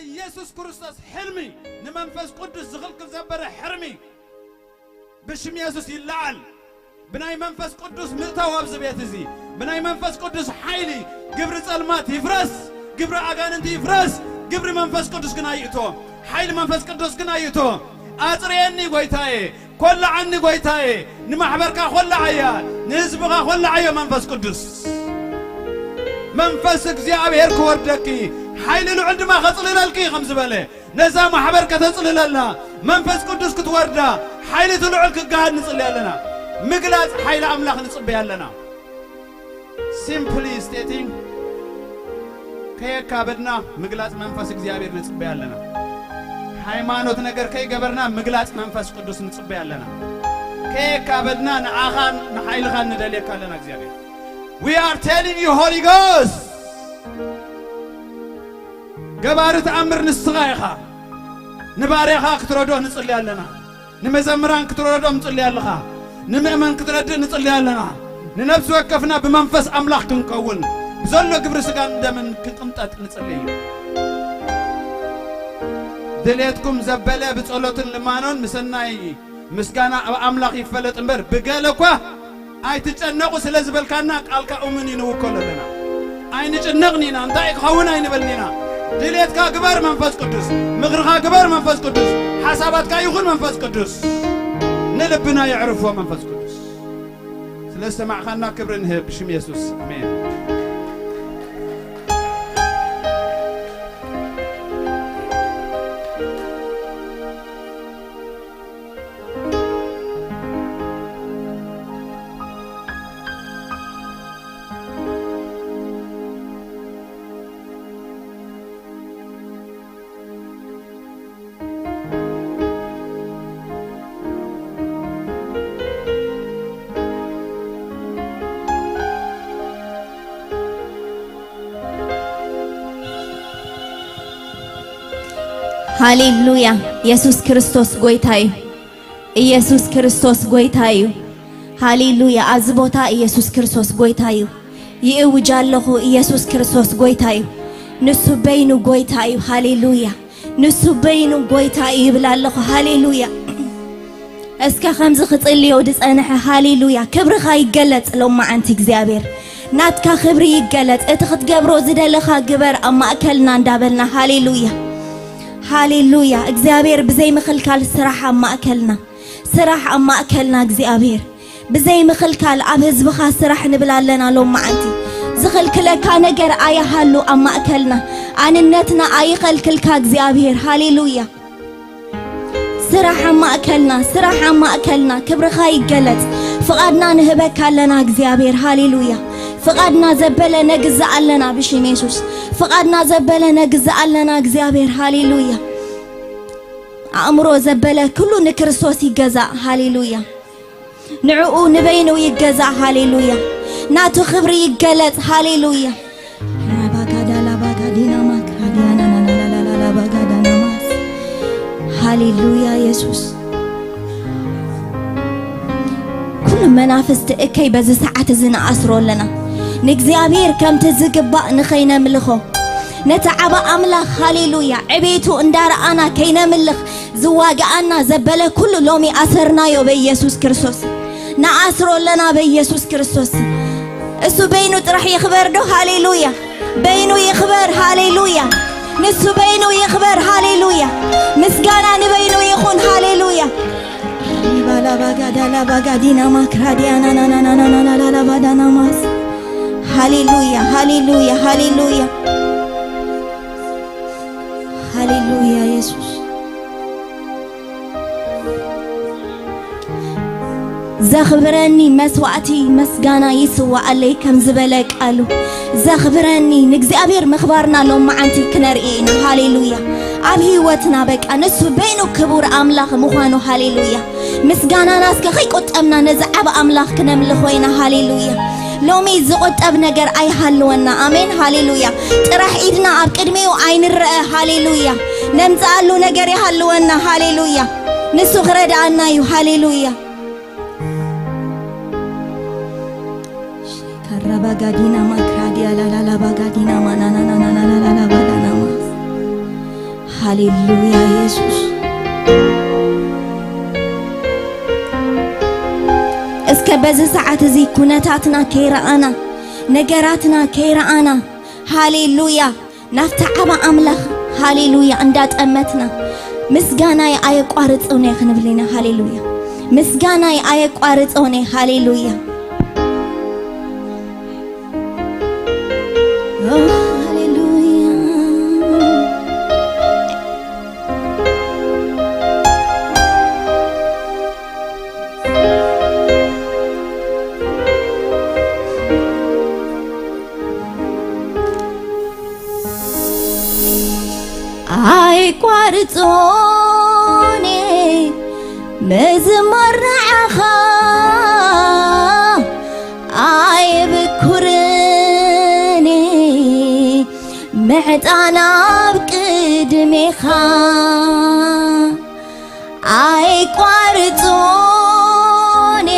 ኢየሱስ ክርስቶስ ሕልሚ፣ ንመንፈስ ቅዱስ ዝኽልክል ዘበረ ሕርሚ ብሽም የሱስ ይለዓል። ብናይ መንፈስ ቅዱስ ምእታው ኣብዚ ቤት እዚ፣ ብናይ መንፈስ ቅዱስ ሓይሊ ግብሪ ጸልማት ይፍረስ፣ ግብሪ ኣጋንንቲ ይፍረስ፣ ግብሪ መንፈስ ቅዱስ ግን ኣይእቶ፣ ሓይሊ መንፈስ ቅዱስ ግን ኣይእቶ። ኣጽርየኒ ጎይታዬ፣ ኮላዓኒ ጎይታዬ፣ ንማሕበርካ ኮላዓያ፣ ንህዝብኻ ኮላዓዮ መንፈስ ቅዱስ። መንፈስ እግዚኣብሔር ክወርደኪ፣ ሓይሊ ልዑል ድማ ከጽልለልኪ ከም ዝበለ፣ ነዛ ማሕበር ከተጽልለላ መንፈስ ቅዱስ ክትወርዳ፣ ሓይሊ እቲ ልዑል ክገሃድ ንጽሊ ኣለና። ምግላጽ ሓይሊ ኣምላኽ ንጽበይ ኣለና። Simply stating፣ ከየካበድና ምግላጽ መንፈስ እግዚኣብሔር ንጽበይ ኣለና። ሃይማኖት ነገር ከይገበርና ምግላጽ መንፈስ ቅዱስ ንጽበይ ኣለና። ከየካበድና ንዓኻን ንሓይልኻን ንደልየካ ኣለና እግዚኣብሔር። We are telling you, Holy Ghost፣ ገባሪ ተኣምር ንስኻ ኢኻ። ንባርያኻ ክትረድኦ ንጽሊ ኣለና። ንመዘምራን ክትረድኦም ንጽሊ ኣለኻ። ንምእመን ክትረድእ ንጽሊ ኣለና። ንነፍሲ ወከፍና ብመንፈስ ኣምላኽ ክንከውን፣ ብዘሎ ግብሪ ስጋን ደምን ክንቅንጠጥ ንጽሊ እዩ። ድሌትኩም ዘበለ ብጸሎትን ልማኖን ምሰናይ ምስጋና ኣብ ኣምላኽ ይፈለጥ እምበር፣ ብገለ እኳ ኣይትጨነቑ ስለ ዝበልካና፣ ቃልካ እሙን እዩ፣ ንውከሎ ኣለና። ኣይንጭነቕን ኢና፣ እንታይ ክኸውን ኣይንበልን ኢና። ድሌትካ ግበር መንፈስ ቅዱስ፣ ምኽርኻ ግበር መንፈስ ቅዱስ፣ ሓሳባትካ ይኹን መንፈስ ቅዱስ። ንልብና የዕርፎ መንፈስ ቅዱስ። ስለ ዝሰማዕኻና ክብሪ ንህብ ብሽም የሱስ፣ ኣሜን። ሃሌሉያ። ኢየሱስ ክርስቶስ ጎይታ እዩ። ኢየሱስ ክርስቶስ ጎይታ እዩ። ሃሌሉያ። ኣብዚ ቦታ ኢየሱስ ክርስቶስ ጎይታ እዩ። ይእውጅ ኣለኹ፣ ኢየሱስ ክርስቶስ ጎይታ እዩ። ንሱ በይኑ ጎይታ እዩ። ሃሌሉያ። ንሱ በይኑ ጎይታ እዩ ይብል ኣለኹ። ሃሌሉያ። እስከ ከምዚ ክጽልዮ ዝጸንሐ፣ ሃሌሉያ፣ ክብርኻ ይገለጽ ሎማዓንቲ እግዚኣብሔር። ናትካ ክብሪ ይገለጽ። እቲ ክትገብሮ ዝደለኻ ግበር ኣብ ማእከልና እንዳበልና፣ ሃሌሉያ፣ ሃሌሉያ። እግዚኣብሔር ብዘይ ምኽልካል ስራሕ ኣብ ማእከልና፣ ስራሕ ኣብ ማእከልና እግዚኣብሔር። ብዘይ ምኽልካል ኣብ ህዝብኻ ስራሕ ንብል ኣለና ሎማዓንቲ። ዝኽልክለካ ነገር ኣይሃሉ ኣብ ማእከልና። ኣንነትና ኣይኸልክልካ እግዚኣብሔር። ሃሌሉያ። ስራሕ ኣብ ማእከልና፣ ስራሕ ኣብ ማእከልና፣ ክብርኻ ይገለጽ። ፍቓድና ንህበካ ኣለና እግዚኣብሔር። ሃሌሉያ። ፍቓድና ዘበለ ነግዛእ ኣለና ብሽም የሱስ። ፍቓድና ዘበለ ነግዛእ ኣለና እግዚኣብሔር። ሃሌሉያ። ኣእምሮ ዘበለ ኩሉ ንክርስቶስ ይገዛእ። ሃሌሉያ። ንዕኡ ንበይኑ ይገዛእ። ሃሌሉያ። ናቱ ክብሪ ይገለጽ። ሃሌሉያ። ራባጋዳ ላባጋዲና ማክራዲያና ናናናናናናባጋዳና ማስ። ሃሌሉያ የሱስ። ኩሉ መናፍስቲ እከይ በዚ ሰዓት እዚ ንኣስሮ ኣለና። ንእግዚኣብሔር ከምቲ ዝግባእ ንኸይነምልኾ፣ ነቲ ዓባ ኣምላኽ፣ ሃሌሉያ፣ ዕቤቱ እንዳረኣና ከይነምልኽ ዝዋግኣና ዘበለ ኩሉ ሎሚ ኣሰርናዮ በኢየሱስ ክርስቶስ። ንኣስሮ ኣለና በኢየሱስ ክርስቶስ። እሱ በይኑ ጥራሕ ይኽበር ዶ? ሃሌሉያ። በይኑ ይኽበር። ሃሌሉያ። ንሱ በይኑ ይኽበር። ሃሌሉያ። ምስጋና ንበይኑ ይኹን። ሃሌሉያ። ባላባጋዳላባጋዲና ማክራዲያናናናናናናናላባዳናማስ። ሃሌሉያ፣ ሃሌሉያ፣ ሃሌሉያ። ሃሌሉያ የሱስ። ዘኽብረኒ መስዋዕቲ ምስጋና ይስዋኣለይ ከም ዝበለ ቃሉ፣ ዘኽብረኒ ንእግዚኣብሔር ምኽባርና ሎማዓንቲ ክነርኢ ኢና። ሃሌሉያ። ኣብ ህይወትና በቃ ንሱ በይኑ ክቡር ኣምላኽ ምዃኑ። ሃሌሉያ። ምስጋናና እስከ ከይቆጠብና ነዚ ዓብ ኣምላኽ ክነምልኾ ኢና። ሃሌሉያ። ሎሚ ዝቑጠብ ነገር ኣይሃልወና። ኣሜን። ሃሌሉያ። ጥራሕ ኢድና ኣብ ቅድሚኡ ኣይንረአ። ሃሌሉያ። ነምጽኣሉ ነገር ይሃልወና። ሃሌሉያ። ንሱ ክረድኣና እዩ። ሃሌሉያ። ካራባጋዲና ማክራዲያ ላላላባጋዲና ማናናናናናናናባዳናማስ። ሃሌሉያ ኢየሱስ። እስከ በዚ ሰዓት እዚ ኩነታትና ከይረኣና፣ ነገራትና ከይረኣና፣ ሃሌሉያ፣ ናብቲ ዓባ ኣምላኽ፣ ሃሌሉያ፣ እንዳጠመትና፣ ምስጋናይ ኣየቋርጽን እየ ክንብል ኢና። ሃሌሉያ፣ ምስጋናይ ኣየቋርጽን እየ። ሃሌሉያ። ኦ፣ ሃሌሉያ። ኣይቋርጾን ምዝማር ንዓኻ፣ ኣይብኩርን ምዕጣን ኣብ ቅድሜኻ። ኣይቋርጾን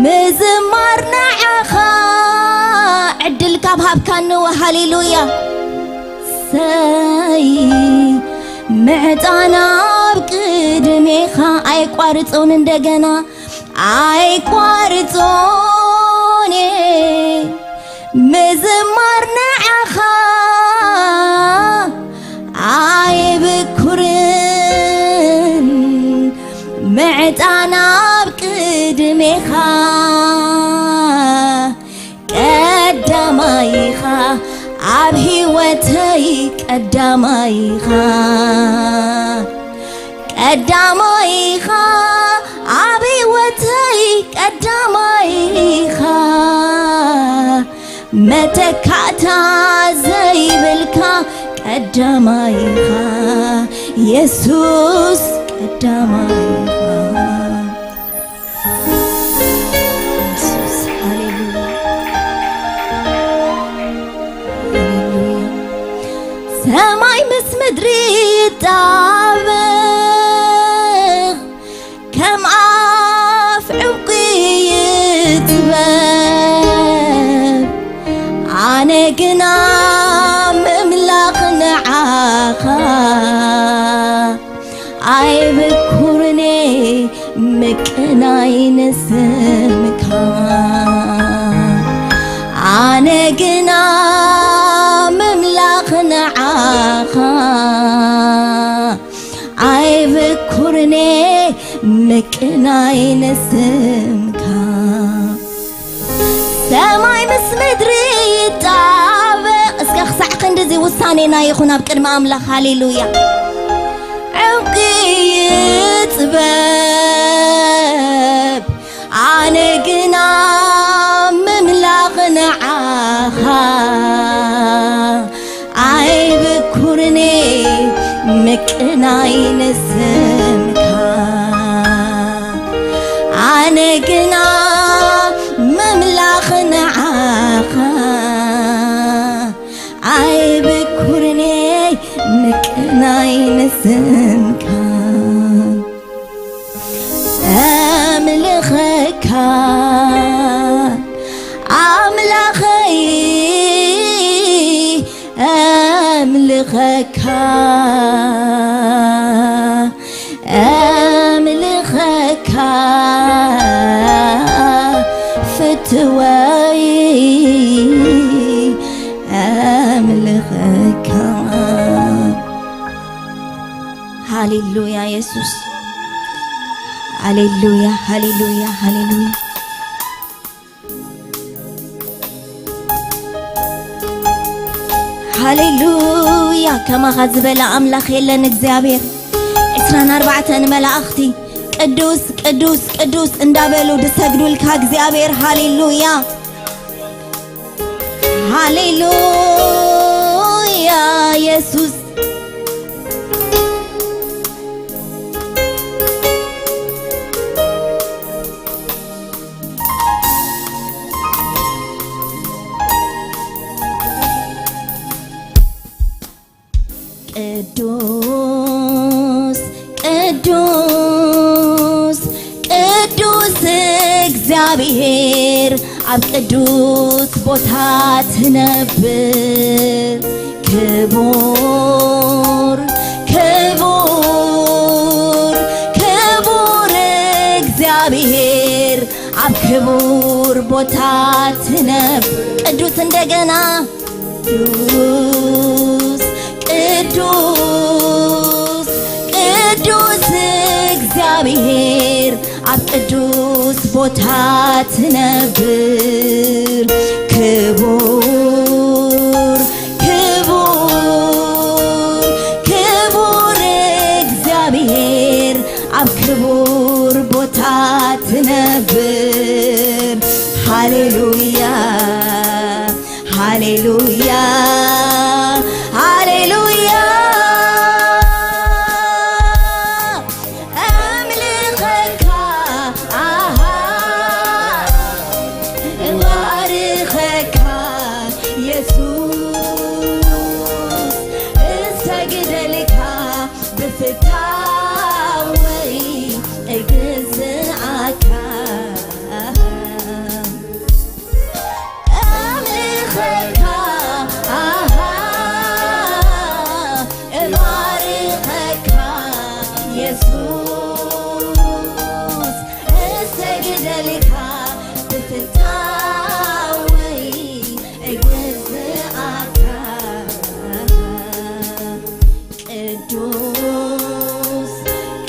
ምዝማር ንዓኻ። ዕድል ካብ ሃብካኒ፣ ሃሌሉያ። ሰይ ምዕጣን ኣብ ቅድሜኻ። ኣይቋርጾን እንደገና ኣይቋርጾን ምዝማር ንዓኻ። ኣይብኩርን ምዕጣን ኣብ ቅድሜኻ። ቀዳማይኻ ኣብ ህይወተይ፣ ቀዳማይኻ፣ ቀዳማይኻ ኣብ ህይወተይ፣ ቀዳማይኻ፣ መተካእታ ዘይብልካ፣ ቀዳማይኻ የሱስ፣ ቀዳማይኻ። የሱስ፣ ሃሌሉያ፣ ሃሌሉያ። ሰማይ ምስ ምድሪ ይጣበቕ፣ ከም ኣፍ ዕንቁ ይጥበብ፣ ኣነ ግና ምምላኽ ንዓኻ። ኣይብኩርኔ ምቅናይ ንስምካ፣ ኣነ ግና ምምላኽ ንዓኻ። ኣይብኩርኔ ምቅናይ ንስምካ። ሰማይ ምስ ምድሪ ይጣበቕ። እስከ ክሳዕ ክንድዚ ውሳኔና ይኹን ኣብ ቅድሚ ኣምላኽ። ሃሌሉያ። ዕንቂ ይጥበብ፣ ኣነ ግና ምምላኽ ንዓኻ። ኣይብኩርኔ ምቅናይ ንስምካ፣ ኣነ ግና ምምላኽ ንዓኻ። ኣይብኩርኔ ምቅናይ ንስምካ። ኣምልኸካ ኣምላኸይ፣ ኣምልኸካ፣ ኣምልኸካ ፍትወይ፣ ኣምልኸካ። ሃሌሉያ የሱስ። ሃሌሉያ፣ ሃሌሉያ፣ ሃሌሉያ። ሃሌሉያ፣ ከማኻ ዝበለ ኣምላኽ የለን እግዚኣብሔር። ዕስራን ኣርባዕተን መላእኽቲ ቅዱስ፣ ቅዱስ፣ ቅዱስ እንዳበሉ ዝሰግዱልካ እግዚኣብሔር። ሃሌሉያ፣ ሃሌሉያ የሱስ። ቅዱስ፣ ቅዱስ፣ ቅዱስ እግዚኣብሔር ኣብ ቅዱስ ቦታ ትነብር። ክቡር ክቡር ክቡር እግዚኣብሔር ኣብ ክቡር ቦታ ትነብ ቅዱስ እንደገና ቅዱስ ቅዱስ ቅዱስ እግዚኣብሔር ኣብ ቅዱስ ቦታ ትነብር ክቡር ክቡር ክቡር እግዚኣብሔር ኣብ ክቡር ቦታ ትነብር ሃሌሉያ ሃሌሉያ ሃሌሉያ ኣምልኸካ ኣሃ እባርኸካ የሱስ እሰግደልካ ብፍታወይ እግዝኣካ ኣምልኸካ ኣሃ እባርኸካ የሱስ እሰግደልካ ብፍታወይ እግዝኣካ ቅዱስ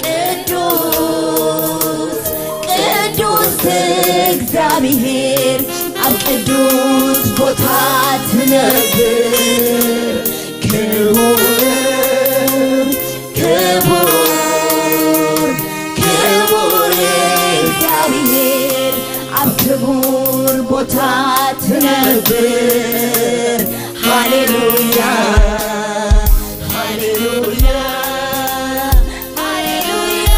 ቅዱስ ቅዱስ እግዚኣብሔር ኣብ ቅዱስ ቦታ ትነብር ክቡር ክቡር ክቡር እግዚኣብሔር ኣብ ክቡር ቦታ ትነብር ሃሌሉያ ሃሌሉያ ሃሌሉያ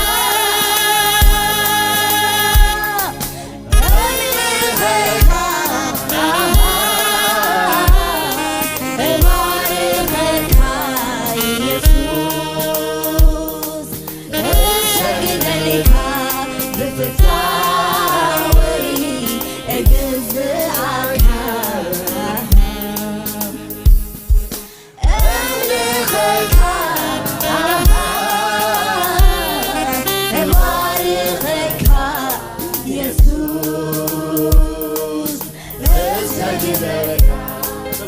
እባርኸካ እባርኸካ ኢየሱስ እሰግደልካ ብፍታወይ እግዝኣካ እምልኸካ ኣሃ እባርኸካ የሱስ እሰግደልካ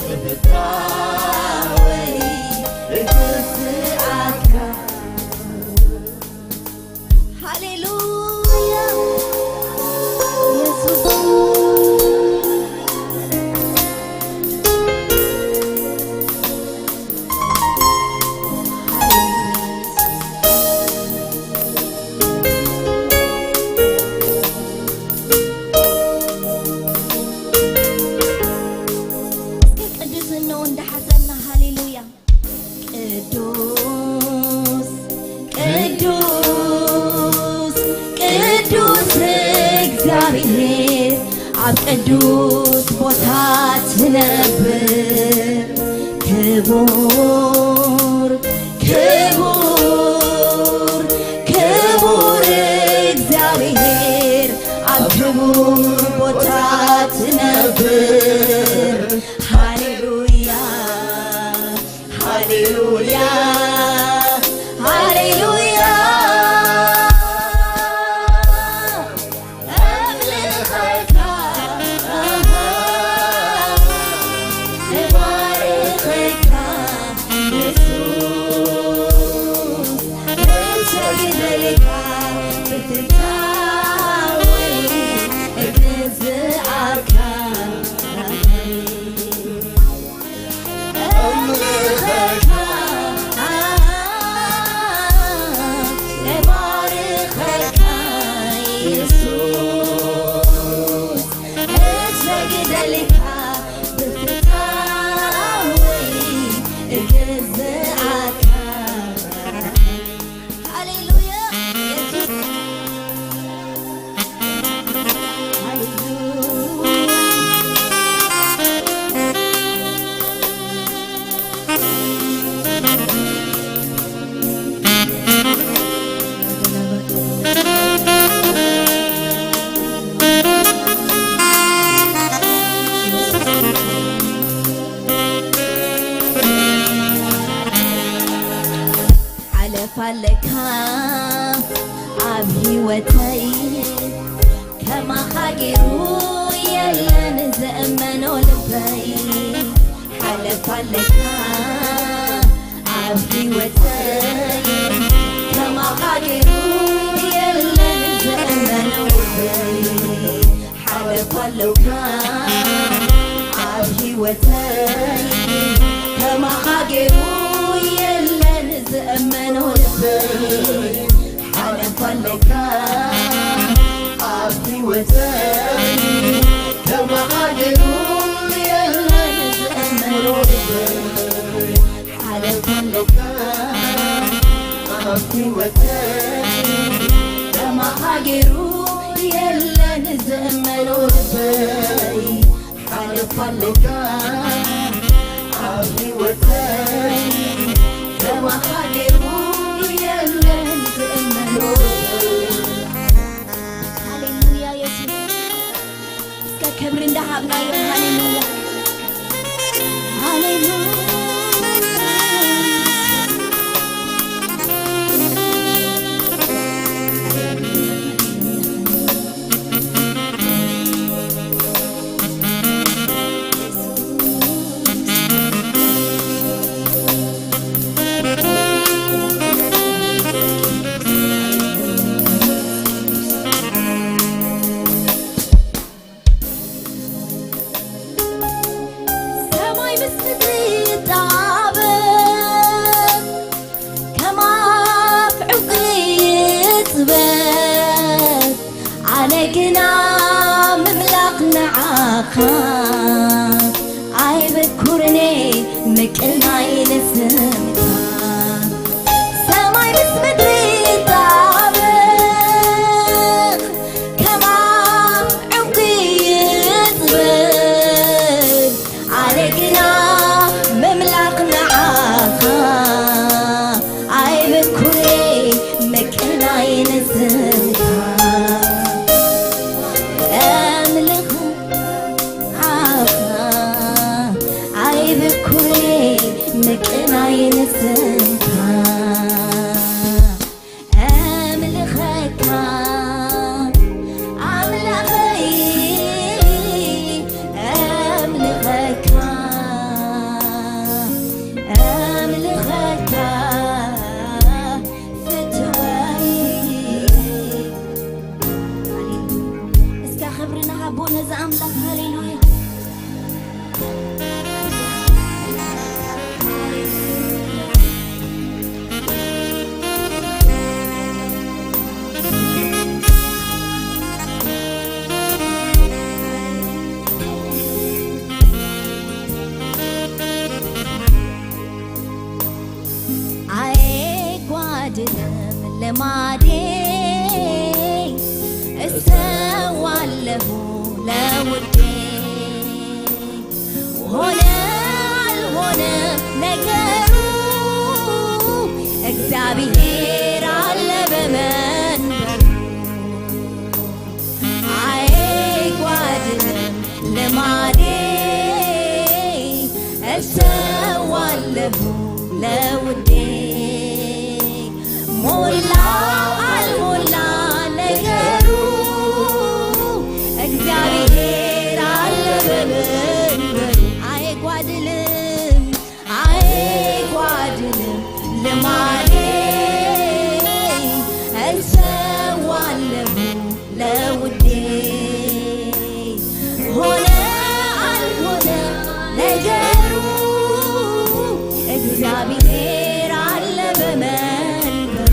ብፍታወይ እግዝኣካ ሃሌሉያ ኢየሱስ እስኪ ቅድስናኡ እንዳሓሰብና ሃሌሉያ ቅዱስ ቅዱስ ቅዱስ እግዚኣብሔር ኣብ ቅዱስ ቦታ ትነብር ክቡር ክቡር ክቡር እግዚኣብሔር ኣብ ክቡር ቦታ ትነብር ሃሌሉያ ሃሌሉያ ሃሌሉያ ኣምልኸካ እባርኸካ የሱስ እሰግደልካ ብፍታወይ እግዝኣካ የለን ዝእመኖ ልበይ ሓለፋ ኣለካ ኣብ ህይወተይ ከማኻ ገይሩ የለን ዝእመኖ ልበይ ሓለፋ ኣለካ ኣብ ህይወተይ ከማኻ ገይሩ የለን ዝእመኖ ልበይ ሓለፋ ኣለካ ኣብ ህይወተይ ከማኻ ገይሩ የለን ዝእመኖ ልበይ ሓለፋ ኣለካ ኣብ ህይወተይ ከማኻ ገይሩ የለን ዝእመኖ ልበይ ሓለፋ ኣለካ ኣብ ህይወተይ ከማኻ ገይሩ የለን ዝእመኖ ልበይ ሃሌሉያ የሱስ እስከ ክብሪ እንዳሃብናዮ ሃሌሉያ ሃሌሉያ ሰማይ ምስ ምድሪ ይጣበቕ ከም ኣፍ ዕንቁ ይጽበብ ኣነ ግና ምምላኽ ንዓኻ ኣይብኩርኒ ምቅናይ ንስምካ ሰማይ ምስ ምድሪ ይጣበቕ ከም ኣፍ ዕንቁ ይጽበብ ኣነ ግና ምምላኽ ንዓኻ ኣይብኩርኒ ምቅናይ ንስምካ ኣምልኽ ንዓኻ ኣይብኩርኒ ምቅናይ ንስምካ ኣምልኸካ ኣምላኸይ ኣምልኸካ ኣምልኸካ ፍትወይ እስከ ክብሪ ንሃቦ ነዚ ኣምላኽ ሃሌሉያ ኣይጓድልም ልማዴ እሰዋለሁ ለውዴ ሆነ አልሆነ ነገሩ እግዚአብሔር አለ በመንበሩ አይጓድልም ልማዴ እሰዋለሁ ለውዴ ሞላ አልሞላ ነገሩ እግዚአብሔር አለ በመንበሩ አይጓድልም አይጓድልም ልማዴ እሰዋለሁ ለውዴ ሆነ አልሆነ ነገሩ እግዚአብሔር አለ በመንበሩ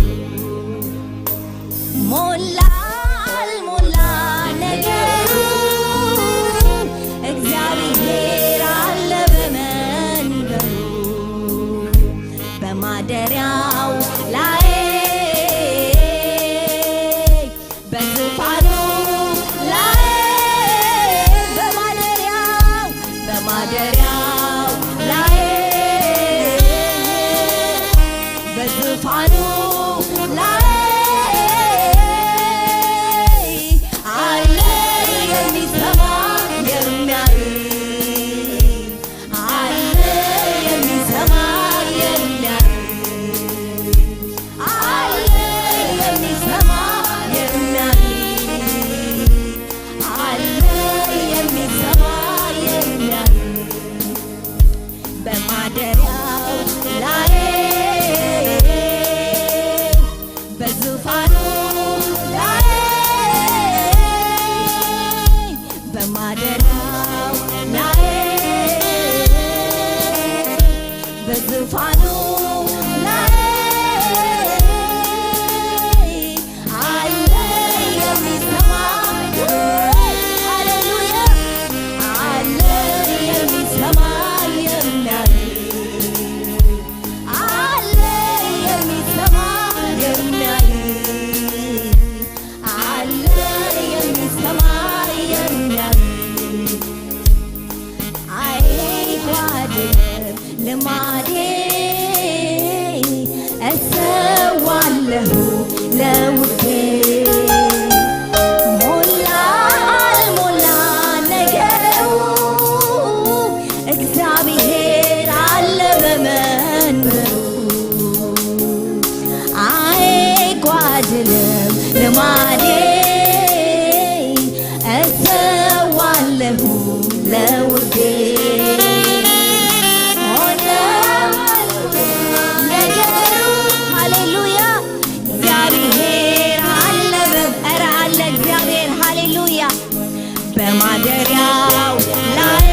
በማደሪያው ላይ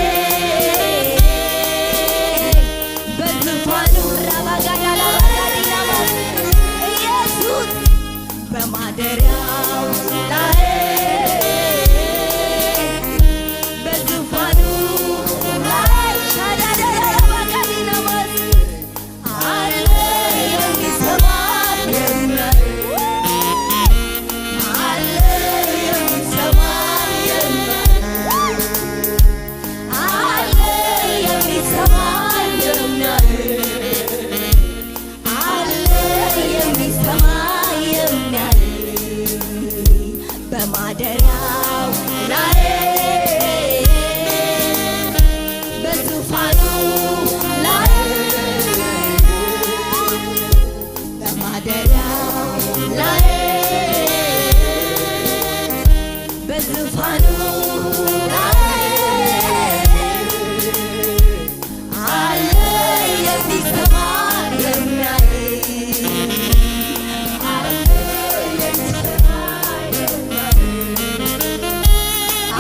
በዙፋኑ ራባጋዳላባጋዲናማ ኢየሱስ በማደሪያው ላይ በዙፋኑ ላይ ሻዳዳዳባጋዲናማ አለ የሚሰማ የሚያይ፣ አለ የሚሰማ የሚያይ፣ አለ የሚሰማ የሚያይ፣ አለ የሚሰማ የሚያይ። በማደሪያው ላይ በዙፋኑ ላይ በማደሪያው ላይ በዙፋኑ ላይ አለ የሚሰማ የሚያይ፣ አለ የሚሰማ የሚያይ፣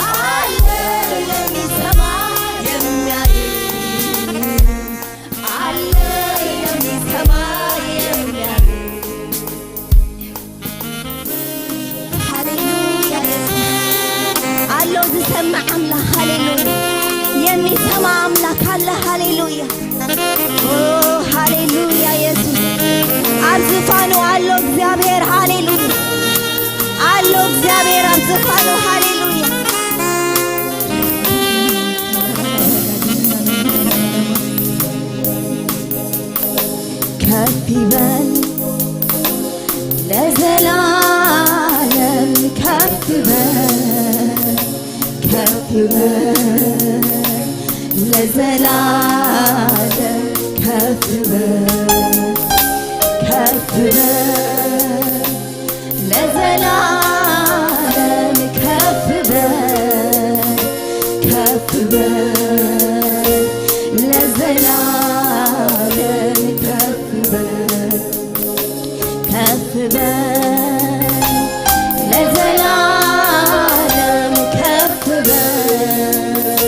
አለ የሚሰማ የሚያይ፣ አለ የሚሰማ የሚያይ። ሃሌሉያ ኢየሱስ። ኣሎ ዝሰምዕ ኣምላኽ። ሃሌሉያ። የሚሰማ ኣምላኽ ኣለ። ሃሌሉያ። ኦ ሃሌሉያ ኢየሱስ። ኣብ ዝፋኑ ኣሎ እግዚኣብሔር። ሃሌሉያ። ኣሎ እግዚኣብሔር ኣብ ዝፋኑ። ሃሌሉያ። ከፍ ይበል ለዘላለም ከፍ በል፣ ከፍ በል ለዘላለም ከፍ በል፣ ከፍ በል ለዘላለም ከፍ በል፣ ከፍ በል ለዘላለም ከፍ በል። ከፍ በል ለዘላለም ከፍ በል፣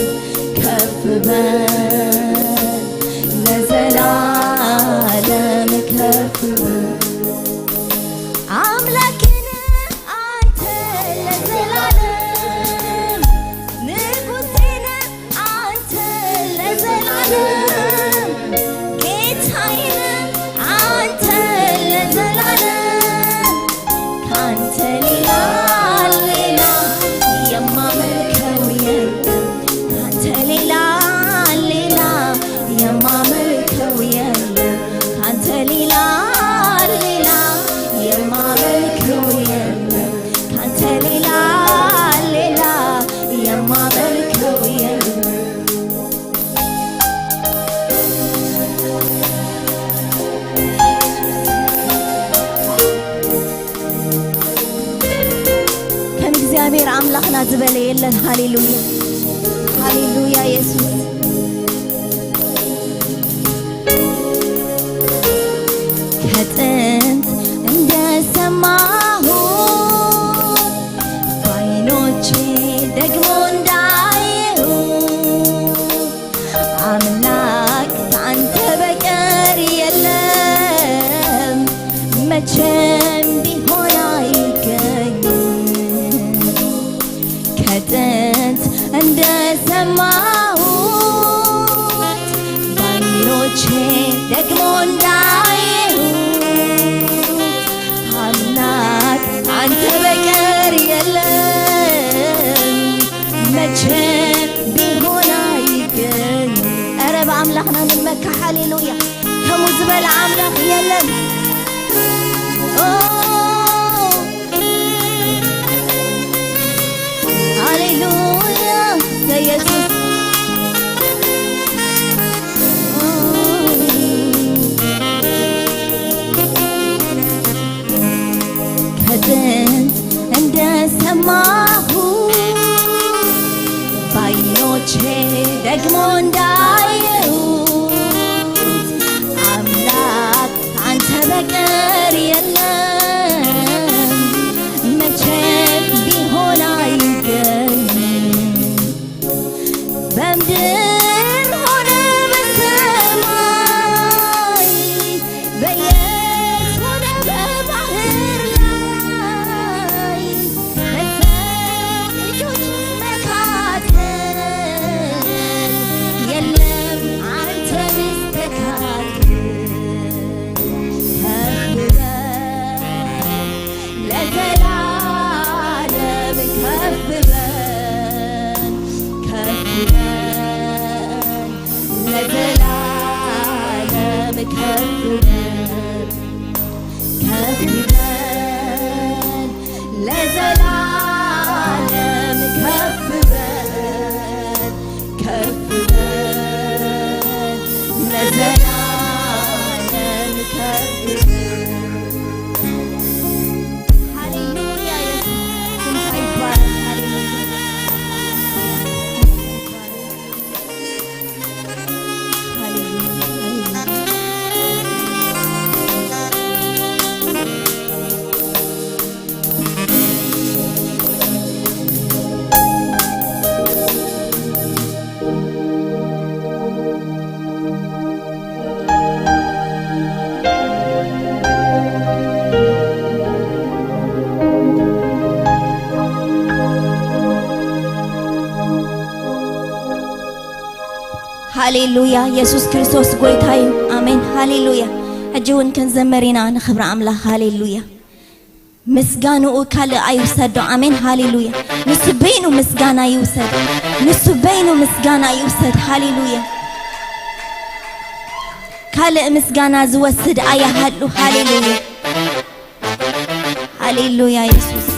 ከፍ በል ለዘላለም ከፍ በል። አምላኬ ነህ አንተ ለዘላለም፣ ንጉሴ ነህ አንተ ለዘላለም፣ ጌታዬ ነህ አንተ ለዘላለም። ካንተ ሌላ፣ ሌላ የማመልከው የለም። ካንተ ሌላ፣ ሌላ የማመልከው የለም። ካንተ ሌላ፣ ሌላ የማመልከው የለም። ካንተ ሌላ፣ ሌላ የማመልከው የለም። ከም እግዚኣብሔር ኣምላኽና ዝበለ የለን። ሃሌሉያ፣ ሃሌሉያ ኢየሱስ። ከጥንት እንደሰማሁ፣ በዓይኖቼ ደግሞ እንዳየሁ፣ አምላክ ካንተ በቀር የለም፣ መቼም ቢሆን አይገኝም። ከጥንት እንደሰማሁት፣ በዓይኖቼ ደግሞ እንዳየሁት፣ አምላክ ካንተ በቀር የለም፣ መቼም ቢሆን አይገኝ። ኧረ በኣምላኽና ንመካ። ሃሌሉያ። ከምኡ ዝበለ ኣምላኽ የለን። ኦ፣ ሃሌሉያ። ኢየሱስ። ከጥንት እንደሰማሁ፣ በዓይኖቼ ደግሞ እንዳየሁት፣ አምላክ ካንተ በቀር የለም፣ መቼም ቢሆን አይገኝም። ሃሌሉያ፣ ኢየሱስ ክርስቶስ ጎይታ እዩ። ኣሜን፣ ሃሌሉያ። ሕጂ እውን ክንዘምር ኢና ንኽብሪ ኣምላኽ። ሃሌሉያ። ምስጋንኡ ካልእ ኣይውሰዶ። ኣሜን፣ ሃሌሉያ። ንሱ በይኑ ምስጋና ይውሰድ። ንሱ በይኑ ምስጋና ይውሰድ። ሃሌሉያ። ካልእ ምስጋና ዝወስድ ኣይሃሉ። ሃሌሉያ። ሃሌሉያ ኢየሱስ።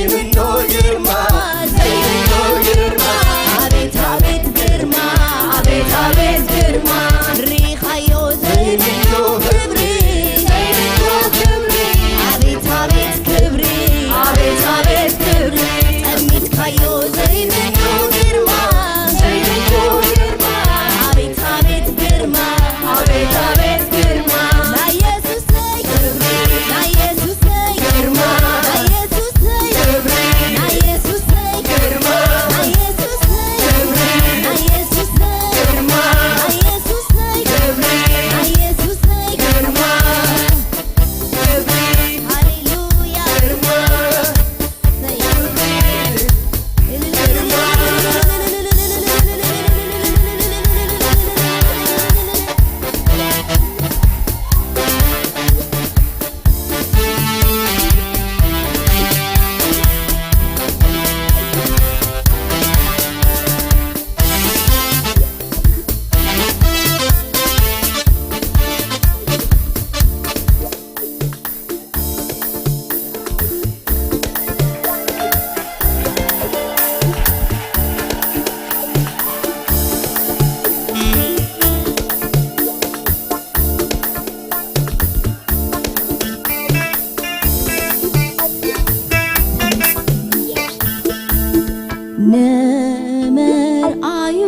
ዘይምኖ ግርማ፣ ዘይምኖ ግርማ፣ ኣቤት ኣቤት ግርማ፣ ኣቤት ኣቤት ግርማ፣ ርኢኻዮ ዘይምኖ ክብሪ፣ ዘይምኖ ክብሪ፣ ኣቤት ኣቤት ክብሪ፣ ኣቤት ኣቤት ክብሪ፣ ጠሚትካዮ ዘይምኖ ግርማ፣ ዘይምኖ ግርማ፣ ኣቤት ኣቤት ግርማ፣ ኣቤት ኣቤት ግርማ፣ ናይ የሱስ ንምርኣዩ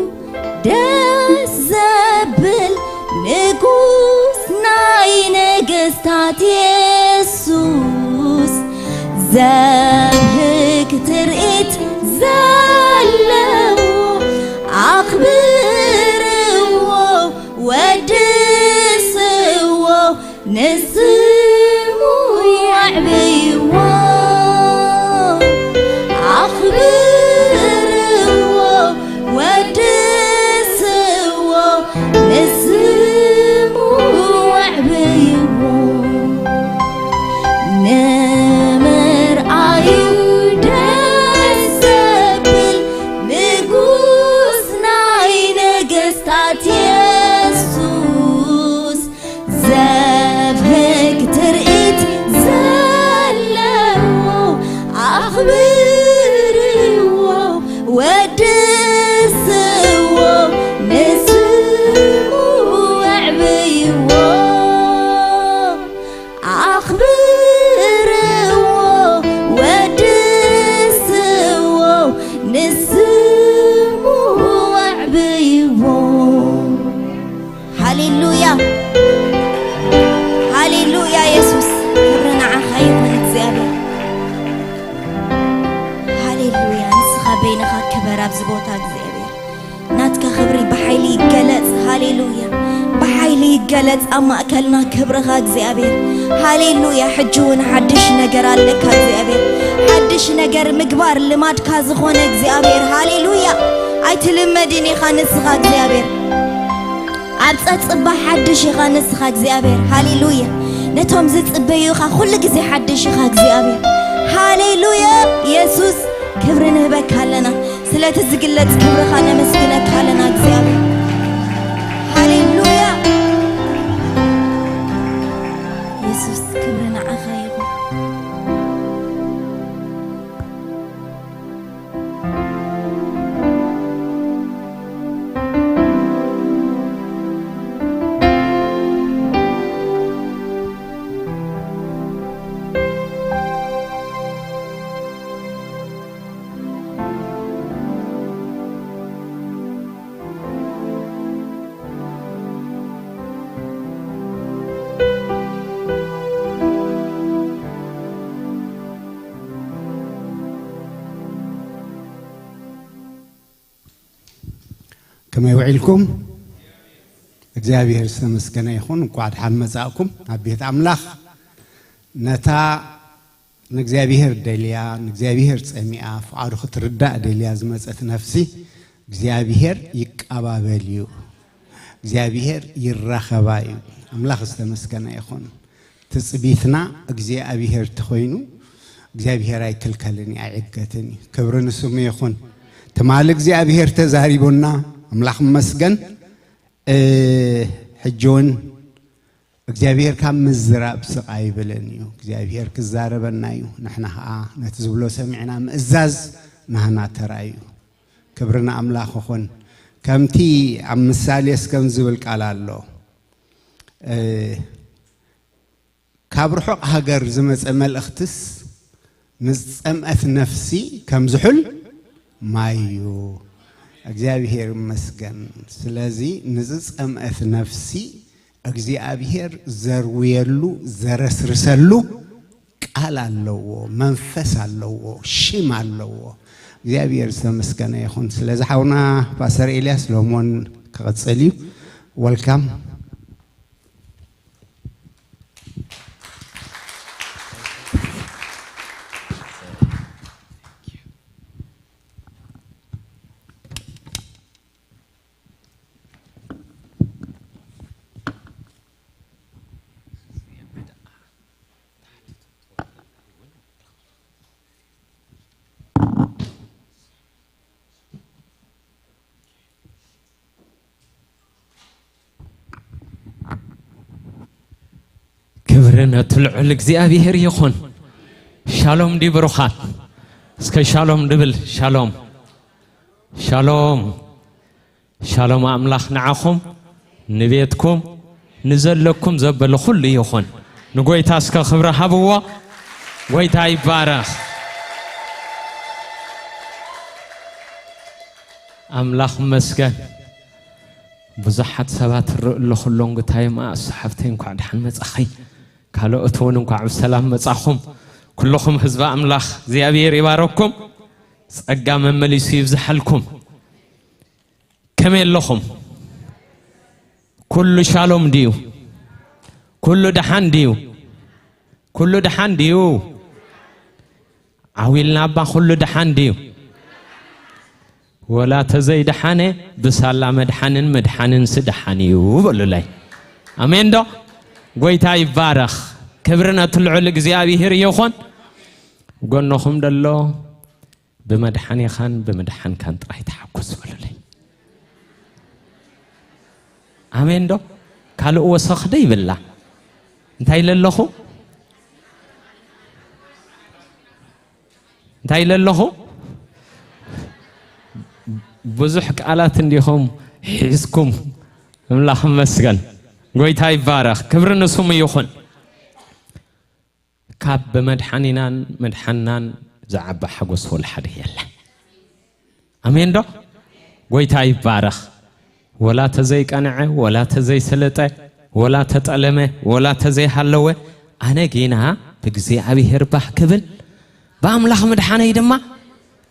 ደስ ዘብል ንጉስ ናይ ነገስታት የሱስ ዘብህግ ትርኢት ዘለዎ ኣኽብርዎ ወድስዎ ንስሙ ኣዕብይዎ ኣኽብርዎ ወድስዎ ንስሙ ኣዕብይዎ ንምርኣዩ ደስ ዘብል ንጉስ ናይ ነገስታት የሱስ ዘብህግ ትርኢት ዘለዎ ኣኽብርዎ ወድስዎ ንስሙ ኣዕብይዎ ኣኽብርዎ ወድስዎ ንስሙ ኣዕብይዎ ሃሌሉያ ሃሌሉያ የሱስ ክብሪ ንዓኻ ይኹን እግዚኣብሔር ሃሌሉያ ንስኻ በይንኻ ክበር ኣብዚ ቦታ እግዚኣብሔር ናትካ ክብሪ ብሓይሊ ይገለጽ ሃሌሉያ ብሓይሊ ይገለጽ ኣብ ማእከልና ክብርኻ እግዚኣብሔር ሃሌሉያ ሕጂ እውን ሓድሽ ነገር ኣለካ እግዚኣብሔር ሓድሽ ነገር ምግባር ልማድካ ዝኾነ እግዚኣብሔር ሃሌሉያ ኣይትልመድን ኢኻ ንስኻ እግዚኣብሔር ኣብ ጸጽባ ሓድሽ ኢኻ ንስኻ እግዚኣብሔር ሃሌሉያ ነቶም ዝጽበዩኻ ኩሉ ግዜ ሓድሽ ኢኻ እግዚኣብሔር ሃሌሉያ የሱስ ክብሪ ንህበካ ኣለና ስለቲ ዝግለጽ ክብርኻ ነመስግነካ ኣለና እግዚኣብሔር ሃሌሉያ የሱስ ክብሪ ንዓኻ ይኹን ከመይ ውዒልኩም እግዚኣብሔር ዝተመስገነ ይኹን እንኳዕ ድሓን መጻእኩም ኣብ ቤት ኣምላኽ ነታ ንእግዚኣብሔር ደልያ ንእግዚኣብሔር ጸሚኣ ፍቓዱ ክትርዳእ ደልያ ዝመጸት ነፍሲ እግዚኣብሔር ይቀባበል እዩ እግዚኣብሔር ይራኸባ እዩ ኣምላኽ ዝተመስገነ ይኹን ትጽቢትና እግዚኣብሔር ተኾይኑ እግዚኣብሔር ኣይክልከልን እዩ ኣይዕገትን እዩ ክብሪ ንስሙ ይኹን ትማሊ እግዚኣብሔር ተዛሪቡና ኣምላኽ መስገን ሕጂ እውን እግዚኣብሔር ካብ ምዝራብ ስቕ ኣይብልን እዩ። እግዚኣብሔር ክዛረበና እዩ። ንሕና ኸዓ ነቲ ዝብሎ ሰሚዕና ምእዛዝ ናህና ተራ እዩ። ክብሪ ንኣምላኽ ይኹን። ከምቲ ኣብ ምሳሌስ ከም ዝብል ቃል ኣሎ፣ እ፣ ካብ ርሑቕ ሃገር ዝመጸ መልእኽትስ ንዝጸምአት ነፍሲ ከም ዝሑል ማይ እዩ። እግዚኣብሔር ይመስገን። ስለዚ ንዝጸምአት ነፍሲ እግዚኣብሔር ዘርውየሉ፣ ዘረስርሰሉ ቃል ኣለዎ፣ መንፈስ ኣለዎ፣ ሽም ኣለዎ። እግዚኣብሔር ዝተመስገነ ይኹን። ስለዚ ሓውና ፓስተር ኤልያስ ሎሞን ክቕጽል እዩ። ወልካም። ክብሪ ነቲ ልዑል እግዚኣብሔር ይኹን። ሻሎም ድዩ ብሩኻት? እስከ ሻሎም ድብል። ሻሎም፣ ሻሎም፣ ሻሎም ኣምላኽ ንዓኹም፣ ንቤትኩም፣ ንዘለኩም ዘበለ ኩሉ ይኹን። ንጎይታ እስከ ክብሪ ሃብዎ። ጎይታ ይባረኽ። ኣምላኽ መስገን። ብዙሓት ሰባት ርኢ ኣለኹ፣ ሎንግ ታይም፣ ኣሱ ሓፍተይ እንኳዕ ደሓን መጻኺ፣ ካልኦት እውን እንኳዕ ብሰላም መጻኹም። ኩልኹም ህዝቢ ኣምላኽ እግዚኣብሔር ይባረኩም፣ ጸጋ መመሊሱ ይብዝሓልኩም። ከመይ ኣለኹም? ኩሉ ሻሎም ድዩ? ኩሉ ደሓን ድዩ? ኩሉ ደሓን ድዩ? ዓው ኢልና እባ፣ ኩሉ ደሓን ድዩ? ወላ ተዘይደሓነ ብሳላ መድሓንን መድሓንንስ ደሓን እዩ በሉለይ። ኣሜን ዶ? ጎይታ ይባረኽ። ክብሪ ነቲ ልዑል እግዚኣብሔር ይኹን። ጎንኹም ደሎ ብመድሓኒኻን ብምድሓንካን ጥራይ ተሓጎስ በሉለይ። ኣሜን ዶ? ካልእ ወሰኽ ዶ ይብላ? እንታይ ኢለ ኣለኹ? እንታይ ኢለ ኣለኹ? ብዙሕ ቃላት እንዲኹም ሒዝኩም። ኣምላኽ ይመስገን። ጎይታ ይባረኽ። ክብሪ ንስሙ ይኹን። ካብ ብመድሓኒናን መድሓንናን ዝዓቢ ሓጎስ ወላ ሓደ የለን። ኣሜን ዶ? ጎይታ ይባረኽ። ወላ ተዘይቀንዐ፣ ወላ ተዘይሰለጠ፣ ወላ ተጠለመ፣ ወላ ተዘይሃለወ፣ ኣነ ጌና ብእግዚኣብሔር ባህ ክብል፣ ብኣምላኽ ምድሓነይ ድማ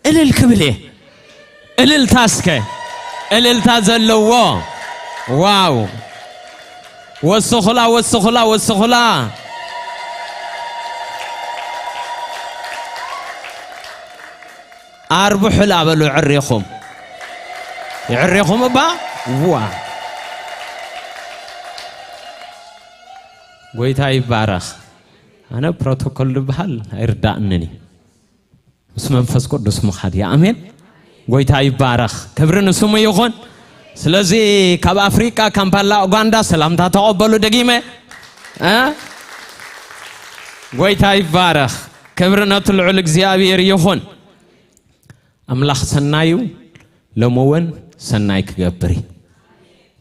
እልል ክብል እየ። እልልታ እስከ፣ እልልታ ዘለዎ። ዋው! ወስኹላ፣ ወስኹላ፣ ወስኹላ። ኣርብሑላ በሉ፣ የዕሬኹም። የዕሬኹም እባ። ዋ። ጎይታ ይባረኽ። ኣነ ፕሮቶኮል ዝበሃል ኣይርዳእንን እዩ። ምስ መንፈስ ቅዱስ ምኻድ እዩ። ኣሜን። ጎይታ ይባረኽ። ክብሪ ንስሙ ይኹን። ስለዚ ካብ ኣፍሪቃ ካምፓላ ኡጋንዳ ሰላምታ ተቐበሉ ደጊመ። እ? ጎይታ ይባረኽ። ክብሪ ነቲ ልዑል እግዚኣብሔር ይኹን። ኣምላኽ ሰናይ እዩ። ሎሚ እውን ሰናይ ክገብር እዩ።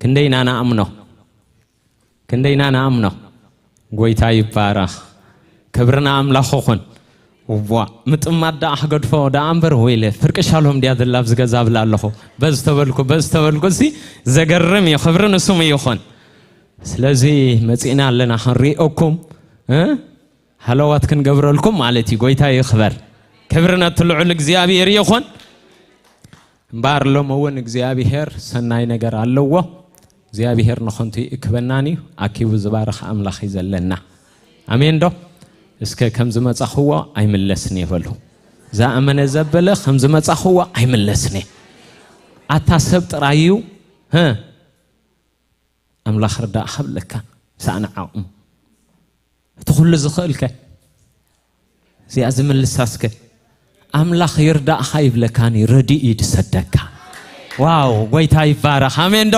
ክንደይ ኢና ንኣምኖ? ክንደይ ኢና ንኣምኖ? ጎይታ ይባረኽ። ክብሪ ንኣምላኽ ይኹን። ዋ፣ ምጥማት ደኣ ክገድፎ ደኣ እምበር፣ ወይለ፣ ፍርቂ ሻሎም ድያ ዘላ ኣብዚ ገዛ እብላ ኣለኹ። በዚ ተበልኩ፣ በዚ ተበልኩ፣ እዚ ዘገርም እዩ። ክብሪ ንስሙ ይኹን። ስለዚ መጺእና ኣለና ክንሪኦኩም፣ እ? ሃለዋት ክንገብረልኩም ማለት እዩ። ጎይታ ይኽበር። ክብሪ ነቲ ልዑል እግዚኣብሔር ይኹን። እምበኣር ሎሚ እውን እግዚኣብሔር ሰናይ ነገር ኣለዎ። እግዚኣብሔር ንኸንቱ ይእክበናን እዩ። ኣኪቡ ዝባርኽ ኣምላኽ እዩ ዘለና። ኣሜን ዶ? እስከ ከም ዝመጻኽዎ ኣይምለስን እየ በሉ። ዝኣመነ ዘበለ ከም ዝመጻኽዎ ኣይምለስን እየ። ኣታ ሰብ ጥራይ እዩ። ህ። ኣምላኽ ርዳእኻ ብለካ። ሰኣነ ዓቕሙ። እቲ ኩሉ ዝኽእልከ? እዚኣ ዝምልሳ እስከ። ኣምላኽ ይርዳእኻ ይብለካን እዩ፣ ረድእ እዩ ዝሰደካ። ዋው፣ ጎይታ ይባረኽ። ኣሜን ዶ?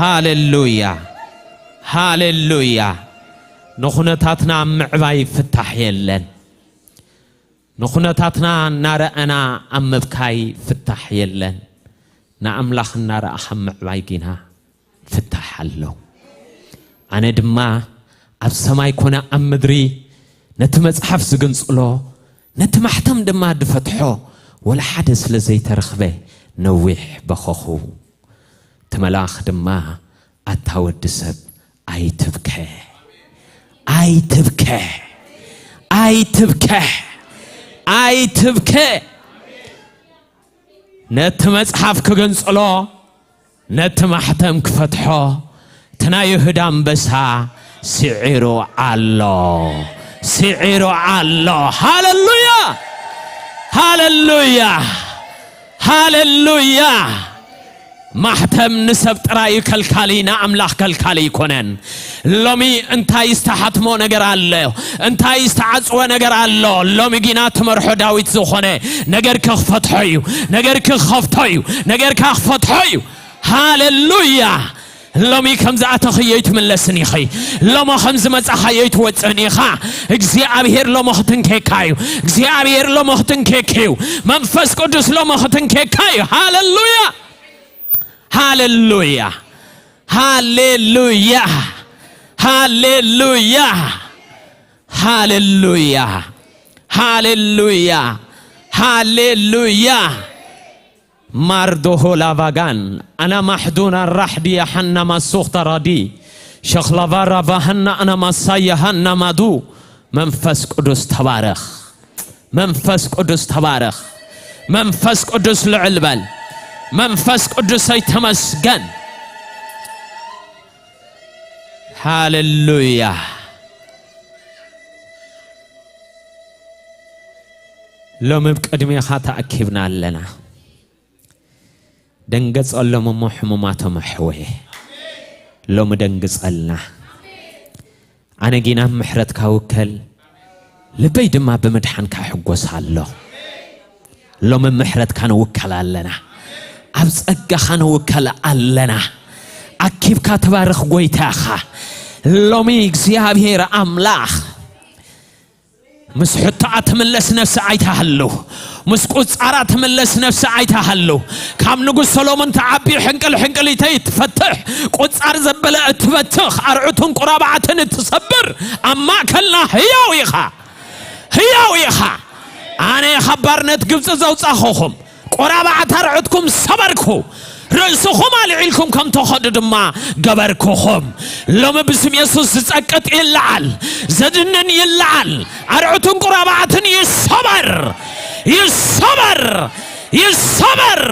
ሃሌሉያ፣ ሃሌሉያ። ንኹነታትና ኣብ ምዕባይ ፍታሕ የለን። ንኹነታትና እናረኣና ኣብ ምብካይ ፍታሕ የለን። ንኣምላኽ እናረኣኻ ኣብ ምዕባይ ግና ፍታሕ ኣሎ። ኣነ ድማ ኣብ ሰማይ ኮነ ኣብ ምድሪ ነቲ መጽሓፍ ዝግንጽሎ፣ ነቲ ማሕተም ድማ ዝፈትሖ ወላ ሓደ ስለ ዘይተረኽበ ነዊሕ በኸኹ። እቲ መልኣኽ ድማ፣ ኣታ ወዲ ሰብ፣ ኣይትብከ፣ ኣይትብከ፣ ኣይትብከ፣ ኣይትብከ። ነቲ መጽሓፍ ክግንጽሎ፣ ነቲ ማሕተም ክፈትሖ፣ እቲ ናይ ይሁዳ ኣንበሳ ስዒሩ ኣሎ፣ ስዒሩ ኣሎ። ሃሌሉያ፣ ሃሌሉያ፣ ሃሌሉያ። ማሕተም ንሰብ ጥራይ እዩ ከልካሊ፣ ንኣምላኽ ከልካሊ ኣይኮነን። ሎሚ እንታይ ዝተሓትሞ ነገር ኣሎ? እንታይ ዝተዓጽወ ነገር ኣሎ? ሎሚ ግና ትመርሖ ዳዊት ዝኾነ ነገርኪ ክፈትሖ እዩ። ነገርኪ ክኸፍቶ እዩ። ነገርካ ክፈትሖ እዩ። ሃሌሉያ። ሎሚ ከም ዝኣተኽዮ ኣይትምለስን ኢኺ። ሎሚ ከም ዝመጻኻዮ ኣይትወጽእን ኢኻ። እግዚኣብሔር ሎሚ ክትንኬካ እዩ። እግዚኣብሔር ሎሚ ክትንኬክ እዩ። መንፈስ ቅዱስ ሎሚ ክትንኬካ እዩ። ሃሌሉያ፣ ሃሌሉያ፣ ሃሌሉያ፣ ሃሌሉያ፣ ሃሌሉያ፣ ሃሌሉያ፣ ሃሌሉያ። ማርዶሆ ላቫጋን ኣና ማሕዱና ራሕዲ ያሓና ማሱኽታ ራዲ ሸኽላቫ ራቫሃና ኣና ማሳያሃና ማዱ። መንፈስ ቅዱስ ተባረኽ። መንፈስ ቅዱስ ተባረኽ። መንፈስ ቅዱስ ልዕል በል። መንፈስ ቅዱሰይ ተመስገን። ሃሌሉያ። ሎሚ ኣብ ቅድሜኻ ተኣኪብና ኣለና። ደንገጸሎም እሞ ሕሙማቶም ኣሕወየ። ሎሚ ደንግጸልና። ኣነ ጊና ምሕረትካ ውከል፣ ልበይ ድማ ብምድሓንካ ሕጎስ ኣሎ። ሎሚ ምሕረትካ ንውከል ኣለና። ኣብ ጸጋኻ ንውከል ኣለና። ኣኪብካ ትባርኽ ጎይታ ኢኻ። ሎሚ እግዚኣብሔር ኣምላኽ ምስ ሕቶኣ ትምለስ ነፍሲ ኣይትሃሉ። ምስ ቁጻራ ትምለስ ነፍሲ ኣይትሃሉ። ካብ ንጉስ ሰሎሞን ትዓቢ ሕንቅል ሕንቅሊተይ ትፈትሕ፣ ቁጻር ዘበለ እትበትኽ፣ ኣርዑትን ቁራባዓትን እትሰብር፣ ኣብ ማእከልና ህያው ኢኻ፣ ህያው ኢኻ። ኣነ ካብ ባርነት ግብጺ ዘውጻኹኹም፣ ቆራባዕት ኣርዑትኩም ሰበርኩ፣ ርእስኹም ኣልዒልኩም ከም ተኸዱ ድማ ገበርኩኹም። ሎሚ ብስም የሱስ ዝጸቅጥ ይለዓል፣ ዘድንን ይለዓል፣ ኣርዑትን ቁራባዕትን ይሰበር፣ ይሰበር፣ ይሰበር።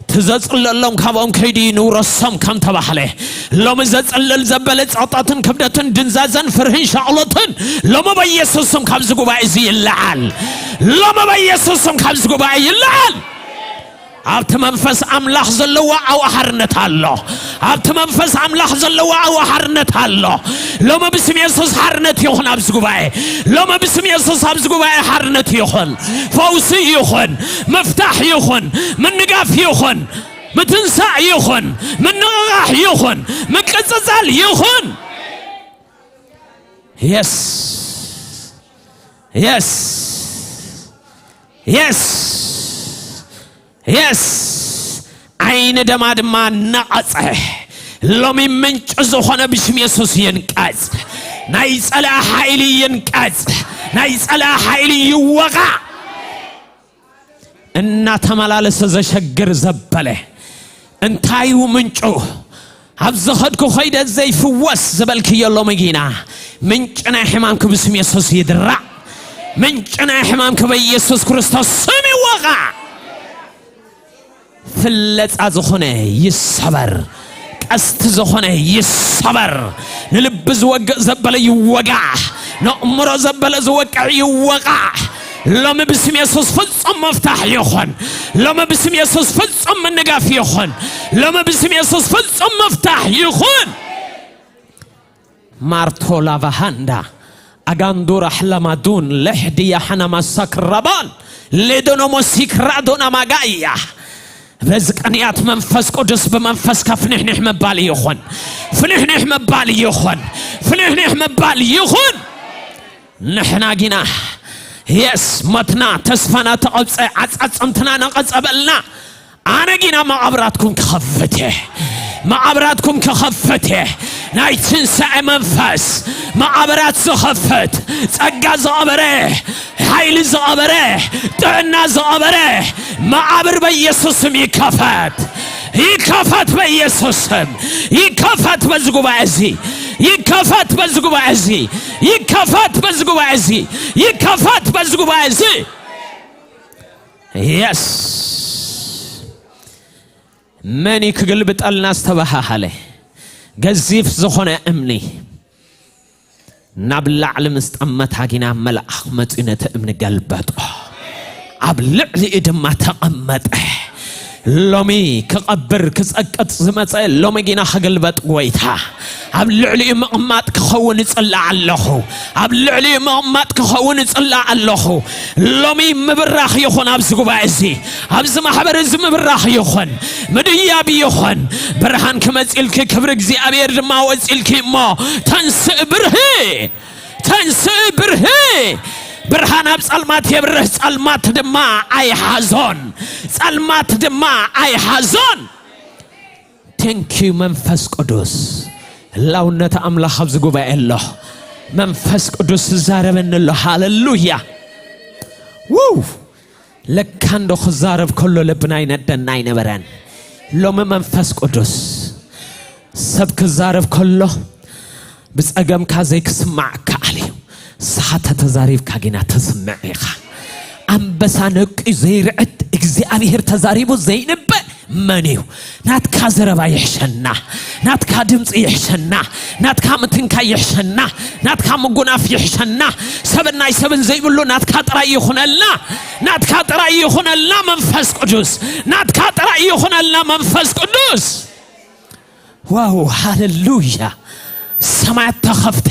እቲ ዘጽለሎም ካብኦም ከይዱ ንውረሶም ከም ተባህለ፣ ሎሚ ዘጽልል ዘበለ ጸቕጣትን ክብደትን ድንዛዘን ፍርህን ሻቕሎትን ሎሚ በኢየሱስ ስም ካብዚ ጉባኤ እዚ ይለዓል። ሎሚ በኢየሱስ ስም ካብዚ ጉባኤ ይለዓል። ኣብቲ መንፈስ ኣምላኽ ዘለዎ ኣብኡ ሓርነት ኣሎ። ኣብቲ መንፈስ ኣምላኽ ዘለዎ ኣብኡ ሓርነት ኣሎ። ሎሚ ብስም የሱስ ሓርነት ይኹን ኣብዚ ጉባኤ። ሎሚ ብስም የሱስ ኣብዚ ጉባኤ ሓርነት ይኹን። ፈውሲ ይኹን። ምፍታሕ ይኹን። ምንጋፍ ይኹን። ምትንሳእ ይኹን። ምንቕቓሕ ይኹን። ምቅጽጻል ይኹን። የስ፣ የስ፣ የስ፣ የስ። ዓይኒ ደማ ድማ ነቐጸ። ሎሚ ምንጪ ዝኾነ ብሽም የሱስ ይንቀጽ። ናይ ጸላኢ ሓይሊ ይንቀጽ። ናይ ጸላኢ ሓይሊ ይወቓ። እናተመላለሰ ዘሸግር ዘበለ እንታይ እዩ ምንጩ? ኣብ ዝኸድኩ ኸይደ ዘይፍወስ ዝበልክዮ ሎሚ ጊና ምንጪ ናይ ሕማምኪ ብስም የሱስ ይድራዕ። ምንጪ ናይ ሕማምኪ በኢየሱስ ክርስቶስ ስም ይወቓ። ፍለጻ ዝኾነ ይሰበር። ቀስቲ ዝኾነ ይሰበር። ንልቢ ዝወግእ ዘበለ ይወጋዕ። ነእምሮ ዘበለ ዝወቅዕ ይወቃዕ። ሎሚ ብስም የሱስ ፍጹም ምፍታሕ ይኹን። ሎሚ ብስም የሱስ ፍጹም ምንጋፍ ይኹን። ሎሚ ብስም የሱስ ፍጹም ምፍታሕ ይኹን። ማርቶ ላቫሃንዳ ኣጋንዱራ ሕላማዱን ለሕድያ ሓናማ ሳክራባን ሌዶኖሞ ሲክራዶና ማጋያ። በዚ ቅንያት መንፈስ ቅዱስ ብመንፈስካ ፍንሕንሕ ምባል ይኹን፣ ፍንሕንሕ ምባል ይኹን፣ ፍንሕንሕ ምባል ይኹን። ንሕና ጊና የስ ሞትና ተስፋና ተቐብፀ፣ ዓፃፅምትና ነቐፀበልና። ኣነ ጊና መቓብራትኩም ክኸፍት እየ፣ መቓብራትኩም ክኸፍት እየ። ናይ ትንሳኤ መንፈስ መቓብራት ዝኸፍት፣ ጸጋ ዝቐበረ፣ ሓይሊ ዝቐበረ፣ ጥዕና ዝቐበረ መቓብር በኢየሱስ ስም ይከፈት። ይከፈት በኢየሱስ ስም። ይከፈት በዚ ጉባኤ እዚ። ይከፈት በዚ ጉባኤ እዚ። ይከፈት በዚ ጉባኤ እዚ። ይከፈት በዚ ጉባኤ እዚ። የስ መን እዩ ክግልብጠልና ዝተባሃሃለ? ገዚፍ ዝኾነ እምኒ ናብ ላዕሊ ምስ ጠመታ ጊና መልኣኽ መጺኡ ነቲ እምኒ ገልበጦ፣ ኣብ ልዕሊኡ ድማ ተቐመጠ። ሎሚ ክቐብር ክጸቅጥ ዝመጸ ሎሚ ጊና ክግልበጥ ጎይታ ኣብ ልዕሊኡ ምቕማጥ ክኸውን እጽላእ ኣለኹ። ኣብ ልዕሊኡ ምቕማጥ ክኸውን እጽላእ ኣለኹ። ሎሚ ምብራኽ ይኹን ኣብዚ ጉባኤ እዚ፣ ኣብዚ ማሕበር እዚ ምብራኽ ይኹን፣ ምድያብ ይኹን። ብርሃን ክመጽልኪ ክብሪ እግዚኣብሔር ድማ ወጽልኪ እሞ ተንስእ ብርሂ፣ ተንስእ ብርሂ። ብርሃን ኣብ ጸልማት የብርህ፣ ጸልማት ድማ ኣይሓዞን፣ ጸልማት ድማ ኣይሓዞን። ቴንኪዩ መንፈስ ቅዱስ። ህላውነት ኣምላኽ ኣብዚ ጉባኤ ኣሎ። መንፈስ ቅዱስ ዝዛረበኒ ኣሎ። ሃለሉያ። ውው። ለካ እንዶ ክዛረብ ከሎ ልብና ይነደና ኣይነበረን። ሎሚ መንፈስ ቅዱስ ሰብ ክዛረብ ከሎ ብጸገምካ ዘይክስማዕ ከኣል እዩ። ንስኻ ተተዛሪብካ ጊና ተስምዕ ኢኻ። ኣንበሳ ነቅዩ ዘይርዕድ እግዚኣብሔር ተዛሪቡ ዘይንበእ መን እዩ? ናትካ ዘረባ ይሕሸና፣ ናትካ ድምፂ ይሕሸና፣ ናትካ ምትንካይ ይሕሸና፣ ናትካ ምጉናፍ ይሕሸና። ሰብን ናይ ሰብን ዘይብሉ ናትካ ጥራይ ይኹነልና፣ ናትካ ጥራይ ይኹነልና መንፈስ ቅዱስ፣ ናትካ ጥራይ ይኹነልና መንፈስ ቅዱስ። ዋው፣ ሃሌሉያ። ሰማያት ተኸፍተ፣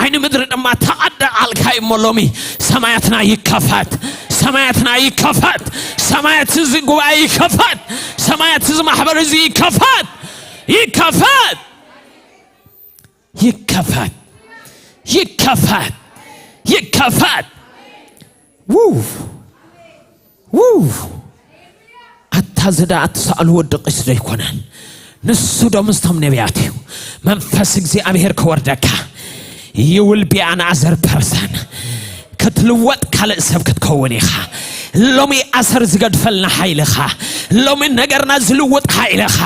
ዓይኒ ምድሪ ድማ ተቐደ ኣልካ እሞ ሎሚ ሰማያትና ይከፈት፣ ሰማያትና ይከፈት፣ ሰማያት እዚ ጉባኤ ይከፈት፣ ሰማያት እዚ ማሕበር እዚ ይከፈት፣ ይከፈት፣ ይከፈት፣ ይከፈት፣ ይከፈት። ውፍ ውፍ ኣታ እዚ ደኣ እትሰኣልዎ ድቂስ ዶ ኣይኮነን? ንሱ ዶ ምስቶም ነቢያት እዩ? መንፈስ እግዚኣብሔር ክወርደካ። You will be another person። ክትልወጥ ካልእ ሰብ ክትከውን ኢኻ። ሎሚ ኣሰር ዝገድፈልና ሓይልኻ፣ ሎሚ ነገርና ዝልውጥ ሓይልኻ፣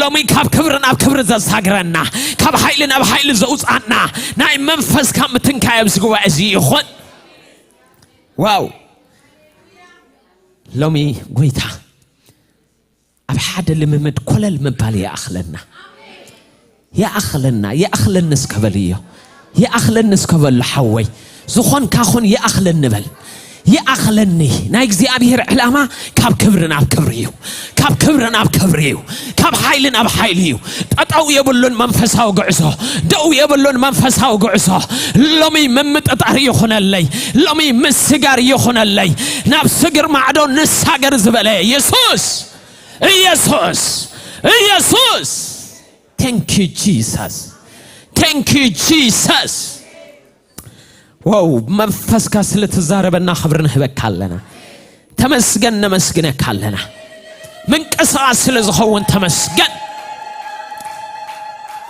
ሎሚ ካብ ክብሪ ናብ ክብሪ ዘሳግረና፣ ካብ ሓይሊ ናብ ሓይሊ ዘውፅኣና ናይ መንፈስካ ምትንካይ ኣብዚ ጉባኤ እዚ ይኹን። ዋው። ሎሚ ጎይታ ኣብ ሓደ ልምምድ ኮለል ምባል ይኣኽለና። ይኣኽለና፣ ይኣኽለኒ እስከ በልዮ። ይኣኽለኒ እስከ በሉ ሓወይ። ዝኾንካ ኹን ይኣኽለኒ በል። ይኣኽለኒ። ናይ እግዚኣብሔር ዕላማ ካብ ክብሪ ናብ ክብሪ እዩ። ካብ ክብሪ ናብ ክብሪ እዩ። ካብ ሓይሊ ናብ ሓይሊ እዩ። ጠጠው የብሉን መንፈሳዊ ጉዕዞ፣ ደው የብሉን መንፈሳዊ ጉዕዞ። ሎሚ ምምጥጣር ይኹነለይ፣ ሎሚ ምስጋር ይኹነለይ። ናብ ስግር ማዕዶ ንሳገር ዝበለ ኢየሱስ፣ ኢየሱስ፣ ኢየሱስ። Thank you Jesus። Thank you Jesus። ዋው፣ መንፈስካ ስለተዛረበና ክብሪ ንህበካ ኣለና። ተመስገን፣ ነመስግነካ ኣለና። ምንቅስቃስ ስለ ዝኸውን ተመስገን።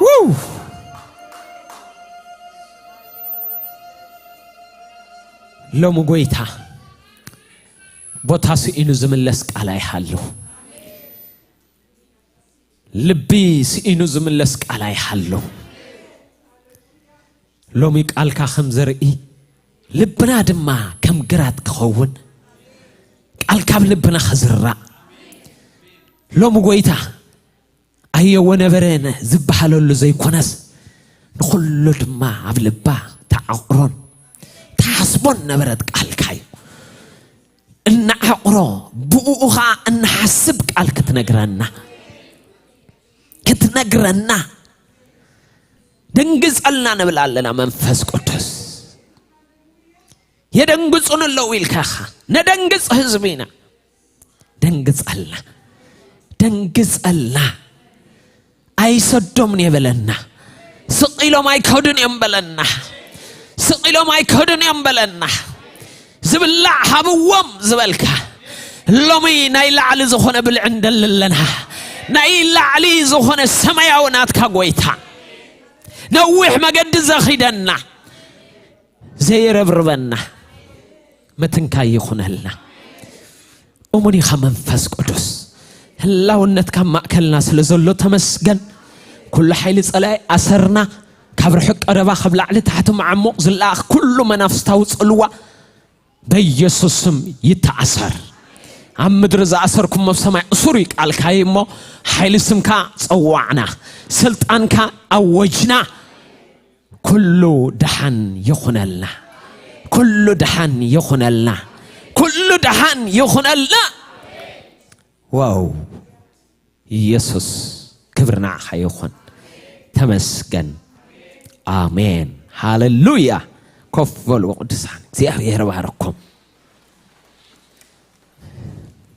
ውው። ሎሚ ጎይታ ቦታ ስኢኑ ዝምለስ ቃል ኣይሃሉ። ልቢ ስኢኑ ዝምለስ ቃል ኣይሃሉ። ሎሚ ቃልካ ከም ዘርኢ ልብና ድማ ከም ግራት ክኸውን፣ ቃልካ ኣብ ልብና ክዝራእ። ሎሚ ጎይታ ኣየወ ነበረ ዝበሃለሉ ዘይኮነስ፣ ንኹሉ ድማ ኣብ ልባ ተዓቑሮን ተሓስቦን ነበረት ቃልካ እዩ። እናዓቑሮ ብኡ ኸዓ እንሓስብ ቃል ክትነግረና፣ ክትነግረና። ደንግጸልና ንብል ኣለና። መንፈስ ቅዱስ፣ የደንግጹን ኣለዉ ኢልካ ኢኻ። ነደንግጽ ህዝቢ ኢና። ደንግጸልና። ደንግጸልና። ኣይሰዶምን እየ በለና። ስቕ ኢሎም ኣይከዱን እዮም በለና። ስቕ ኢሎም ኣይከዱን እዮም በለና። ዝብላዕ ሃብዎም ዝበልካ፣ ሎሚ ናይ ላዕሊ ዝኾነ ብልዒ እንደሊ ኣለና። ናይ ላዕሊ ዝኾነ ሰማያዊ ናትካ ጎይታ፣ ነዊሕ መገዲ ዘኺደና፣ ዘይረብርበና ምትንካይ ይኹነልና። እሙን ኢኻ መንፈስ ቅዱስ፣ ህላውነትካ ኣብ ማእከልና ስለ ዘሎ ተመስገን። ኩሉ ሓይሊ ጸላኢ ኣሰርና፣ ካብ ርሑቕ ቀረባ፣ ካብ ላዕሊ ታሕቲ፣ መዓሙቕ ዝለኣኽ ኩሉ መናፍስታዊ ጽልዋ በኢየሱስ ስም ይተኣሰር። ኣብ ምድሪ ዝኣሰርኩሞ ኣብ ሰማይ እሱር እዩ ቃልካ እዩ እሞ፣ ሓይሊ ስምካ ጸዋዕና፣ ስልጣንካ ኣወጅና። ኩሉ ደሓን ይኹነልና። ኩሉ ደሓን ይኹነልና። ኩሉ ደሓን ይኹነልና። ዋው፣ ኢየሱስ፣ ክብሪ ንዓኻ ይኹን። ተመስገን። ኣሜን። ሃሌሉያ። ኮፍ በሉ ቅዱሳን፣ እግዚኣብሔር ይባርኩም።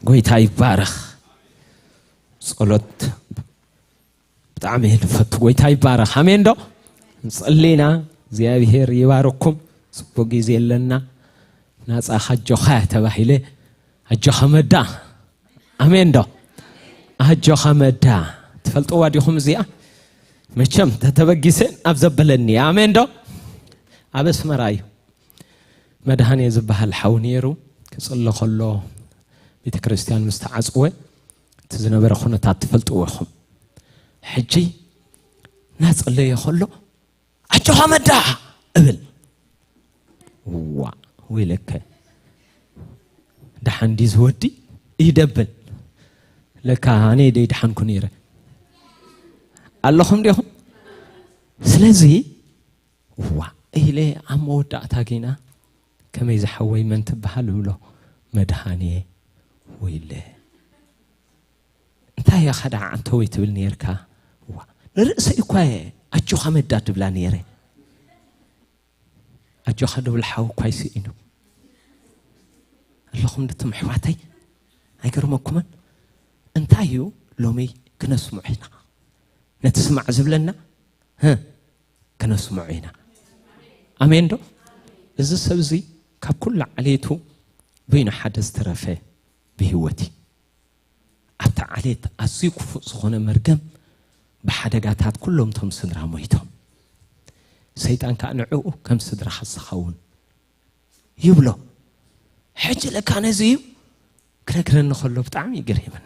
ጎይታ ይባረኽ። ጸሎት ብጣዕሚ እየ ዝፈቱ። ጎይታ ይባረኽ። ኣሜን ዶ? ንጸሊና። እግዚኣብሔር ይባርኩም። ጽቡቅ ግዜ ኣለና። ናጻ ካጆኻ ተባሂለ፣ ኣጆኻ መዳ። ኣሜን ዶ? ኣጆኻ መዳ። ትፈልጥዋ ዲኹም እዚኣ? መቸም ተተበጊሰ ኣብ ዘበለኒ። ኣሜን ዶ? ኣብ ኣስመራ እዩ። መድሃኔ ዝበሃል ሓው ነይሩ። ክጽለ ከሎ ቤተ ክርስቲያን ምስ ተዓጽወ፣ እቲ ዝነበረ ኩነታት ትፈልጥዎ ኢኹም። ሕጂ እናጸለየ ከሎ፣ "ኣጆኻ መዳ" እብል። ዋ፣ ወይለከ፣ ደሓን ድዩ ዝወዲ? ይደብል። ለካ ኣነ ደይደሓንኩ ነይረ። ኣለኹም ዲኹም? ስለዚ፣ ዋ፣ ኢለ ኣብ መወዳእታ ጌና፣ "ከመይ ዝሓወይ መን ትበሃል?" እብሎ። "መድሃኔ" ወይለ። "እንታይ እያ ኸ ደኣ ዓንተወይ ትብል ነርካ?" ዋ፣ ንርእሰይ እኳ እየ ኣጆኻ መዳ ድብላ ነይረ። ኣጆኻ ድብል ሓው እኳ ይስኢኑ። ኣለኹም ድትም ኣሕዋተይ? ኣይገርመኩምን? እንታይ እዩ ሎሚ ክነስምዖ ኢና? ነቲ ስማዕ ዝብለና፣ ህ፣ ክነስምዖ ኢና። ኣሜን ዶ? እዚ ሰብ እዚ ካብ ኩሉ ዓሌቱ በይኑ ሓደ ዝተረፈ ብህይወት እዩ። ኣብቲ ዓሌት ኣዝዩ ክፉእ ዝኾነ መርገም ብሓደጋታት ኩሎም እቶም ስድራ ሞይቶም። ሰይጣን ከኣ ንዕኡ ከም ስድራኻ ዝኸውን ይብሎ። ሕጂ ለካ ነዚ እዩ ክነግረኒ ከሎ ብጣዕሚ ይገርመኒ።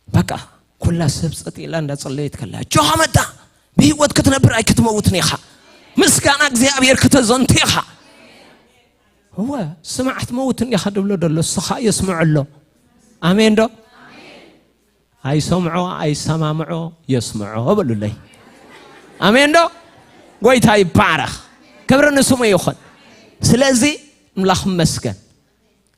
በቃ ኩላ ሰብ ጸጥ ኢላ እንዳጸለየት ከላ፣ "ጆሃ መዳ፣ ብህይወት ክትነብር ኣይክትመውትን ኢኻ። ምስጋና እግዚኣብሔር ክተዘንቱ ኢኻ." እወ፣ ስማዕ ትመውት እንዲኻ ድብሎ ደሎ፣ እሱ ኸኣ የስምዖ ኣሎ። ኣሜን ዶ? ኣይሰምዖ፣ ኣይሰማምዖ፣ የስምዖ በሉለይ። ኣሜን ዶ? ጎይታ ይባረኽ። ክብሪ ንስሙ ይኹን። ስለዚ ኣምላኽ ይመስገን።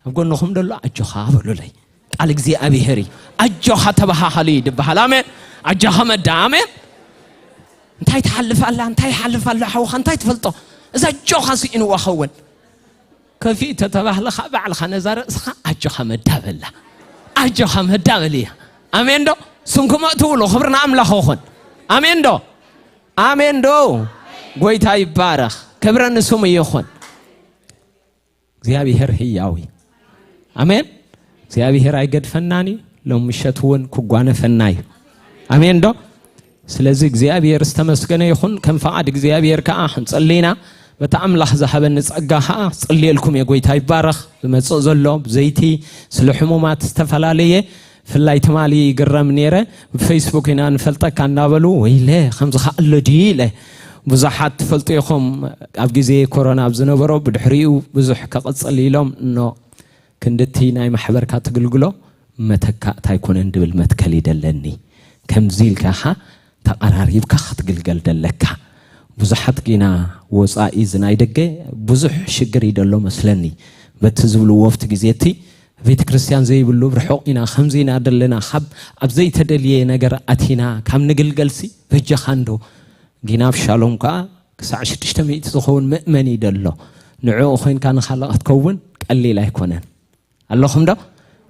ኣብ ጎንኹም ደሎ ኣጆኻ በሉለይ። ቃል እግዚኣብሔር እዩ። ኣጆኻ ተበሃሃሉ እዩ ድበሃል። ኣሜን። ኣጆኻ መዳ። ኣሜን። እንታይ ትሓልፍ ኣላ? እንታይ ይሓልፍ ኣሎ? ሓውኻ እንታይ ትፈልጦ? እዛ ኣጆኻ ስኢንዋ ኸውን። ከፊእ ተተባህለ ኸዓ ባዕልኻ ነዛ ርእስኻ ኣጆኻ መዳ በላ። ኣጆኻ መዳ በልያ። ኣሜን ዶ? ስምኩም ትብሉ፣ ክብሪ ንኣምላኽ ይኹን። ኣሜን ዶ? ኣሜን ዶ? ጎይታ ይባረኽ። ክብሪ ንስሙ ይኹን። እግዚኣብሔር ህያው እዩ። ኣሜን። እግዚኣብሔር ኣይገድፈናን እዩ። ሎም ምሸት እውን ክጓነፈና እዩ። ኣሜን ዶ? ስለዚ እግዚኣብሔር ዝተመስገነ ይኹን። ከም ፈቓድ እግዚኣብሔር ከኣ ክንጸሊ ኢና። በቲ ኣምላኽ ዝሃበኒ ጸጋ ከኣ ክጽልየልኩም እየ። ጎይታ ይባረኽ። ዝመጽእ ዘሎ ብዘይቲ ስለ ሕሙማት ዝተፈላለየ፣ ብፍላይ ትማሊ ይግረም ነይረ። ብፌስቡክ ኢና ንፈልጠካ እናበሉ፣ ወይለ፣ ከምዚ ከኣ ኣሎ ድዩ ኢለ። ብዙሓት ትፈልጡ ኢኹም፣ ኣብ ግዜ ኮሮና ኣብ ዝነበሮ፣ ብድሕሪኡ ብዙሕ ክቕጽል ኢሎም፣ እኖ ክንድቲ ናይ ማሕበርካ ትግልግሎ መተካእታ ኣይኮነን ድብል መትከል ይደለኒ። ከምዚ ኢልካ ኢኻ ተቐራሪብካ ክትግልገል ደለካ። ብዙሓት ጌና ወጻኢ እዚ ናይ ደገ ብዙሕ ሽግር እዩ ደሎ መስለኒ። በቲ ዝብልዎ ኣብቲ ግዜ እቲ ቤተ ክርስቲያን ዘይብሉ ርሑቕ ኢና፣ ከምዚ ኢና ደለና፣ ካብ ኣብ ዘይተደልየ ነገር ኣቲና ካብ ንግልገልሲ በጃኻ እንዶ ጊና ኣብ ሻሎም ከኣ ክሳዕ ሽዱሽተ ሚእቲ ዝኸውን ምእመን እዩ ደሎ። ንዕኡ ኮይንካ ንኻልእ ክትከውን ቀሊል ኣይኮነን። ኣለኹም ዶ?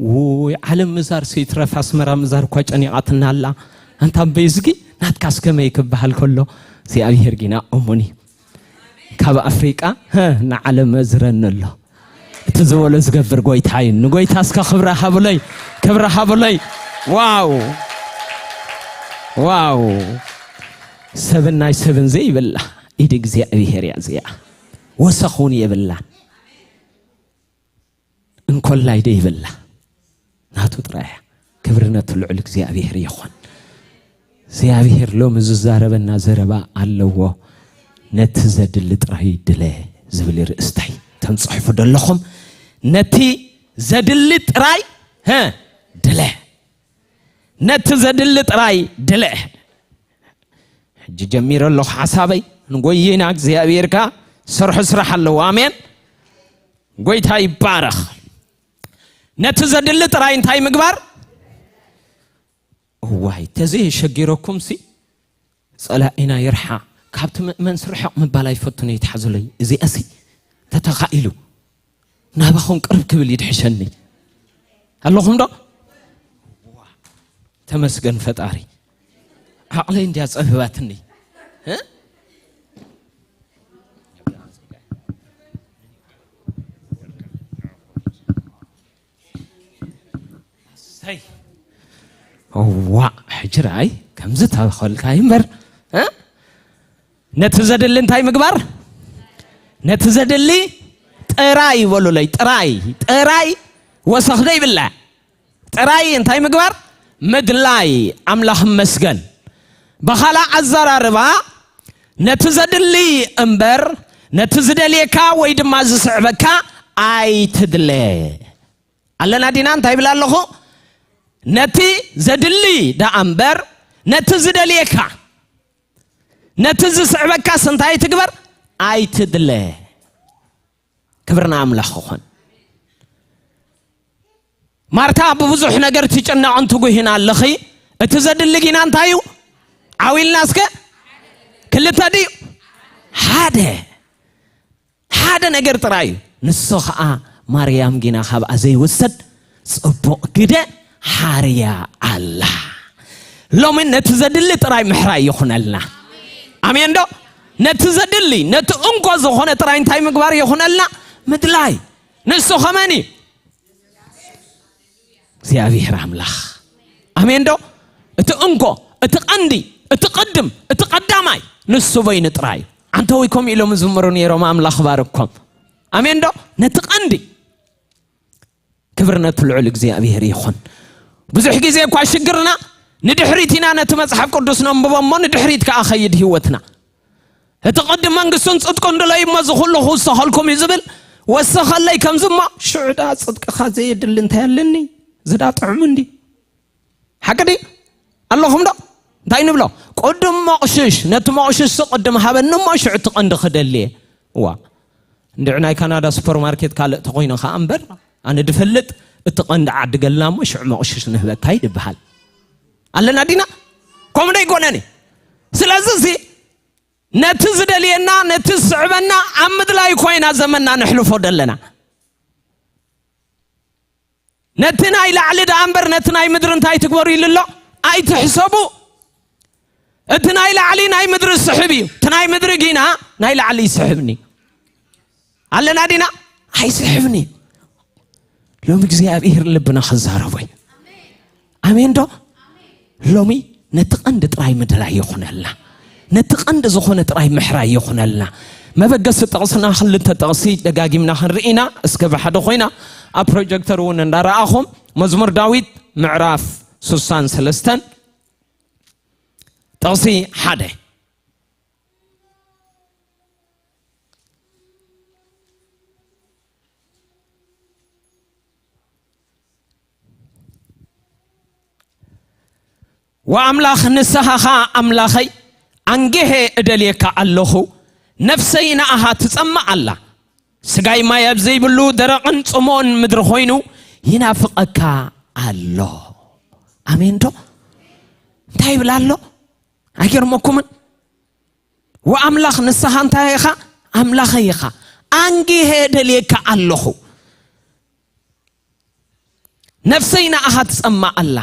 ውይ፣ ዓለም ምዛር ስይትረፍ ኣስመራ ምዛር እኳ ጨኒቓትና ኣላ። ኣንታ በይዝጊ ናትካስ ከመይ ክበሃል ከሎ እግዚኣብሔር ጊና እሙኒ። ካብ ኣፍሪቃ፣ ሀ፣ ንዓለም መዝረኒ ኣሎ። እቲ ዝበሎ ዝገብር ጎይታ እዩ። ንጎይታ እስከ ክብሪ ሃቡለይ፣ ክብሪ ሃቡለይ። ዋው፣ ዋው። ሰብን ናይ ሰብን ዘይብላ ኢድ እግዚኣብሔር እያ እዚኣ። ወሰኽ እውን የብላን። እንኮላይ ደይብላ ናቱ ጥራይ እያ። ክብሪ ነቲ ልዑል እግዚኣብሔር ይኹን። እግዚኣብሔር ሎሚ ዝዛረበና ዘረባ ኣለዎ። ነቲ ዘድሊ ጥራይ ድለ ዝብል ርእስታይ ተንጽሕፉ ደለኹም። ነቲ ዘድሊ ጥራይ፣ ሀ፣ ድለ። ነቲ ዘድሊ ጥራይ ድለ። ሕጂ ጀሚረ ኣለኹ ሓሳበይ። ንጎይና እግዚኣብሔር ከኣ ሰርሑ ስራሕ ኣለዎ። ኣሜን። ጎይታ ይባረኽ። ነቲ ዘድሊ ጥራይ እንታይ ምግባር? እዋይ፣ ተዘይ ሸጊረኩም ሲ ጸላኢና ይርሓ። ካብቲ ምእመን ስርሕቕ ምባል ኣይፈቱን፣ ይትሓዙለይ። እዚኣሲ ተተኻኢሉ ናባኹም ቅርብ ክብል ይድሕሸኒ። ኣለኹም ዶ? ተመስገን ፈጣሪ። ዓቕለይ እንድያ ጸብባትኒ። እ? ሰይ። እዋ፣ ሕጂ ረኣይ፣ ከምዚ ተበኸልካ እምበር፣ እ? ነቲ ዘድሊ እንታይ ምግባር? ነቲ ዘድሊ ጥራይ ይበሉለይ፣ ጥራይ፣ ጥራይ ወሰኽ ዘይብላ። ጥራይ እንታይ ምግባር? ምድላይ። ኣምላኽ መስገን። ብኻልእ ኣዘራርባ፣ ነቲ ዘድሊ እምበር፣ ነቲ ዝደልየካ ወይ ድማ ዝስዕበካ ኣይትድለ። ኣለና ዲና? እንታይ ይብል ኣለኹ? ነቲ ዘድሊ ደኣ እምበር፣ ነቲ ዝደልየካ፣ ነቲ ዝስዕበካስ እንታይ ትግበር? ኣይትድለ። ክብሪ ንኣምላኽ ይኹን። ማርታ ብብዙሕ ነገር ትጭነቕን ትጉህን ኣለኺ። እቲ ዘድሊ ጊና እንታይ እዩ? ዓው ኢልና እስከ። ክልተ ድዩ? ሓደ። ሓደ ነገር ጥራይ እዩ። ንሱ ኸኣ ማርያም ጊና ካብኣ ዘይውሰድ ጽቡቕ ግደ ሓርያ ኣላ። ሎሚ ነቲ ዘድሊ ጥራይ ምሕራይ ይኹነልና። ኣሜን ዶ? ነቲ ዘድሊ፣ ነቲ እንኮ ዝኾነ ጥራይ እንታይ ምግባር ይኹነልና? ምድላይ። ንሱ ኸመን እዩ? እግዚኣብሔር ኣምላኽ። ኣሜን ዶ? እቲ እንኮ፣ እቲ ቀንዲ፣ እቲ ቅድም፣ እቲ ቀዳማይ ንሱ በይኑ ጥራይ እዩ። ዓንተወይ ከምኡ ኢሎም ዝዝምሩ ነይሮም፣ ኣምላኽ ባርኮም። ኣሜን ዶ? ነቲ ቀንዲ። ክብሪ ነቲ ልዑል እግዚኣብሔር ይኹን። ብዙሕ ግዜ እኳ ሽግርና ንድሕሪት ኢና ነቲ መጽሓፍ ቅዱስ ነንብቦ እሞ ንድሕሪት ከኣ ኸይድ ህይወትና። እቲ ቅድም መንግስቱን ጽድቁን ድለዩ እሞ እዚ ኩሉ ክውሰኸልኩም እዩ ዝብል፣ ወሰኸለይ ከምዚ እሞ ሽዑ ደኣ ጽድቅኻ ዘየድሊ እንታይ ኣለኒ? እዚ ደኣ ጥዑም እንዲ። ሓቂ ድዩ? ኣለኹም ዶ? እንታይ ንብሎ? ቅድም መቑሽሽ፣ ነቲ መቑሽሽ ቅድም ሃበኒ እሞ ሽዑ እቲ ቀንዲ ክደልየ። እዋ። እንድዒ ናይ ካናዳ ሱፐርማርኬት ካልእ ተኾይኑ ኸኣ እምበር፣ ኣነ ድፈልጥ እቲ ቀንዲ ዓዲ ገልና እሞ ሽዑ መቑሽሽ ንህበካ እዩ ድበሃል። ኣለና ዲና? ከምኡ ዶ ኣይኮነን? ስለዚ እዚ ነቲ ዝደልየና፣ ነቲ ዝስዕበና ኣብ ምድላይ ኮይና ዘመንና ነሕልፎ ደለና። ነቲ ናይ ላዕሊ ደኣ እምበር ነቲ ናይ ምድሪ እንታይ ትግበሩ ኢሉ ኣሎ? ኣይትሕሰቡ። እቲ ናይ ላዕሊ ናይ ምድሪ ስሕብ እዩ። እቲ ናይ ምድሪ ጊና ናይ ላዕሊ ይስሕብኒ። ኣለና ዲና? ኣይስሕብኒ። ሎሚ እግዚኣብሔር ልብና ክዛረቦ እዩ። ኣሜን ዶ? ሎሚ ነቲ ቀንዲ ጥራይ ምድላይ ይኹነልና። ነቲ ቀንዲ ዝኾነ ጥራይ ምሕራይ ይኹነልና። መበገሲ ጥቕስና ክልተ ጥቕሲ ደጋጊምና ክንርኢ ኢና። እስከ ብሓደ ኮይና ኣብ ፕሮጀክተር እውን እንዳረኣኹም መዝሙር ዳዊት ምዕራፍ ስሳን ሰለስተን ጥቕሲ ሓደ። ወኣምላኽ ንስኻ ኸኣ ኣምላኸይ፣ ኣንጊሄ እደልየካ ኣለኹ፣ ነፍሰይ ንኣኻ ትጸምእ ኣላ። ስጋይ ማይ ኣብ ዘይብሉ ደረቕን ጽሙእን ምድሪ ኾይኑ ይናፍቐካ ኣሎ። ኣሜን ዶ? እንታይ ይብል ኣሎ? ኣይገርመኩምን? ወኣምላኽ ንስኻ እንታይ ኢኻ? ኣምላኸይ ኢኻ። ኣንጊሄ እደልየካ ኣለኹ። ነፍሰይ ንኣኻ ትጸማእ ኣላ።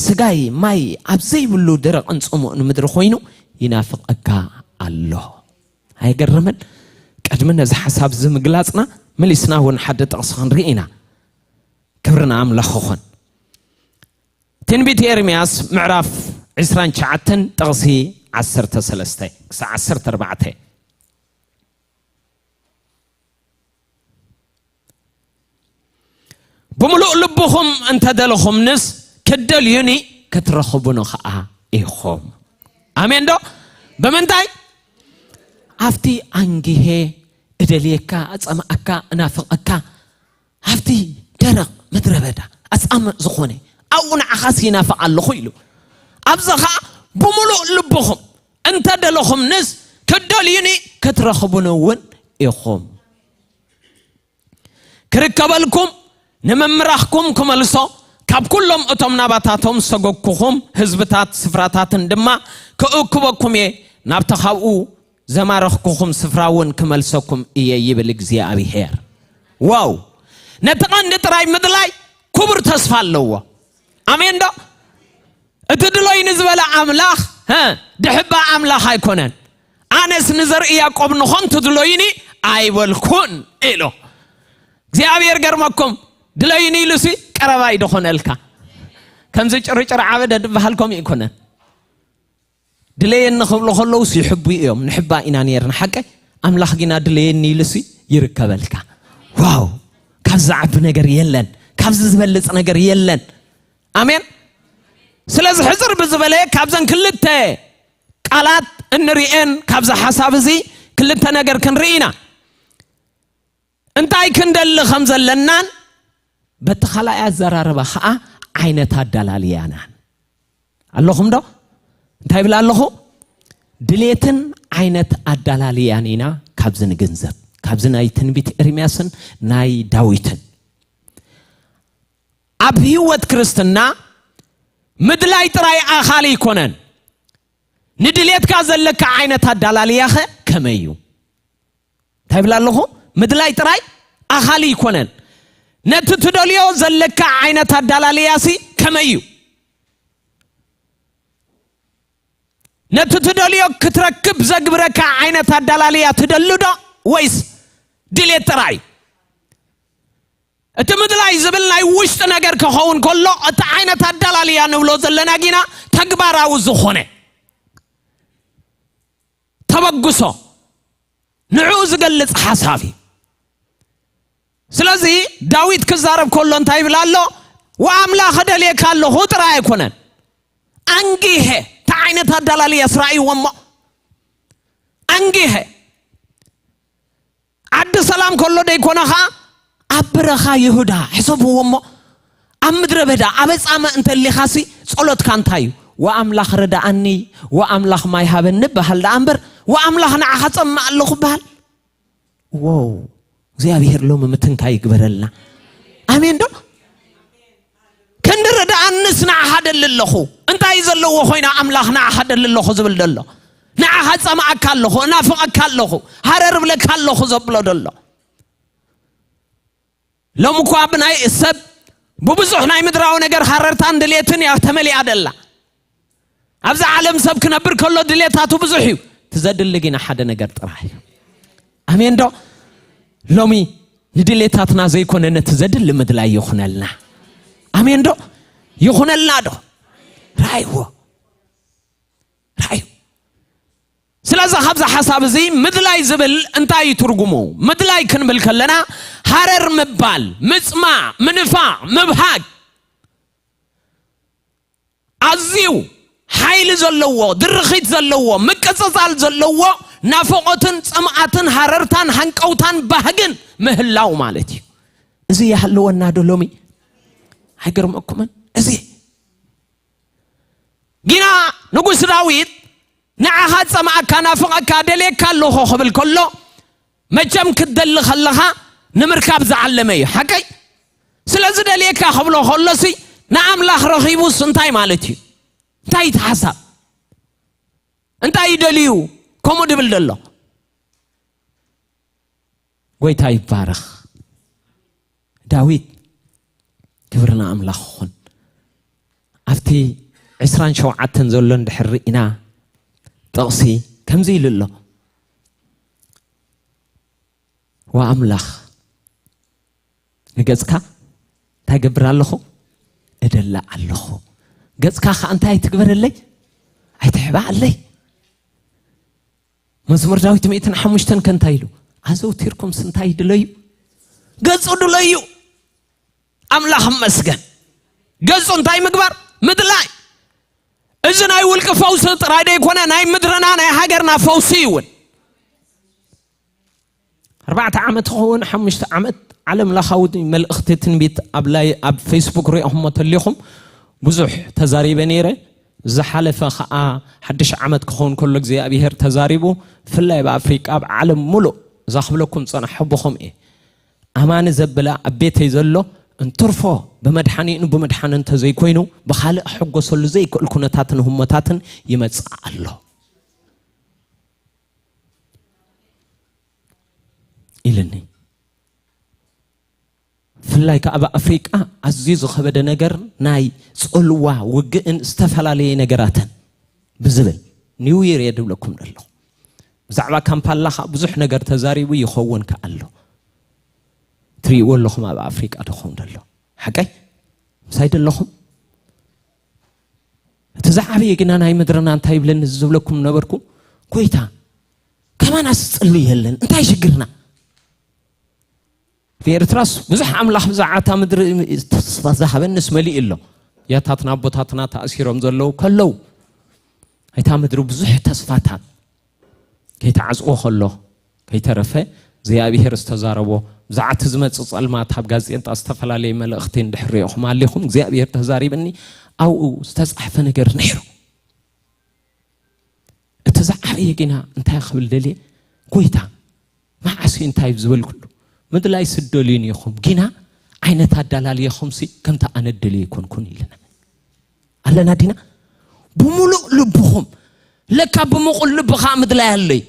ስጋይ ማይ ኣብ ዘይብሉ ደረቕን ጽሙእን ምድሪ ኮይኑ ይናፍቐካ ኣሎ። ኣይገርምን? ቅድሚ ነዚ ሓሳብ እዚ ምግላጽና መሊስና እውን ሓደ ጥቕሲ ክንርኢ ኢና። ክብሪ ንኣምላኽ ይኹን። ትንቢት ኤርምያስ ምዕራፍ ዕስራን ትሽዓተን ጥቕሲ ዓሰርተ ሰለስተ ክሳዕ ዓሰርተ ኣርባዕተ። ብምሉእ ልብኹም እንተደለኹምንስ ክትደልዩኒ ክትረኽቡኒ ኸዓ ኢኹም። ኣሜን ዶ? ብምንታይ? ኣብቲ ኣንጊሄ እደልየካ፣ እጸምኣካ፣ እናፍቐካ፣ ኣብቲ ደረቕ ምድረ በዳ ኣጻምእ ዝኾነ ኣብኡ ንዓኻስ ይናፍቕ ኣለኹ ኢሉ። ኣብዚ ኸዓ ብምሉእ ልብኹም እንተ ደለኹምንስ ክትደልዩኒ ክትረኽቡኒ እውን ኢኹም። ክርከበልኩም ንምምራኽኩም ክመልሶ ካብ ኩሎም እቶም ናባታቶም ዝሰገግኩኹም ህዝብታት ስፍራታትን ድማ ክእክበኩም እየ፣ ናብቲ ካብኡ ዘማረኽኩኹም ስፍራ እውን ክመልሰኩም እየ ይብል እግዚኣብሄር። ዋው! ነቲ ቀንዲ ጥራይ ምድላይ ክቡር ተስፋ ኣለዎ። ኣሜን ዶ? እቲ ድሎይ ንዝበለ ኣምላኽ፣ ሀ፣ ድሕባ ኣምላኽ ኣይኮነን። ኣነስ ንዘርኢ ያዕቆብ ንኾን ትድሎይኒ ኣይበልኩን ኢሉ። እግዚኣብሔር ገርመኩም፣ ድለይኒ ኢሉሲ ቀረባይ ድኾነልካ። ከምዚ ጭርጭር ዓበደ ድበሃል ከምኡ ኣይኮነን። ድለየኒ ክብሉ ከለውስ ይሕቡ እዮም። ንሕባ ኢና ነይርና። ሓቀ ኣምላኽ ግና ድለየኒ ኢሉሲ ይርከበልካ። ዋው! ካብዚ ዝዓቢ ነገር የለን። ካብዚ ዝበልጽ ነገር የለን። ኣሜን። ስለዚ ሕጽር ብዝበለ ካብዘን ክልተ ቃላት እንርእየን ካብዚ ሓሳብ እዚ ክልተ ነገር ክንርኢ ኢና። እንታይ ክንደሊ ከም ዘለናን በቲ ካልኣይ ኣዘራርባ ኸዓ ዓይነት ኣዳላልያናን ኣለኹም ዶ? እንታይ ይብል ኣለኹ? ድሌትን ዓይነት ኣዳላልያን ኢና ካብዚ ንግንዘብ። ካብዚ ናይ ትንቢት ኤርምያስን ናይ ዳዊትን። ኣብ ህይወት ክርስትና ምድላይ ጥራይ ኣኻሊ ኣይኮነን። ንድሌትካ ዘለካ ዓይነት ኣዳላልያኸ ከመይ እዩ? እንታይ ይብል ኣለኹ? ምድላይ ጥራይ ኣኻሊ ኣይኮነን። ነቲ ትደልዮ ዘለካ ዓይነት ኣዳላልያሲ ከመይ እዩ? ነቲ ትደልዮ ክትረክብ ዘግብረካ ዓይነት ኣዳላልያ ትደሊ ዶ ወይስ ድሌት ጥራይ? እቲ ምድላይ ዝብል ናይ ውሽጢ ነገር ክኸውን ከሎ፣ እቲ ዓይነት ኣዳላልያ ንብሎ ዘለና ግና ተግባራዊ ዝኾነ ተበግሶ፣ ንዕኡ ዝገልጽ ሓሳብ እዩ። ስለዚ ዳዊት ክዛረብ ከሎ እንታይ ይብል ኣሎ? "ወኣምላኽ እደልየካ ኣለኹ" ጥራይ ኣይኮነን፣ ኣንጊሀ። እንታይ ዓይነት ኣዳላልያ ስራእይዎ እሞ ኣንጊሀ። ዓዲ ሰላም ከሎ ደይኮነ ኸዓ ኣብ በረኻ ይሁዳ ሕሰብዎ እሞ፣ ኣብ ምድረ በዳ ኣብ ኣጻምእ እንተሊኻሲ ጸሎትካ እንታይ እዩ? "ወኣምላኽ ርድኣኒ፣ ወኣምላኽ ማይ ሃበኒ" በሃል ደኣ እምበር፣ "ወኣምላኽ ንዓኻ ጸምእ ኣለኹ" በሃል። ዎው፣ እግዚኣብሔር ሎሚ ምትንካይ ይግበረልና። ኣሜን ዶ? "ክንዲ ርድኣንስ ንዓኻ ደሊ ኣለኹ። እንታይ ዘለዎ ኮይና ኣምላኽ ንዓኻ ደሊ ኣለኹ ዝብል ዘሎ? ንዓኻ ጸምኣካ ኣለኹ፣ እናፍቐካ ኣለኹ፣ ሃረር እብለካ ኣለኹ" ዘብሎ ዘሎ። ሎሚ እኳ ብናይ ሰብ ብብዙሕ ናይ ምድራዊ ነገር ሃረርታን ድሌትን እያ ተመሊኣ ደላ። ኣብዛ ዓለም ሰብ ክነብር ከሎ ድሌታቱ ብዙሕ እዩ። እቲ ዘድሊ ግና ሓደ ነገር ጥራይ እዩ። ኣሜን ዶ? ሎሚ ንድሌታትና ዘይኮነ ነቲ ዘድሊ ምድላይ ይኹነልና። ኣሜን ዶ? ይኹነልና ዶ? ራእይዎ። ራእዩ። ስለዚ ካብዚ ሓሳብ እዚ ምድላይ ዝብል እንታይ እዩ ትርጉሙ? ምድላይ ክንብል ከለና ሃረር ምባል፣ ምጽማእ፣ ምንፋቕ፣ ምብሃግ፣ ኣዝዩ ሓይሊ ዘለዎ፣ ድርኺት ዘለዎ፣ ምቅጽጻል ዘለዎ ናፍቖትን ጽምኣትን ሃረርታን ሃንቀውታን ባህግን ምህላው ማለት እዩ። እዚ ይሃልወና ዶ ሎሚ? ኣይገርመኩምን? እዚ ግና ንጉስ ዳዊት ንዓኻ ጸምኣካ፣ ናፍቐካ፣ ደልየካ ኣለኹ ክብል ከሎ፣ መቸም ክትደሊ ከለኻ ንምርካብ ዝዓለመ እዩ። ሓቀይ? ስለዚ ደልየካ ክብሎ ከሎሲ ንኣምላኽ ረኺቡስ እንታይ ማለት እዩ? እንታይ እቲ ሓሳብ? እንታይ እዩ ደልዩ ከምኡ ድብል ዘሎ? ጎይታ ይባረኽ። ዳዊት ክብርና ኣምላኽ ኹን ኣብቲ ዕስራን ሸውዓተን ዘሎ እንድሕር ኢና ጥቕሲ ከምዚ ኢሉ ኣሎ። ወኣምላኽ ንገጽካ እንታይ ገብር ኣለኹ? እደላ ኣለኹ። ገጽካ ከኣ እንታይ ኣይትግበረለይ? ኣይትሕባኣለይ። መዝሙር ዳዊት ሚእትን ሓሙሽተን ከ እንታይ ኢሉ? ኣዘውቲርኩም እንታይ ድለዩ? ገጹ ድለዩ። ኣምላኽ መስገን። ገጹ እንታይ ምግባር? ምድላይ። እዚ ናይ ውልቂ ፈውሲ ጥራይ ደይኮነ ናይ ምድርና ናይ ሃገርና ፈውሲ እውን። ኣርባዕተ ዓመት ክኸውን ሓሙሽተ ዓመት ዓለም ለኻዊ መልእኽቲ ትንቢት ኣብ ላይ ኣብ ፌስቡክ ሪኦኹሞ ተሊኹም ብዙሕ ተዛሪበ ነይረ። ዝሓለፈ ከዓ ሓድሽ ዓመት ክኸውን ከሎ እግዚኣብሔር ተዛሪቡ ብፍላይ ኣብ ኣፍሪቃ ኣብ ዓለም ሙሉእ እዛ ክብለኩም ፀናሕ ሕቡኹም እየ። ኣማኒ ዘብላ ኣብ ቤተይ ዘሎ እንትርፎ ብመድሓኒእን ብምድሓን እንተዘይኮይኑ ብኻልእ ክሕጎሰሉ ዘይክእል ኩነታትን ህሞታትን ይመጽእ ኣሎ ኢልኒ። ብፍላይ ከዓ ኣብ ኣፍሪቃ ኣዝዩ ዝኸበደ ነገር ናይ ጽልዋ ውግእን ዝተፈላለየ ነገራትን ብዝብል ኒው ይር እየ ድብለኩም ደለኹ። ብዛዕባ ካምፓላ ከዓ ብዙሕ ነገር ተዛሪቡ ይኸውን ከኣሎ ትርእይዎ ኣለኹም ኣብ ኣፍሪቃ ድኸውን ደሎ ሓቀይ ምሳይ ደለኹም። እቲ ዝዓበየ ግና ናይ ምድርና እንታይ ይብለኒ ዝብለኩም ነበርኩ፣ ጎይታ ከማን ኣስፅሉ የለን እንታይ ሽግርና? ብኤርትራስ ብዙሕ ኣምላኽ ብዛዕባ እታ ምድሪ ተስፋ ዝሃበንስ መሊኡ ኣሎ። ያታትና ኣቦታትና ተኣሲሮም ዘለዉ ከለዉ እታ ምድሪ ብዙሕ ተስፋታት ከይተዓጽዎ ከሎ ከይተረፈ እግዚኣብሔር ዝተዛረቦ ብዛዕባ እቲ ዝመጽእ ጸልማት ኣብ ጋዜጣ ዝተፈላለየ መልእኽቲ እንድሕር ሪኢኹም ኣሊኹም እግዚኣብሔር ተዛሪብኒ ኣብኡ ዝተጻሕፈ ነገር ነይሩ። እቲ ዝዓበየ ግና እንታይ ክብል ደልየ? ጎይታ መዓስ እዩ እንታይ ዝበልኩሉ? ምድላይ ስደልዩን ኢኹም ግና ዓይነት ኣዳላልየኹም ሲ ከምቲ ኣነ ደልየ ኣይኮንኩን ኢልና ኣለና ዲና? ብምሉእ ልብኹም ለካ ብምቑል ልቢ ከዓ ምድላይ ኣለዩ።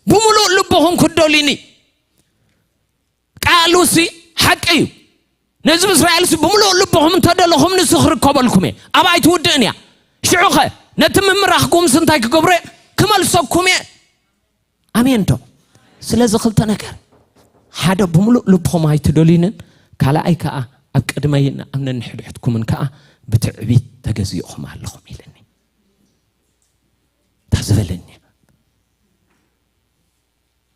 ብምሉእ ልብኹም ክደልዩኒ ቃሉ ሲ ሓቂ እዩ። ነዚ እስራኤል ሲ ብምሉእ ልብኹም እንተደለኹም ንሱ ክርከበልኩም እየ። ኣብ ኣይትውድእን እያ። ሽዑኸ ነቲ ምምራኽኩም ሲ እንታይ ክገብሮ እየ? ክመልሰኩም እየ። ኣሜን ዶ? ስለዚ ክልተ ነገር፣ ሓደ ብምሉእ ልብኹም ኣይትደልዩንን፣ ካልኣይ ከዓ ኣብ ቅድመይ ንኣምነን ንሕድሕድኩምን ከዓ ብትዕቢት ተገዚእኹም ኣለኹም ኢልኒ። እንታይ ዝበለኒ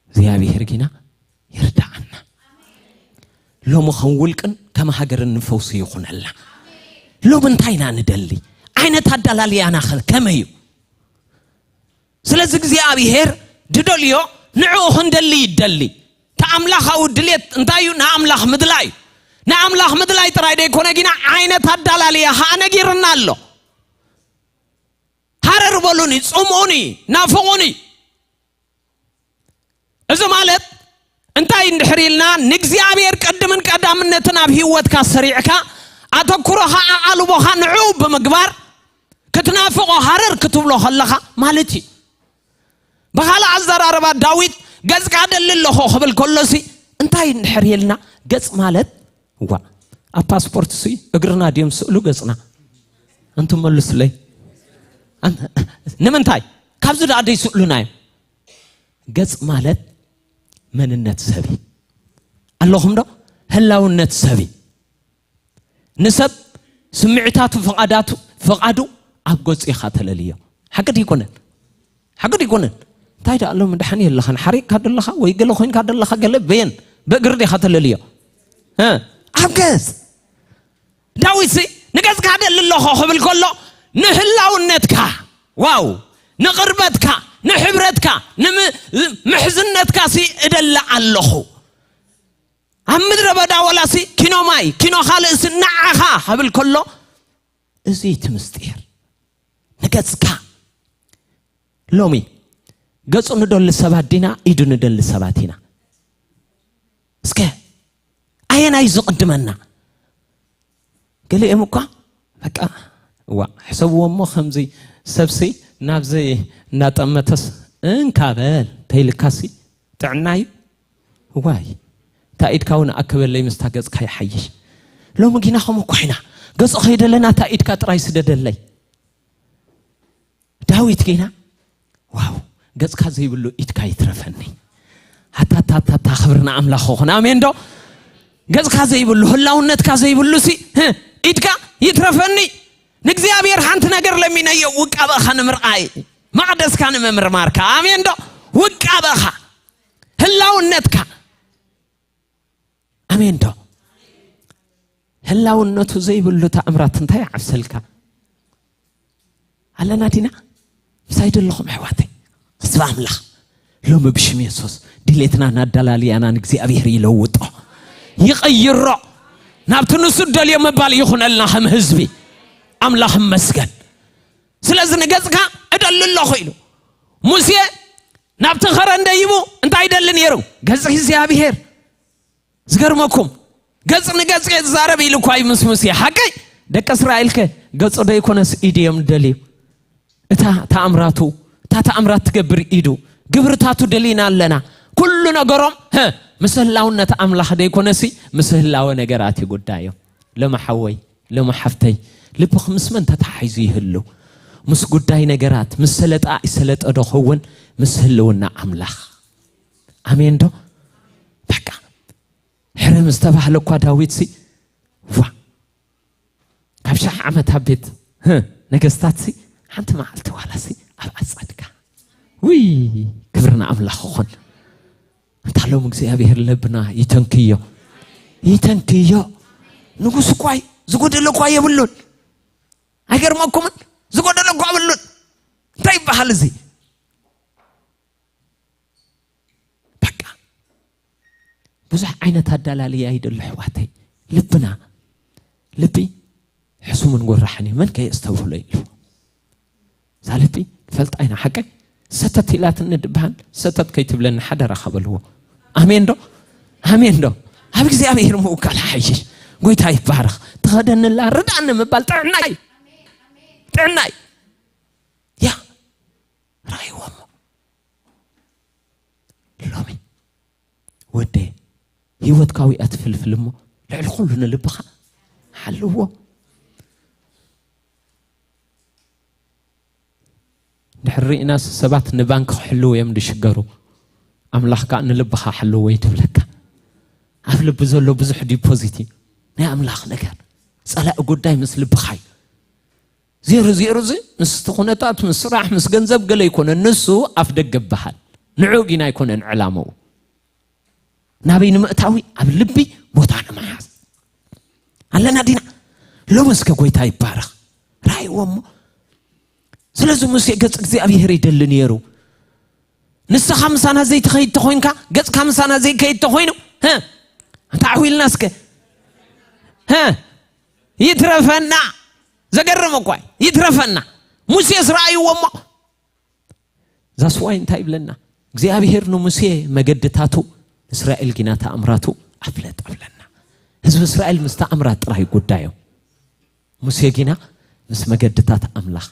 እግዚኣብሔር ግና ይርዳዓና። ሎሚ ከም ውልቅን ከም ሃገርን ንፈውሲ ይኹነልና። ሎሚ እንታይ ኢና ንደሊ? ዓይነት ኣዳላልያና ኸ ከመይ እዩ? ስለዚ እግዚኣብሔር ድደልዮ ንዕኡ ክንደሊ ይደሊ። እቲ ኣምላኻዊ ድሌት እንታይ እዩ? ንኣምላኽ ምድላይ እዩ። ንኣምላኽ ምድላይ ጥራይ ደይኮነ ግና ዓይነት ኣዳላልያ ኸዓ ነጊርና ኣሎ። ሃረር በሉኒ፣ ጽምኡኒ፣ ናፍቑኒ። እዚ ማለት እንታይ እንድሕር ኢልና ንእግዚኣብሔር ቅድምን ቀዳምነትን ኣብ ህይወትካ ሰሪዕካ ኣተኩሮኻ ኣቓልቦኻ ንዕኡ ብምግባር ክትናፍቖ ሃረር ክትብሎ ከለኻ ማለት እዩ። ብኻልእ ኣዘራርባ ዳዊት ገጽካ ደሊ ኣለኹ ክብል ከሎሲ እንታይ እንድሕር ኢልና ገጽ ማለት እዋ ኣብ ፓስፖርት ሲ እግርና ድዮም ስእሉ ገጽና ኣንቱም መልስለይ። ኣን- ንምንታይ ካብዚ ደኣ ደይስእሉና እዮም? ገጽ ማለት መንነት ሰብ እዩ። ኣለኹም ዶ? ህላውነት ሰብ እዩ። ንሰብ ስምዒታቱ ፍቓዳቱ ፍቓዱ ኣብ ገጹ ኢኻ ተለልዮ። ሓቂ ድዩ ይኮነን? ሓቂ ድዩ ይኮነን? እንታይ ደኣ ኣሎ ምድሓን የለኻን ሓሪቕካ ደለኻ ወይ ገለ ኮይንካ ደለኻ ገለ በየን በእግሪ ዲኻ ተለልዮ? እ? ኣብ ገጽ ዳዊት ሲ ንገጽካ ደሊ ኣለኹ ክብል ከሎ ንህላውነትካ ዋው ንቕርበትካ ንሕብረትካ ንምሕዝነትካ ሲ እደሊ ኣለኹ። ኣብ ምድረ በዳ ወላ ሲ ኪኖ ማይ ኪኖ ካልእ ሲ ንዓኻ ክብል ከሎ እዚ እቲ ምስጢር ንገጽካ ሎሚ ገጹ ንደሊ ሰባት ዲና ኢዱ ንደሊ ሰባት ኢና? እስከ ኣየናይ ዝቕድመና? ገሊኦም እኳ በቃ እዋ ሕሰብዎ እሞ ከምዚ ሰብሲ ናብዚ እናጠመተስ እንካ በል ተይልካሲ ጥዕና እዩ። እዋይ እታ ኢድካ እውን ኣክበለይ ምስታ ገጽካ ይሓይሽ። ሎሚ ጊና ከምኡ እኳ ኢና። ገጹ ከይደለና እታ ኢድካ ጥራይ ስደደለይ። ዳዊት ጊና፣ ዋው፣ ገጽካ ዘይብሉ ኢድካ ይትረፈኒ። ኣታታታታ፣ ክብሪ ንኣምላኽ ይኹን። ኣሜን ዶ? ገጽካ ዘይብሉ፣ ህላውነትካ ዘይብሉ ሲ፣ ህ፣ ኢድካ ይትረፈኒ። ንእግዚኣብሔር ሓንቲ ነገር ለሚነዮ፣ ውቃበኻ ንምርኣይ፣ መቕደስካ ንምምርማርካ። ኣሜን ዶ? ውቃበኻ፣ ህላውነትካ። ኣሜን ዶ? ህላውነቱ ዘይብሉ ተኣምራት እንታይ ይዓብሰልካ? ኣለና ዲና? ምሳይ ደለኹም ኣሕዋተይ? ህዝቢ ኣምላኽ፣ ሎሚ ብሽም የሱስ ድሌትና እናዳላልያና ንእግዚኣብሔር ይለውጦ፣ ይቐይሮ። ናብቲ ንሱ ደልዮ ምባል ይኹነልና ከም ህዝቢ። ኣምላኽ ይመስገን። ስለዚ ንገጽካ እደሊ ኣለኹ ኢሉ ሙሴ ናብቲ ኸረን ደይቡ እንታይ ይደሊ ነይሩ? ገጽ እግዚኣብሔር። ዝገርመኩም፣ ገጽ ንገጽ እየ ዝዛረብ ኢሉ እኳ እዩ ምስ ሙሴ። ሓቀይ፣ ደቂ እስራኤልከ ገጹ ዶ ይኮነስ ኢዱ እዮም ደልዩ? እታ ተኣምራቱ፣ እታ ተኣምራት ትገብር ኢዱ፣ ግብርታቱ ደሊና ኣለና። ኩሉ ነገሮም፣ ህ፣ ምስ ህላውነት ኣምላኽ ዶ ይኮነሲ ምስ ህላወ ነገራት እዩ ጉዳዮም። ሎሚ ሓወይ፣ ሎሚ ሓፍተይ፣ ልብኺ ምስ መን ተተሓሒዙ ይህሉ? ምስ ጉዳይ ነገራት፣ ምስ ሰለጠ ኣይሰለጠ ዶ ኸውን? ምስ ህልውና ኣምላኽ። ኣሜን ዶ? በቃ፣ ሕረም ዝተባህለ እኳ ዳዊት ሲ፣ ዋ፣ ካብ ሽሕ ዓመት ኣብ ቤት፣ ህ፣ ነገስታት ሲ፣ ሓንቲ መዓልቲ ዋላ ሲ ኣብ ኣጸድካ። ውይ፣ ክብሪ ንኣምላኽ ይኹን። እንታ ሎም እግዚኣብሔር ለብና ይተንክዮ፣ ይተንክዮ። ንጉስ እኳ እዩ፣ ዝጎደለ እኳ የብሉን። ኣይገርመኩምን? ዝጎደለ እኳ የብሉን። እንታይ ይበሃል እዚ? በቃ፣ ብዙሕ ዓይነት ኣዳላልያ ይደሎ ኣሕዋተይ። ልብና፣ ልቢ ሕሱምን ጎራሕን እዩ፣ መን ከየስተብህሎ ኢሉ። እዛ ልቢ ንፈልጣ ኢና፣ ሓቀይ? ሰተት ኢላትኒ ድበሃል፣ ሰተት ከይትብለኒ ሓደራኻ በልዎ። ኣሜን ዶ? ኣሜን ዶ? ኣብ እግዚኣብሔር ምውካል ሓይሽ። ጎይታ ይባረኽ። ትኸደንላ፣ ርዳእኒ ምባል ጥዕናይ፣ ጥዕናይ። ያ፣ ራእይዎ እሞ። ሎሚ ወደ ህይወትካ ዊኣ ትፍልፍል እሞ፣ ልዕሊ ኩሉ ንልብኻ ሓልዎ። ድሕሪ ርኢናስ ሰባት ንባንክ ክሕልው እዮም ዝሽገሩ። ኣምላኽ ከኣ ንልብኻ ሓልዎ እዩ ትብለካ። ኣብ ልቢ ዘሎ ብዙሕ ዲፖዚት እዩ። ናይ ኣምላኽ ነገር፣ ጸላኢ ጉዳይ ምስ ልብኻ እዩ። ዜሮ ዜሮ እዚ ምስቲ ኩነታት፣ ምስ ስራሕ፣ ምስ ገንዘብ ገለ ይኮነ። ንሱ ኣፍ ደገ ይበሃል። ንዑ ጊና ኣይኮነን ዕላምኡ። ናበይ ንምእታዊ? ኣብ ልቢ ቦታ ንምሓዝ። ኣለና ዲና? ሎሚ እስከ ጎይታ ይባረኽ። ራእይዎ እሞ። ስለዚ ሙሴ ገጽ እግዚኣብሔር ይደሊ ነይሩ። ንስኻ ምሳና ዘይትኸይድ ተኾይንካ፣ ገጽካ ምሳና ዘይከይድ ተኾይኑ፣ ህ፣ ኣንታ ኣዕዊልና እስከ። ህ፣ ይትረፈና። ዘገርም እኳ እዩ። ይትረፈና። ሙሴስ ረኣይዎ እሞ። ዛስዋይ እንታይ ይብለና? እግዚኣብሔር ንሙሴ መገድታቱ፣ እስራኤል ጊና ተኣምራቱ ኣፍለጥ ኣብለና። ህዝቢ እስራኤል ምስ ተኣምራት ጥራይ ጉዳዮም። ሙሴ ጊና ምስ መገድታት ኣምላኽ፣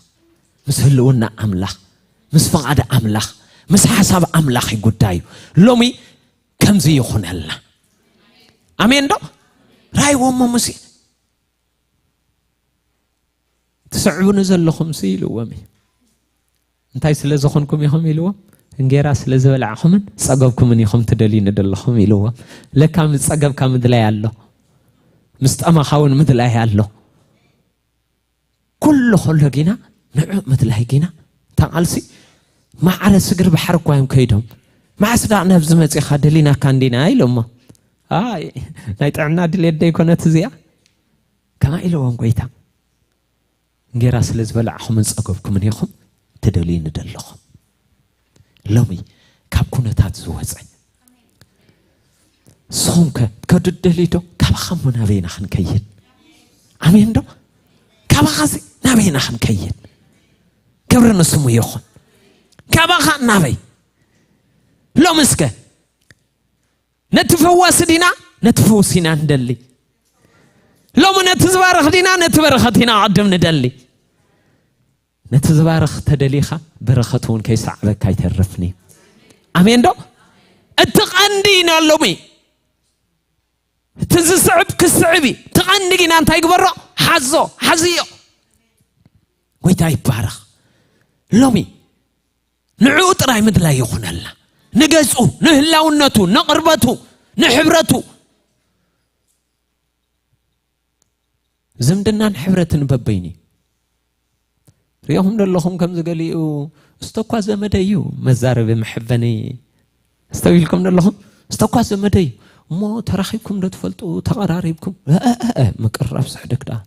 ምስ ህልውና ኣምላኽ፣ ምስ ፍቓድ ኣምላኽ፣ ምስ ሓሳብ ኣምላኽ እዩ ጉዳዩ። ሎሚ ከምዚ ይኹነልና። ኣሜን ዶ? ራእይዎ እሞ ሙሴ፣ "ትስዕቡኒ ዘለኹም ሲ?" ኢልዎም እዩ። "እንታይ ስለ ዝኾንኩም ኢኹም?" ኢልዎም። "እንጌራ ስለ ዝበላዕኹምን ጸገብኩምን ኢኹም ትደልዩኒ ዘለኹም?" ኢልዎም። ለካ ምስ ጸገብካ ምድላይ ኣሎ፣ ምስ ጠማኻ እውን ምድላይ ኣሎ። ኩሉ ከሎ ጊና ንዑ ምድላይ ጊና። እታ ቃልሲ ማዕረ ስግር ባሕሪ እኳ እዮም ከይዶም። "መዓስ ደኣ ናብዚ መጺኻ? ደሊናካ እንዲና" ኢሎሞ። "ኣይ፣ ናይ ጥዕና ድሌት ዶ ይኮነት እዚኣ?" ከማ ኢልዎም ጎይታ። "እንጌራ ስለ ዝበላዕኹምን ጸገብኩምን ኢኹም ትደልዩኒ ዘለኹም?" ሎሚ ካብ ኩነታት ዝወጸ ንስኹም ከ ከድደሊ ዶ? ካባኻ እሞ ናበይና ክንከይድ? ኣሜን ዶ? ካባኻሲ ናበይና ክንከይድ? ክብሪ ንስሙ ይኹን። ካባኻ ናበይ? ሎሚ እስከ ነቲ ፈዋሲ ዲና ነቲ ፈውሲ ኢና ንደሊ? ሎሚ ነቲ ዝባርኽ ዲና ነቲ በረኸት ኢና ኣቐድም ንደሊ? ነቲ ዝባርኽ ተደሊኻ በረኸት እውን ከይሰዓበካ ኣይተርፍን እዩ። ኣሜን ዶ? እቲ ቀንዲ ኢና ሎሚ። እቲ ዝስዕብ ክስዕብ እዩ። እቲ ቀንዲ ግና እንታይ ግበሮ? ሓዞ፣ ሓዝዮ። ጎይታ ይባረኽ። ሎሚ ንዕኡ ጥራይ ምድላይ ይኹነልና። ንገጹ፣ ንህላውነቱ፣ ንቕርበቱ፣ ንሕብረቱ። ዝምድናን ሕብረትን በበይኑ እዩ። ሪኢኹም ደለኹም ከምዚ ገሊኡ፣ "እስተኳ ዘመደይ እዩ መዛረቢ መሐበኒ." ኣስተውኢልኩም ደለኹም? "እስተኳ ዘመደይ እዩ። እሞ ተራኺብኩም ዶ ትፈልጡ? ተቐራሪብኩም?" እ፣ እ፣ እ፣ እ፣ ምቅርራብ ስሕደክ ደኣ።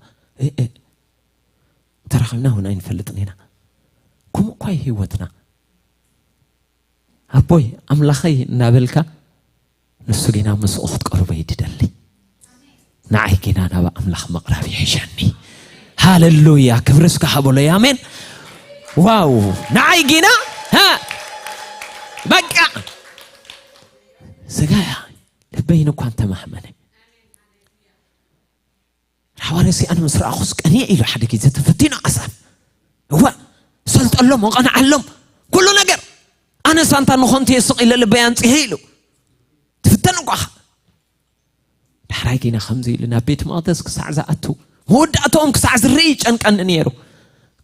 እ፣ እ። ተራኺብና እውን ኣይንፈልጥን ኢና። ከምኡ እኳ እዩ ህይወትና። "ኣቦይ ኣምላኸይ" እናበልካ፣ ንሱ ጊና ምስኡ ክትቀርቦ እዩ ድደሊ። ንዓይ ጊና ናብ ኣምላኽ ምቕራብ ይሕሸኒ። ሃሌሉያ! ክብሪ እስከ ሃበሎ። ኣሜን። ዋው! ንዓይ ጊና፣ ሀ፣ በቃ፣ ስጋ ልበይን እኳ እንተማሕመነ። ሓዋርያ ሲኣን ምስ ረኣኹስ ቀንየ ኢሉ ሓደ ግዜ ተፈቲኑ ኣሳፍ። እወ፣ ሰልጠሎም፣ ወቐንዓሎም፣ ኩሉ ነገር። ኣነስ ኣንታ ንኾንቱ የስቕ ኢለ ልበይ ኣንጽሄ ኢሉ። ትፍተን እኳ። ዳሕራይ ጊና ከምዚ ኢሉ ናብ ቤት መቕደስ ክሳዕ ዝኣቱ፣ መወዳእትኦም ክሳዕ ዝርኢ ይጨንቀኒ ነይሩ።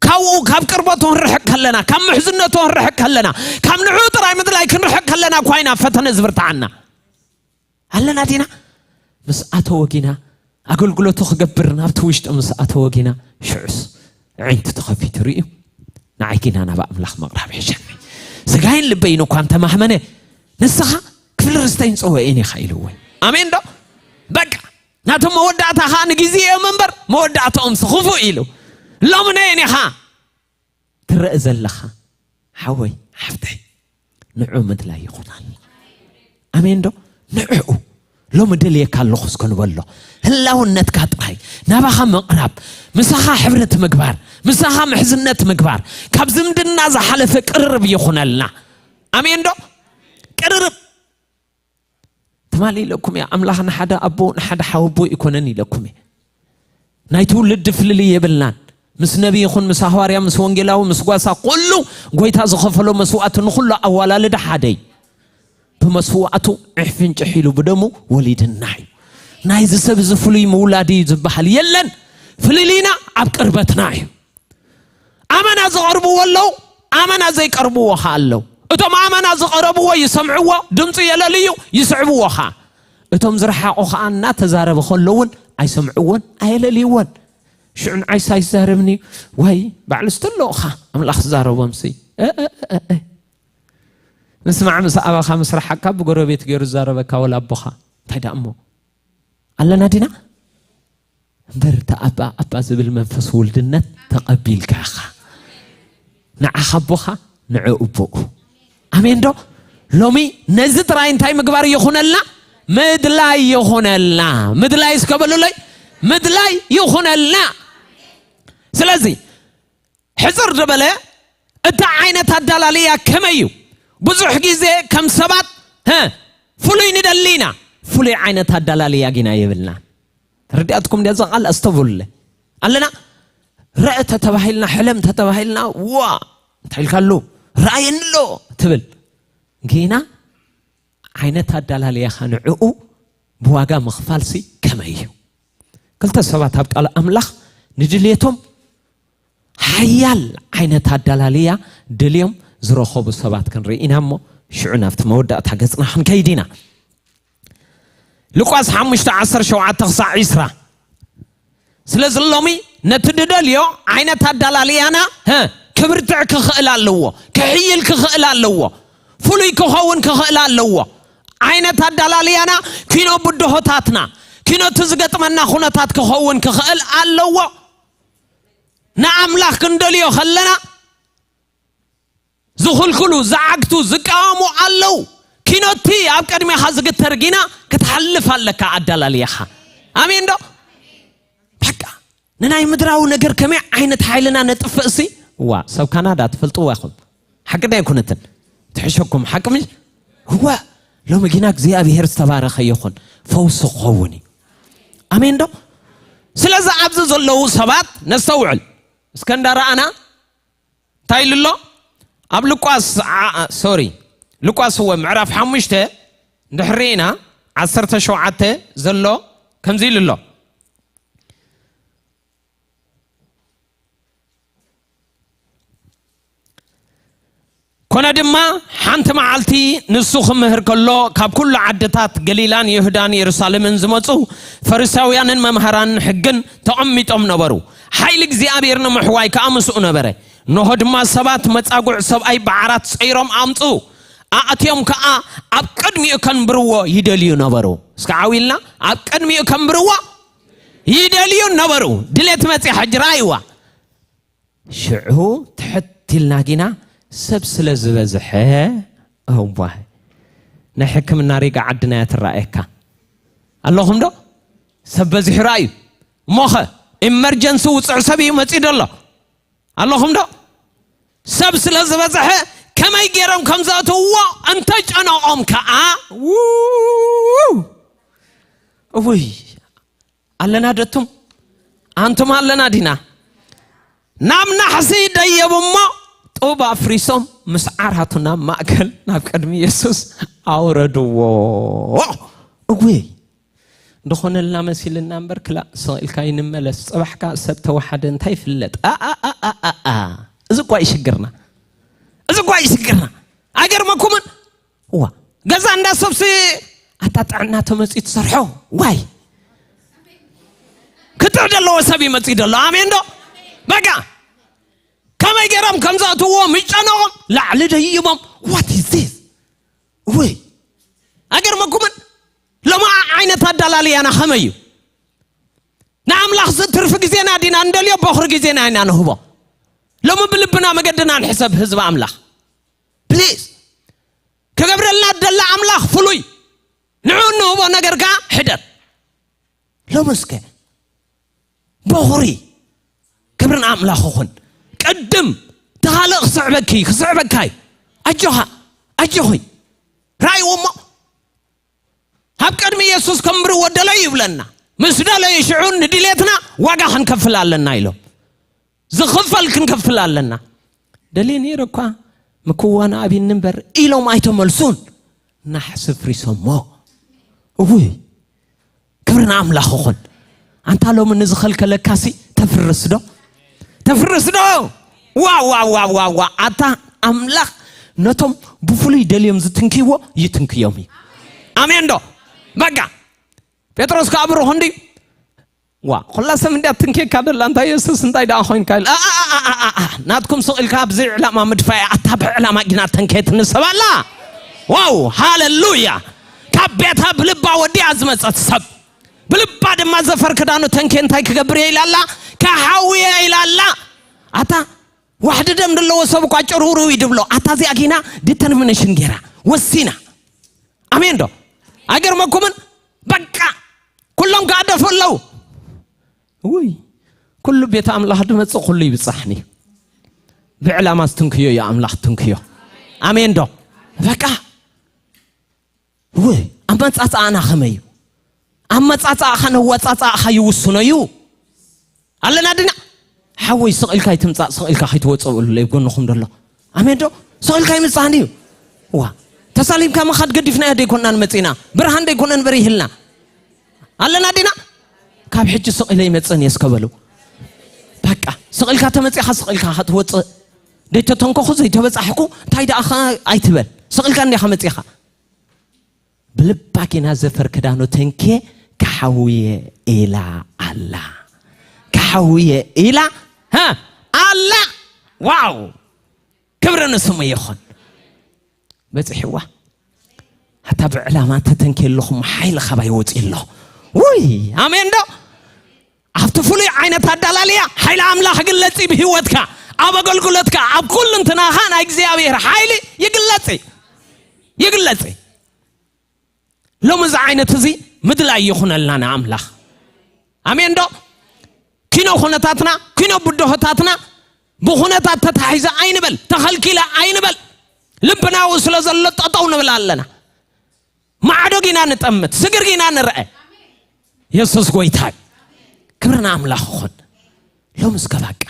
ካብኡ፣ ካብ ቅርበቱ ክንርሕቅ ከለና፣ ካብ ምሕዝነቱ ክንርሕቅ ከለና፣ ካብ ንዕኡ ጥራይ ምድላይ ክንርሕቅ ከለና እኳ ኢና ፈተነ ዝብርትዓና። ኣለና ዲና? ምስ ኣተወ ጊና፣ ኣገልግሎቱ ክገብር ናብቲ ውሽጢ ምስ ኣተወ ጊና፣ ሽዑስ ዕንቱ ተኸፊቱ ርእዩ፣ ንዓይ ጊና ናብ ኣምላኽ ምቕራብ ይሕሸኒ። ስጋይን ልበይን እኳ እንተማህመነ፣ ንስኻ ክፍሊ ርስተይን ጽዋኤን ኢኻ ኢልዎ። ኣሜን ዶ? በቃ፣ ናቶም መወዳእታ ኸኣ ንግዜ እዮም እምበር፣ መወዳእትኦምሲ ክፉእ ኢሉ። ሎሚ ነየን ኢኻ ትረአ ዘለኻ? ሓወይ፣ ሓፍተይ፣ ንዑ ምድላይ ይኹን ኣሎ። ኣሜን ዶ? ንዕኡ ሎሚ ደልየካ ኣለኹ እስከ ንበሎ። ህላውነትካ ጥራይ ናባኻ ምቕራብ፣ ምሳኻ ሕብረት ምግባር፣ ምሳኻ ምሕዝነት ምግባር፣ ካብ ዝምድና ዝሓለፈ ቅርርብ ይኹነልና። ኣሜን ዶ? ቅርርብ። ትማሊ ኢለኩም እያ፣ ኣምላኽ ንሓደ ኣቦ ንሓደ ሓወቦ ይኮነን ኢለኩም እየ። ናይ ትውልዲ ፍልልይ የብልናን። ምስ ነቢ ይኹን ምስ ሃዋርያ፣ ምስ ወንጌላዊ፣ ምስ ጓሳ፣ ኩሉ ጎይታ ዝኸፈሎ መስዋእቲ ንኹሉ ኣዋላልዳ ሓደ እዩ። ብመስዋእቱ ዕሕፍንጭሕ ኢሉ ብደሙ ወሊድና እዩ። ናይዚ ሰብ እዚ ፍሉይ ምውላድ እዩ ዝበሃል የለን። ፍልልይና ኣብ ቅርበትና እዩ። ኣመና ዝቐርብዎ ኣለዉ፣ ኣመና ዘይቀርብዎ ኸኣ ኣለዉ። እቶም ኣመና ዝቐረብዎ ይሰምዕዎ፣ ድምፁ የለልዩ፣ ይስዕብዎ ኸኣ። እቶም ዝረሓቑ ኸኣ እናተዛረበ ከሎ እውን ኣይሰምዕዎን፣ ኣየለልይዎን። ሽዑ ንዓይስ ኣይዛረብን እዩ። ዋይ፣ ባዕሉ ስተለኡ ኸኣ ኣምላኽ ዝዛረቦምሲ። እ፣ እ፣ እ፣ እ። ምስማዕ ምስ ኣባኻ ምስ ረሓቕካ ብጎረቤት ገይሩ ዝዛረበካ ወላ ኣቦኻ። እንታይ ደኣ እሞ? ኣለና ዲና? እምበር እቲ ኣባ፣ ኣባ ዝብል መንፈስ ውልድነት ተቐቢልካ ኢኻ። ንዓኻ ኣቦኻ፣ ንዕኡ ኣቦኡ። ኣሜን ዶ? ሎሚ ነዚ ጥራይ እንታይ ምግባር ይኹነልና? ምድላይ ይኹነልና። ምድላይ እስከ በሉለይ። ምድላይ ይኹነልና። ስለዚ፣ ሕጽር ዝበለ፣ እቲ ዓይነት ኣዳላልያ ከመይ እዩ? ብዙሕ ግዜ ከም ሰባት፣ ሀ፣ ፍሉይ ንደሊ ኢና። ፍሉይ ዓይነት ኣዳላልያ ጊና የብልናን። ተረዲኣትኩም ድያ እዛ ቃል? ኣስተውሉለ። ኣለና? ርአ ተተባሂልና፣ ሕለም ተተባሂልና፣ ዋ፣ እንታይ ኢልካ ኣሎ? ረኣየኒ ኣሎ ትብል። ጊና ዓይነት ኣዳላልያኻ ንዕኡ ብዋጋ ምኽፋልሲ ከመይ እዩ? ክልተ ሰባት ኣብ ቃል ኣምላኽ ንድልየቶም ሓያል ዓይነት ኣዳላልያ ደልዮም ዝረኸቡ ሰባት ክንርኢ ኢና እሞ፣ ሽዑ ናብቲ መወዳእታ ገጽና ክንከይድ ኢና። ሉቃስ ሓሙሽተ ዓሰርተ ሸውዓተ ክሳዕ ዕስራ። ስለዚ ሎሚ ነቲ ንደልዮ ዓይነት ኣዳላልያና፣ ሀ፣ ክብርትዕ ክኽእል ኣለዎ፣ ክሕይል ክኽእል ኣለዎ፣ ፍሉይ ክኸውን ክኽእል ኣለዎ። ዓይነት ኣዳላልያና ኪኖ ብድሆታትና፣ ኪኖ እቲ ዝገጥመና ኩነታት ክኸውን ክኽእል ኣለዎ። ንኣምላኽ ክንደልዮ ከለና ዝኽልክሉ፣ ዝዓግቱ፣ ዝቃወሙ ኣለዉ። ኪኖቲ ኣብ ቅድሜኻ ዝግተር ጊና ክትሓልፍ ኣለካ ኣዳላልያኻ። ኣሜን ዶ? በቃ፣ ንናይ ምድራዊ ነገር ከመይ ዓይነት ሓይልና ነጥፍእሲ? እዋ፣ ሰብ ካናዳ ትፈልጥዋ ኢኹም። ሓቂ ዶ ኣይኮነትን? ትሕሸኩም ሓቂ ምሽ? እዋ፣ ሎሚ ጊና እግዚኣብሔር ዝተባረኸ ይኹን። ፈውሲ ክኸውን እዩ። ኣሜን ዶ? ስለዚ ኣብዚ ዘለዉ ሰባት ነስተውዕል። እስከ እንዳረኣና እንታይ ኢሉ ኣሎ? ኣብ ሉቃስ፣ ዓ-፣ ሶሪ፣ ሉቃስ እወ ምዕራፍ ሓሙሽተ እንድሕር ርኢና፣ ዓሰርተ ሸውዓተ ዘሎ ከምዚ ኢሉ ኣሎ። ኮነ ድማ ሓንቲ መዓልቲ ንሱ ክምህር ከሎ ካብ ኩሉ ዓድታት ገሊላን ይሁዳን የሩሳሌምን ዝመጹ ፈሪሳውያንን መምሃራን ሕግን ተቐሚጦም ነበሩ። ሓይሊ እግዚኣብሔር ንምሕዋይ ከኣ ምስኡ ነበረ። እንሆ ድማ ሰባት መጻጉዕ ሰብኣይ ብዓራት ጸይሮም ኣምጹ። ኣእትዮም ከኣ ኣብ ቅድሚኡ ከንብርዎ ይደልዩ ነበሩ። እስከ ዓው ኢልና፣ ኣብ ቅድሚኡ ከንብርዎ ይደልዩ ነበሩ። ድሌት መጽያ ሕጂ ረኣይዋ። ሽዑ ትሕት ኢልና ጊና ሰብ ስለ ዝበዝሐ፣ እዋይ፣ ናይ ሕክምና ሪጋ ዓድና እያ ትረኣየካ። ኣለኹም ዶ? ሰብ በዚሑ ረኣዩ። እሞኸ ኢመርጀንሲ ውፅዕ ሰብ እዩ መፂኡ ደሎ። ኣለኹም ዶ? ሰብ ስለ ዝበዝሐ ከመይ ገይሮም ከም ዘእትውዎ እንተጨነቖም ከኣ፣ ውው! እውይ፣ ኣለና ደቱም? ኣንቱም ኣለና ዲና? ናብ ናሕሲ ደየቡ እሞ ጡብ ኣፍሪሶም ምስ ዓራቱ ናብ ማእከል ናብ ቅድሚ የሱስ ኣውረድዎ። እውይ! ድኾነልና መሲልና እምበር ክላእ ስቕ ኢልካ ይንመለስ። ጽባሕካ ሰብ ተዋሓደ እንታይ ይፍለጥ? ኣኣኣኣኣ። እዚ እኳ እዩ ሽግርና። እዚ እኳ እዩ ሽግርና። ኣይገርመኩምን? እዋ፣ ገዛ እንዳ ሰብሲ ኣታ ጥዕና ተመጺኡ ትሰርሖ። ዋይ! ክጥዕ ዘለዎ ሰብ ይመጺእ ደሎ። ኣሜን ዶ? በቃ። ከመይ ገይሮም ከም ዘእትውዎ ምጨነቖም። ላዕሊ ደይቦም። What is this? ውይ! ኣይገርመኩምን? ሎማ ዓይነት ኣዳላልያና ከመይ እዩ? ንኣምላኽ ዝ-፣ ትርፊ ግዜና ዲና እንደልዮ፣ በኹሪ ግዜና ኢና ንህቦ። ሎሚ ብልብና መገድና ንሕሰብ ህዝቢ ኣምላኽ። ፕሊዝ። ክገብረልና ደላ ኣምላኽ ፍሉይ። ንዑ እንህቦ ነገር ከኣ ሕደር። ሎሚ እስከ በኹሪ ክብሪ ንኣምላኽ ይኹን። ቅድም ተኻልእ ክስዕበኪ፣ ክስዕበካ እዩ። ኣጆኻ፣ ኣጆኺ። ረኣይዎ እሞ፣ ኣብ ቅድሚ የሱስ ከንብርዎ ደለዩ ይብለና። ምስ ደለዩ ሽዑ ንድሌትና ዋጋ ክንከፍል ኣለና ኢሎም። ዝኽፈል ክንከፍል ኣለና። ደልየ ነይረ እኳ ምክዋና ኣብኒ እምበር ኢሎም ኣይተመልሱን። ናሕሲ ፍሪሶሞ። እውይ፣ ክብሪ ንኣምላኽ ይኹን። ኣንታ ሎሚ ንዝኸልከለካሲ ተፍርስ ዶ? ተፍርስ ዶ? ዋ፣ ዋ፣ ዋ፣ ዋ፣ ዋ። ኣታ ኣምላኽ ነቶም ብፍሉይ ደልዮም ዝትንክይዎ ይትንክዮም እዩ። ኣሜን ዶ? በቃ። ጴጥሮስ ከኣ ብሩኽ እንዲ ዋ፣ ኩላ ሰብ እንድያ ትንኬካ ደላ፣ እንታይ የሱስ እንታይ ደኣ ኮይንካ ኢሉ። ኣ፣ ኣ፣ ኣ፣ ኣ፣ ኣ፣ ኣ፣ ናትኩም ስቕ ኢልካ ኣብዚ ዕላማ ምድፋያ፣ ኣታ ብዕላማ ጊና ተንኬትኒ ሰብ ኣላ። ዋው፣ ሃሌሉያ። ካብ ቤታ ብልባ ወዲኣ ዝመጸት ሰብ፣ ብልባ ድማ ዘፈር ክዳኑ ተንኬ እንታይ ክገብር እየ ኢላ ኣላ? ክሓውየ ኢላ ኣላ። ኣታ ዋሕዲ ደም ዘለዎ ሰብ እኳ ጭርውርው እዩ ድብሎ። ኣታ እዚኣ ጊና ዲተርሚኔሽን ገይራ፣ ወሲና። ኣሜን ዶ? ኣይገርመኩምን? በቃ ኩሎም ክኣደፉ ኣለዉ። ውይ፣ ኩሉ ቤት ኣምላኽ ድመጽእ ኩሉ ይብጻሕኒ። ብዕላማ ዝትንክዮ እዩ ኣምላኽ ትንክዮ። ኣሜን ዶ? በቃ። ውይ፣ ኣመጻጽኣና ከመይ እዩ? ኣመጻጽኣኻ ነዋጻጽኣኻ ይውስኖ እዩ። ኣለና ድና? ሓወይ፣ ስቕ ኢልካ ኣይትምጻእ፣ ስቕ ኢልካ ከይትወጽእ እብለይ ጎንኹም ደሎ። ኣሜን ዶ? ስቕ ኢልካ ይምጻእ እንድዩ። ዋ፣ ተሳሊምካ ምኻድ ገዲፍናዮ ደይኮንና ንመጺእና። ብርሃን ደይኮነን በሪህልና። ኣለና ዲና? ካብ ሕጂ ስቕ ኢለ ይመጽእን እየ እስከ በሉ። በቃ፣ ስቕ ኢልካ ተመጺኻ፣ ስቕ ኢልካ ክትወጽእ። ደይተተንከኹ፣ ዘይተበጻሕኩ፣ እንታይ ደኣ ኸ ኣይትበል። ስቕ ኢልካ እንዲኻ መጺኻ። ብልባ ጊና ዘፈር ክዳኑ ተንኬ ክሓውየ ኢላ ኣላ። ክሓውየ ኢላ፣ ሃ፣ ኣላ። ዋው! ክብሪ ንስሙ ይኹን። በጺሕዋ። ኣታ ብዕላማ ተተንኬ ኣለኹም፣ ሓይሊ ካባይ ወጺኡ ኣሎ። ውይ፣ ኣሜን ዶ? ኣብቲ ፍሉይ ዓይነት ኣዳላልያ ሓይሊ ኣምላኽ ይግለጽ እዩ ብህይወትካ፣ ኣብ ኣገልግሎትካ፣ ኣብ ኩሉ እንትናኻ ናይ እግዚኣብሔር ሓይሊ ይግለጽ እዩ። ይግለጽ እዩ። ሎሚ እዚ ዓይነት እዚ ምድላይ ይኹነልና ንኣምላኽ። ኣሜን ዶ? ኪኖ ኩነታትና፣ ኪኖ ብድሆታትና ብኹነታት ተታሒዘ ኣይንበል፣ ተኸልኪለ ኣይንበል። ልብናዊ ስለ ዘሎ ጠጠው ንብል ኣለና። ማዕዶ ጊና ንጠምት፣ ስግር ጊና ንርአ። የሱስ ጎይታ እዩ። ክብሪ ንኣምላኽ ይኹን። ሎሚ እስከ በቃ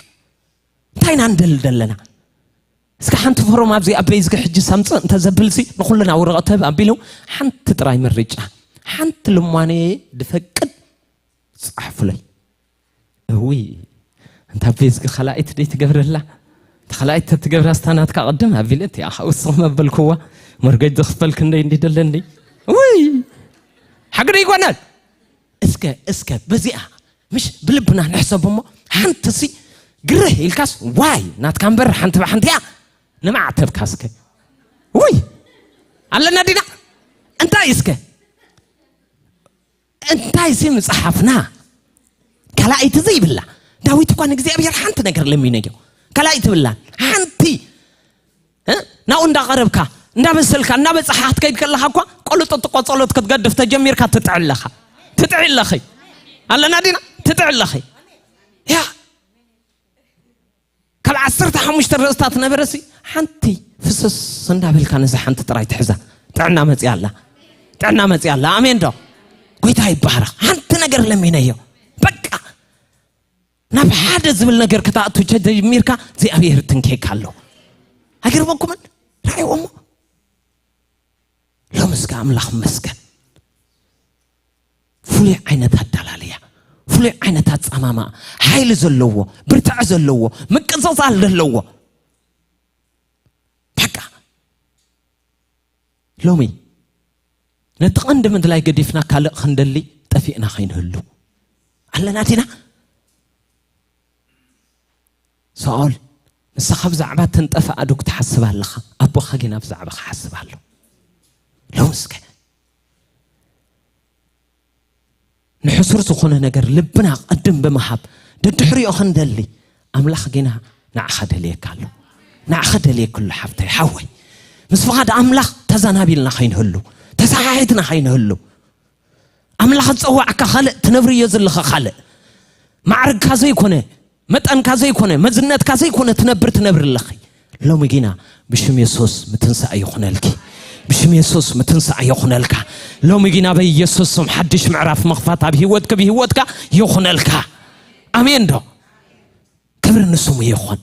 እንታይ ኢና ንደሊ ደለና? እስከ ሓንቲ ፎርም ኣብዚ ኣብ ቤዝጊ ሕጂ ሰምጽእ እንተ ዘብልሲ ንኹልና ወረቐት ህብ ኣቢሉ ሓንቲ ጥራይ ምርጫ፣ ሓንቲ ልማነየ ድፈቅድ ጻሕፉለይ። እውይ፣ እንታ ቤዝጊ ኸላኢት ደይ ትገብረላ? እታ ኸላኢት ተትገብራ ስታ ናትካ ቅድም ኣቢለ እቲኣ ኸኣ ውስኽ መበልክዋ። መርገጅ ዝኽፈል ክንደይ እንዲ ደለኒ። ውይ፣ ሓግሪ ይኮነን። እስከ፣ እስከ በዚኣ ምሽ ብልብና ንሕሰብ እሞ፣ ሓንቲ ሲ ግርህ ኢልካስ፣ ዋይ፣ ናትካ እምበር ሓንቲ ብሓንቲ እያ። ንማዕተብካ እስከ። ውይ፣ ኣለና ዲና? እንታይ እስከ? እንታይ ሲ ምጽሓፍና? ካልኣይቲ ዘይብላ። ዳዊት እኳ ንእግዚኣብሔር ሓንቲ ነገር ለሚነዮ። ካልኣይቲ ብላን። ሓንቲ። እ? ናብኡ እንዳቐረብካ፣ እንዳመሰልካ፣ እንዳበጻሕካ ክትከይድ ከለኻ እኳ፣ ቆልጥጥቆ ጸሎት ክትገድፍ ተጀሚርካ ትጥዒ ኣለኻ። ትጥዒ ኣለኺ። ኣለና ዲና? ትጥዒ ኣለኺ። ያ። ካብ ዓሰርተ ሓሙሽተ ርእስታት ነበረ ሲ፣ ሓንቲ ፍስስ እንዳበልካ ነዛ ሓንቲ ጥራይ ትሕዛ። ጥዕና መጽያ ኣላ። ጥዕና መጽያ ኣላ። ኣሜን ዶ? ጎይታ ይባረኽ። ሓንቲ ነገር ለሚነዮ። በቃ። ናብ ሓደ ዝብል ነገር ክትኣቱ ጀሚርካ፣ እግዚኣብሔር ትንኬካ ኣሎ። ኣይገርመኩምን? ርኣይዎ እሞ። ሎም እስከ ኣምላኽ መስገን። ፍሉይ ዓይነት ኣዳላልያ፣ ፍሉይ ዓይነት ኣጻማማ፣ ሓይሊ ዘለዎ፣ ብርትዐ ዘለዎ፣ ምቅጽጻል ዘለዎ። በቃ። ሎሚ ነቲ ቀንዲ ምድላይ ገዲፍና ካልእ ክንደሊ ጠፊእና ከይንህሉ። ኣለና ዲና? ሳኦል፣ ንስኻ ብዛዕባ እተን ጠፍኣ ዶ ክትሓስብ ኣለኻ? ኣቦኻ ግን ኣብ ዛዕባኻ ሓስብ ኣሎ። ሎም እስከ ንሕሱር ዝኾነ ነገር ልብና ቅድም ብምሃብ ደድሕሪኦ ክንደሊ፣ ኣምላኽ ጌና ንዓኻ ደልየካ ኣሎ። ንዓኻ ደልየካ ኣሎ ሓፍተይ፣ ሓወይ። ምስ ፍቓድ ኣምላኽ ተዛናቢልና ከይንህሉ፣ ተሰሓሒትና ከይንህሉ። ኣምላኽ ዝጸዋዕካ ካልእ፣ ትነብርዮ ዘለኻ ካልእ። ማዕርግካ ዘይኮነ፣ መጠንካ ዘይኮነ፣ መዝነትካ ዘይኮነ ትነብር፣ ትነብር ኣለኺ። ሎሚ ጊና ብሽም የሱስ ምትንሳእ ይኹነልኪ። ብሽም የሱስ ምትንሳእ ይኹነልካ። ሎሚ ጊና በኢየሱስ ስም ሓድሽ ምዕራፍ ምኽፋት ኣብ ህይወትኪ፣ ብህይወትካ ይኹነልካ። ኣሜን ዶ? ክብሪ ንስሙ ይኹን።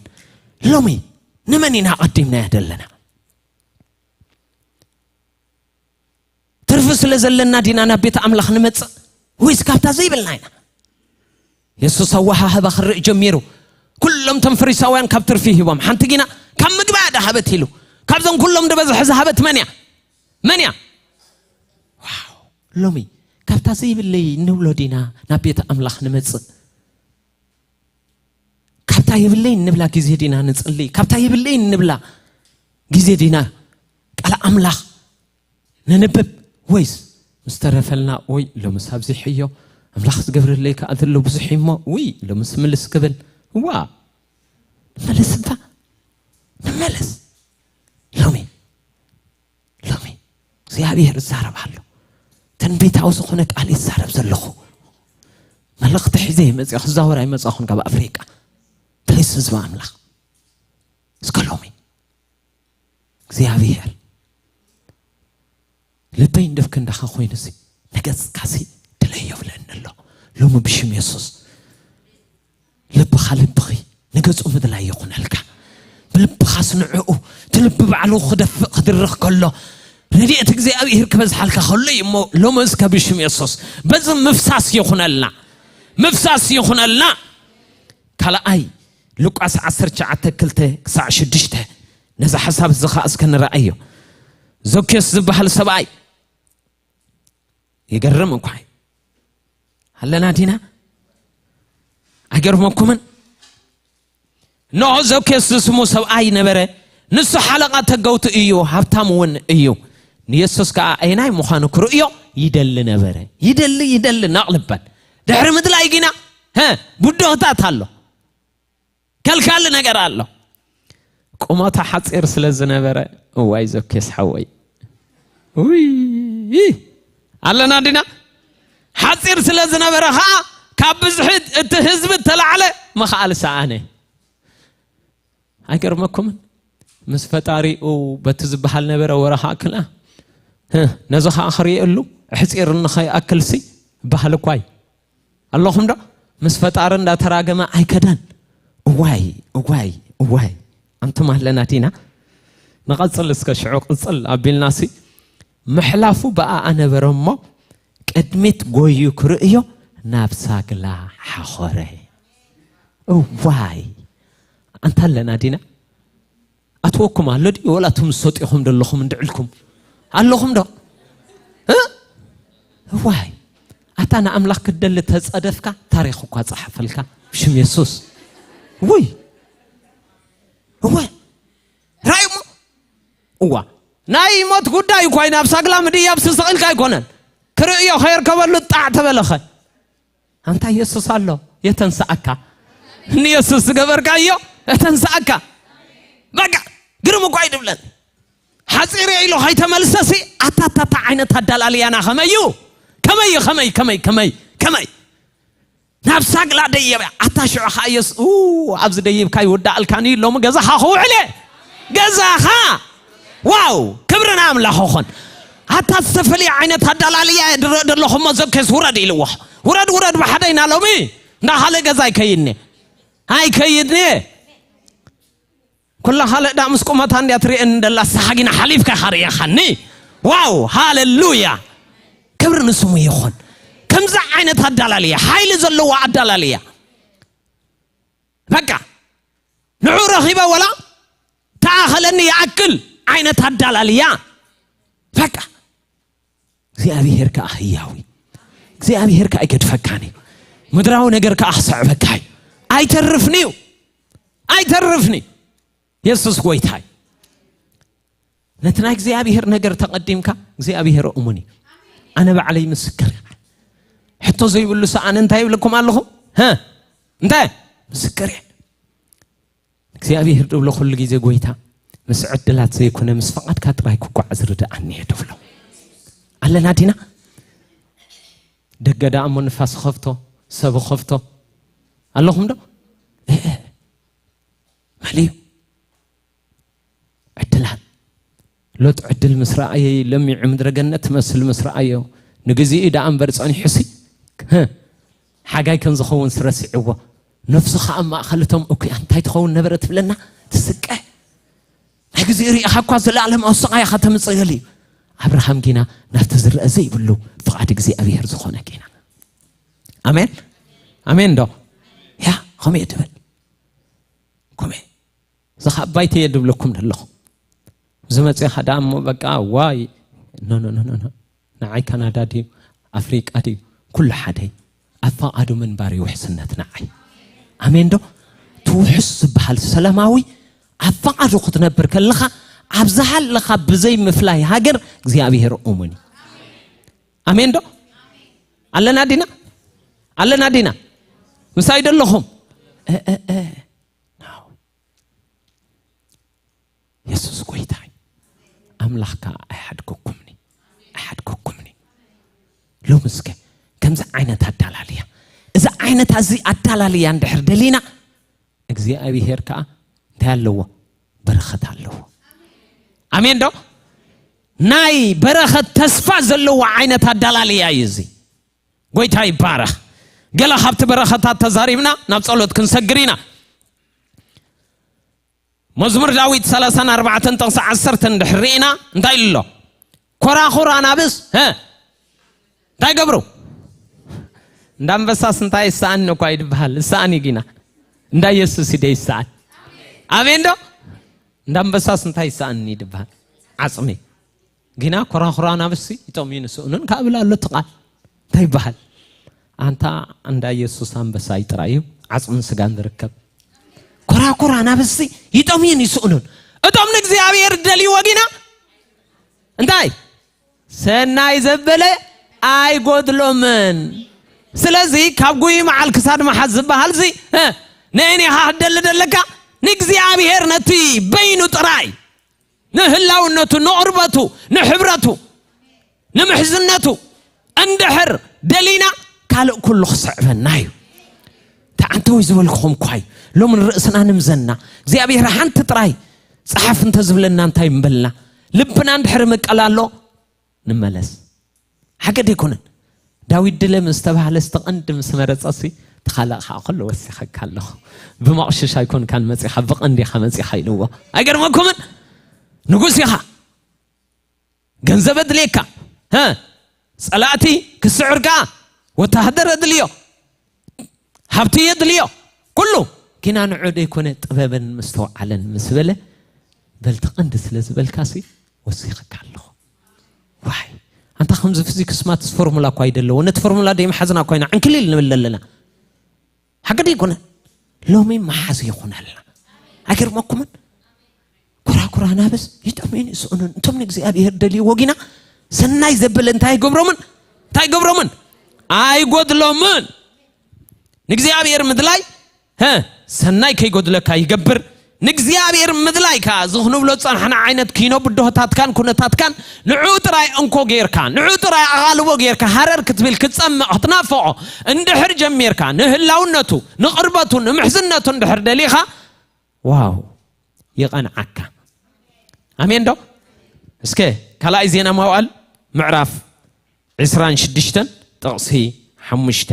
ሎሚ ንመን ኢና ኣቐዲምናዮ ዘለና? ትርፊ ስለ ዘለና ዲና ናብ ቤት ኣምላኽ ንመጽእ? ወይስ ካብታ ዘይብልና ኢና? የሱስ ኣወሃህባ ክርኢ ጀሚሩ። ኩሎም እቶም ፈሪሳውያን ካብ ትርፊ ሂቦም፣ ሓንቲ ጊና ካብ ምግባ እያ ዝሃበት ኢሉ። ካብዞም ኩሎም ዝበዝሐ ዝሃበት መን እያ? መን እያ? ዋው! ሎሚ ካብታ ዘይብለይ እንብሎ ዲና ናብ ቤት ኣምላኽ ንመጽእ? ካብታ የብለይ እንብላ ግዜ ዲና ንጽሊ? ካብታ የብለይ እንብላ ግዜ ዲና ቃል ኣምላኽ ነንብብ? ወይስ ምስ ተረፈልና፣ ወይ ሎምስ ኣብዚሕዮ፣ ኣምላኽ ዝገብረለይ ከኣ ዘሎ ብዙሕ እሞ፣ ውይ ሎምስ ምልስ ክብል? ዋ፣ ንመለስ እባ፣ ንመለስ። ሎሚ፣ ሎሚ እግዚኣብሔር ይዛረብ ኣሎ። ትንቢታዊ ዝኾነ ቃል ይዛረብ ዘለኹ። መልእኽቲ ሒዘ ይመጽእ፣ ክዛወር ኣይመጻኹን ካብ ኣፍሪቃ። ፕሊስ ህዝቢ ኣምላኽ። እስከ ሎሚ እግዚኣብሔር ልበይ እንደ ክንዳኻ ኮይኑሲ፣ ንገጽካሲ ድለዮ ይብለኒ ኣሎ። ሎሚ ብሽም የሱስ ልብኻ ልብኺ ንገጹ ምድላይ ይኹነልካ። ብልብኻስ ንዕኡ፣ እቲ ልቢ ባዕሉ ክደፍእ ክድርኽ ከሎ፣ ረድኤት እግዚኣብሔር ክበዝሓልካ ከሎ እዩ እሞ፣ ሎሚ እስከ ብሽም የሱስ በዚ ምፍሳስ ይኹነልና። ምፍሳስ ይኹነልና። ካልኣይ ሉቃስ ዓሰርተ ትሽዓተ ክልተ ክሳዕ ሽዱሽተ፣ ነዚ ሓሳብ እዚ ኸኣ እስከ ንረኣዮ። ዘኬዎስ ዝበሃል ሰብኣይ፣ ይገርም እኳ እዩ። ኣለና ዲና? ኣይገርመኩምን? እንሆ ዘኬዎስ ዝስሙ ሰብኣይ ነበረ። ንሱ ሓለቓ ተገውቲ እዩ፣ ሃብታም እውን እዩ። ንየሱስ ከኣ ኣየናይ ምዃኑ ክርእዮ ይደሊ ነበረ። ይደሊ፣ ይደሊ፣ ነቕልበል። ድሕሪ ምድላይ ጊና፣ ሀ፣ ብድሆታት ኣሎ። ከልካሊ ነገር ኣሎ። ቁመቱ ሓጺር ስለ ዝነበረ፣ እዋይ ዘኬዎስ ሓወይ። ውይ! ኣለና ዲና? ሓጺር ስለ ዝነበረ ኸኣ፣ ካብ ብዝሒ እቲ ህዝቢ እተላዕለ ምኽኣል ሰኣነ። ኣይገርመኩምን? ምስ ፈጣሪኡ በቲ ዝበሃል ነበረ ወረ ክኣክል፣ ኣ፣ ህ፣ ነዚ ኸኣ ክርእየሉ፣ ኣሕጺርኒ ኸይኣክልሲ፣ በሃል እኳ እዩ። ኣለኹም ዶ? ምስ ፈጣሪ እንዳተራገመ ኣይከዳን። እዋይ፣ እዋይ፣ እዋይ። ኣንቱም ኣለና ዲና? ንቐጽል እስከ ሽዑ ቅጽል ኣቢልናሲ፣ ምሕላፉ ብኣኣ ነበረ እሞ፣ ቅድሚት ጎዩ ክርእዮ ናብ ሳግላ ሓኾረ። እዋይ፣ ኣንታ ኣለና ዲና? ኣትወኩም ኣሎ ድዩ? ወላ እቶም ዝሰጡ ኢኹም ዘለኹም እንድዕልኩም ኣለኹም ዶ? እ? እዋይ፣ ኣታ ንኣምላኽ ክትደሊ ተጸደፍካ፣ ታሪኽ እኳ ጸሓፈልካ ብሽም የሱስ። ውይ፣ እወ፣ ራእዩሞ እዋ፣ ናይ ሞት ጉዳይ እኳ እዩ። ናብ ሳግላ ምድያብ ስስቕ ኢልካ ኣይኮነን። ክርእዮ ከየርከበሉ ጣዕ ተበለኸ። ኣንታ የሱስ ኣሎ፣ የተንስኣካ። ንየሱስ ዝገበርካዮ የተንስኣካ። በቃ፣ ግርም እኳ እዩ ድብለን። ሓጺር ኢሉ ከይተመልሰሲ፣ ኣታታታ ዓይነት ኣዳላልያና ከመይ እዩ? ከመይ እዩ? ከመይ፣ ከመይ፣ ከመይ፣ ከመይ? ናብ ሳግላ ደየበ። ኣታ ሽዑ ኸዓ የሱስ፣ ኡ፣ ኣብዚ ደይብካ ይውዳእልካን እዩ፣ ሎሚ ገዛኻ ክውዕል እየ። ገዛኻ። ዋው፣ ክብሪ ንኣምላኽ ይኹን። ኣታ ዝተፈልየ ዓይነት ኣዳላልያ እየ ድረእ ዘለኹ እሞ፣ ዘኬስ ውረድ ኢልዎ። ውረድ፣ ውረድ ብሓደይና ሎሚ። እንዳ ካልእ ገዛ ኣይከይድን እየ። ኣይከይድን እየ። ኩላ ካልእ ዳ ምስ ቁመታ እንድያ ትርእየኒ ደላ፣ ንስኻ ግን ሓሊፍካ ኢኻ ርኢኻኒ። ዋው፣ ሃሌሉያ። ክብሪ ንስሙ ይኹን። ከምዚ ዓይነት ኣዳላልያ፣ ሓይሊ ዘለዎ ኣዳላልያ። በቃ፣ ንዑ ረኺበ ወላ ተኣኸለኒ ይኣክል ዓይነት ኣዳላልያ። በቃ፣ እግዚኣብሄር ከኣ ህያው እዩ። እግዚኣብሄር ከኣ ኣይገድፈካን እዩ። ምድራዊ ነገር ከኣ ክስዕበካ እዩ። ኣይተርፍን እዩ። ኣይተርፍን እዩ። የሱስ ጎይታ እዩ። ነቲ ናይ እግዚኣብሄር ነገር ተቐዲምካ፣ እግዚኣብሄር እሙን እዩ። ኣነ ባዕለይ ምስክር እየ። ሕቶ ዘይብሉ ሰኣን እንታይ ይብለኩም ኣለኹ? ሀ? እንታይ? ምስክር እየ። እግዚኣብሄር ድብሎ ኩሉ ግዜ፣ ጎይታ፣ ምስ ዕድላት ዘይኮነ ምስ ፍቓድካ ጥራይ ክጓዓዝ ርድኣኒ እየ ድብሎ። ኣለና ዲና? ደገ ደኣ እሞ ንፋስ ኸፍቶ፣ ሰብ ኸፍቶ። ኣለኹም ዶ? እ፣ እ። መሊኡ። ዕድላት። ሎጥ ዕድል ምስ ረኣየ፣ ለሚዑ ምድረ ገነት ትመስል ምስ ረኣዮ፣ ንግዜኡ ደኣ እምበር ጸኒሑሲ፣ ህ፣ ሓጋይ ከም ዝኸውን ስረሲዕዎ፣ ነፍሱ ኸኣ ኣብ ማእከል እቶም እኩያን እንታይ ትኸውን ነበረ ትብለና? ትስቀ። ናይ ግዜኡ ርኢኻ እኳ ዘለኣለማዊ ስቓይ ኢኻ ተምጽእ ገለ እዩ። ኣብርሃም ጊና ናብቲ ዝረአ ዘይብሉ ፍቓድ እግዚኣብሄር ዝኾነ ጊና። ኣሜን። ኣሜን ዶ? ያ፣ ኸመይ ትብል? ኮሜ። እዚ ኻብ ባይተ እየ ድብለኩም ዘለኹ። ዝመፅኻ ደኣ እሞ በቃ ዋይ። ኖ፣ ኖ፣ ኖ፣ ኖ፣ ኖ። ንዓይ ካናዳ ድዩ ኣፍሪቃ ድዩ ኩሉ ሓደ እዩ። ኣብ ፈቓዱ ምንባር እዩ ውሕስነት ንዓይ። ኣሜን ዶ? እቲ ውሑስ ዝበሃል ሰላማዊ ኣብ ፈቓዱ ክትነብር ከለኻ ኣብ ዝሃለኻ ብዘይ ምፍላይ ሃገር እግዚኣብሔር እሙን እዩ። ኣሜን ዶ? ኣለና ዲና? ኣለና ዲና? ምሳይ ዶ ኣለኹም? እ፣ እ፣ እ። ናው። የሱስ ጎይታይ ኣምላኽ ከኣ ኣይሓድገኩምኒ፣ ኣይሓድገኩምኒ። ሎሚ እስከ ከምዚ ዓይነት ኣዳላልያ፣ እዚ ዓይነት እዚ ኣዳላልያ እንድሕር ደሊና እግዚኣብሔር ከኣ እንታይ ኣለዎ? በረኸት ኣለዎ። ኣሜን ዶ? ናይ በረኸት ተስፋ ዘለዎ ዓይነት ኣዳላልያ እዩ እዚ። ጎይታ ይባረኽ። ገለ ካብቲ በረኸታት ተዛሪብና ናብ ጸሎት ክንሰግር ኢና። መዝሙር ዳዊት ሰላሳን ኣርባዕተን ጥቕሲ ዓሰርተ እንድሕር ርኢና እንታይ ኢሉ ኣሎ? ኮራኹር ኣናብስ፣ ሀ፣ እንታይ ገብሩ? እንዳ ኣንበሳስ እንታይ ይሰኣን እኳ ይድበሃል፣ ይሰኣን እዩ ጊና። እንዳ ኢየሱስ ይደ ይሰኣን። ኣሜን ዶ? እንዳ ኣንበሳስ እንታይ ይሰኣን ይድበሃል? ዓጽሚ። ጊና ኮራኹር ኣናብስሲ ይጠምዩን ይስእኑን ካብ ብላ ኣሎ እቲ ቃል። እንታይ ይበሃል? ኣንታ እንዳ ኢየሱስ ኣንበሳ እዩ ጥራይ እዩ ዓጽምን ስጋን ዝርከብ። ኮራኹር ኣናብስሲ ይጠምዩን ይስእኑን። እቶም ንእግዚኣብሔር ደልይዎ ጊና እንታይ? ሰናይ ዘበለ ኣይጎድሎምን። ስለዚ ካብ ጉይ መዓል ክሳድ መሓዝ ዝበሃል እዚ፣ እ፣ ንእኔኻ ክትደሊ ደለካ ንእግዚኣብሔር ነቲ በይኑ ጥራይ ንህላውነቱ፣ ንቕርበቱ፣ ንሕብረቱ፣ ንምሕዝነቱ እንድሕር ደሊና ካልእ ኩሉ ክስዕበና እዩ። ተዓንተወይ ዝበልክኹም እኳ እዩ። ሎሚ ንርእስና ንምዘና እግዚኣብሔር ሓንቲ ጥራይ ጸሓፍ እንተዝብለና እንታይ ምበልና? ልብና እንድሕር ምቀል ኣሎ፣ ንመለስ። ሓገድ ኣይኮነን። ዳዊት ድለ ምስ ተባህለ ዝተቐንዲ ምስ መረጸሲ ተኻላእ ከዓ ከሎ ወሲኸካ ኣለኹ። ብመቕሽሽ ኣይኮንካን መጺኻ፣ ብቐንዲ ኢኻ መጺኻ ኢልዎ። ኣይገርመኩምን? ንጉስ ኢኻ። ገንዘብ ኣድልየካ። ሀ? ጸላእቲ ክስዕርካ። ወተሃደር የድልዮ፣ ሃብቲ የድልዮ፣ ኩሉ። ግና ንዑ ደይኮነ ጥበብን ምስተውዓለን ምስ በለ፣ በልቲ ቀንዲ ስለ ዝበልካሲ ወሲኸካ ኣለኹ። ዋይ፣ ኣንታ ከምዚ ፊዚክስ ማትስ ፎርሙላ እኳ ይደለዎ፣ ነቲ ፎርሙላ ደይ መሓዝና እኳ ኢና ዕንክሊል ንብል ኣለና። ሓቂ ደይኮነ? ሎሚ መሓዝ ይኹነልና። ኣይገርመኩምን? ኮራኩራ ናብስ ይጠምዩን ይስእኑን። እንቶም ንእግዚኣብሔር ደልይዎ ጊና ሰናይ ዘበለ እንታይ ይገብሮምን? እንታይ ይገብሮምን? ኣይጎድሎምን። ንእግዚኣብሔር ምድላይ፣ ሀ፣ ሰናይ ከይጎድለካ ይገብር። ንእግዚኣብሔር ምድላይ ከኣ፣ እዚ ክንብሎ ዝጸናሕና ዓይነት ኪኖ ብድሆታትካን ኩነታትካን፣ ንዑ ጥራይ እንኮ ጌርካ፣ ንዑ ጥራይ ኣቓልቦ ጌርካ፣ ሃረር ክትብል፣ ክትጸምቕ፣ ክትናፍቖ እንድሕር ጀሚርካ፣ ንህላውነቱ፣ ንቕርበቱ፣ ንምሕዝነቱ እንድሕር ደሊኻ፣ ዋው፣ ይቐንዓካ። ኣሜን ዶ? እስከ ካልኣይ ዜና መዋዕል ምዕራፍ ዕስራን ሽዱሽተን ጥቕሲ ሓሙሽተ።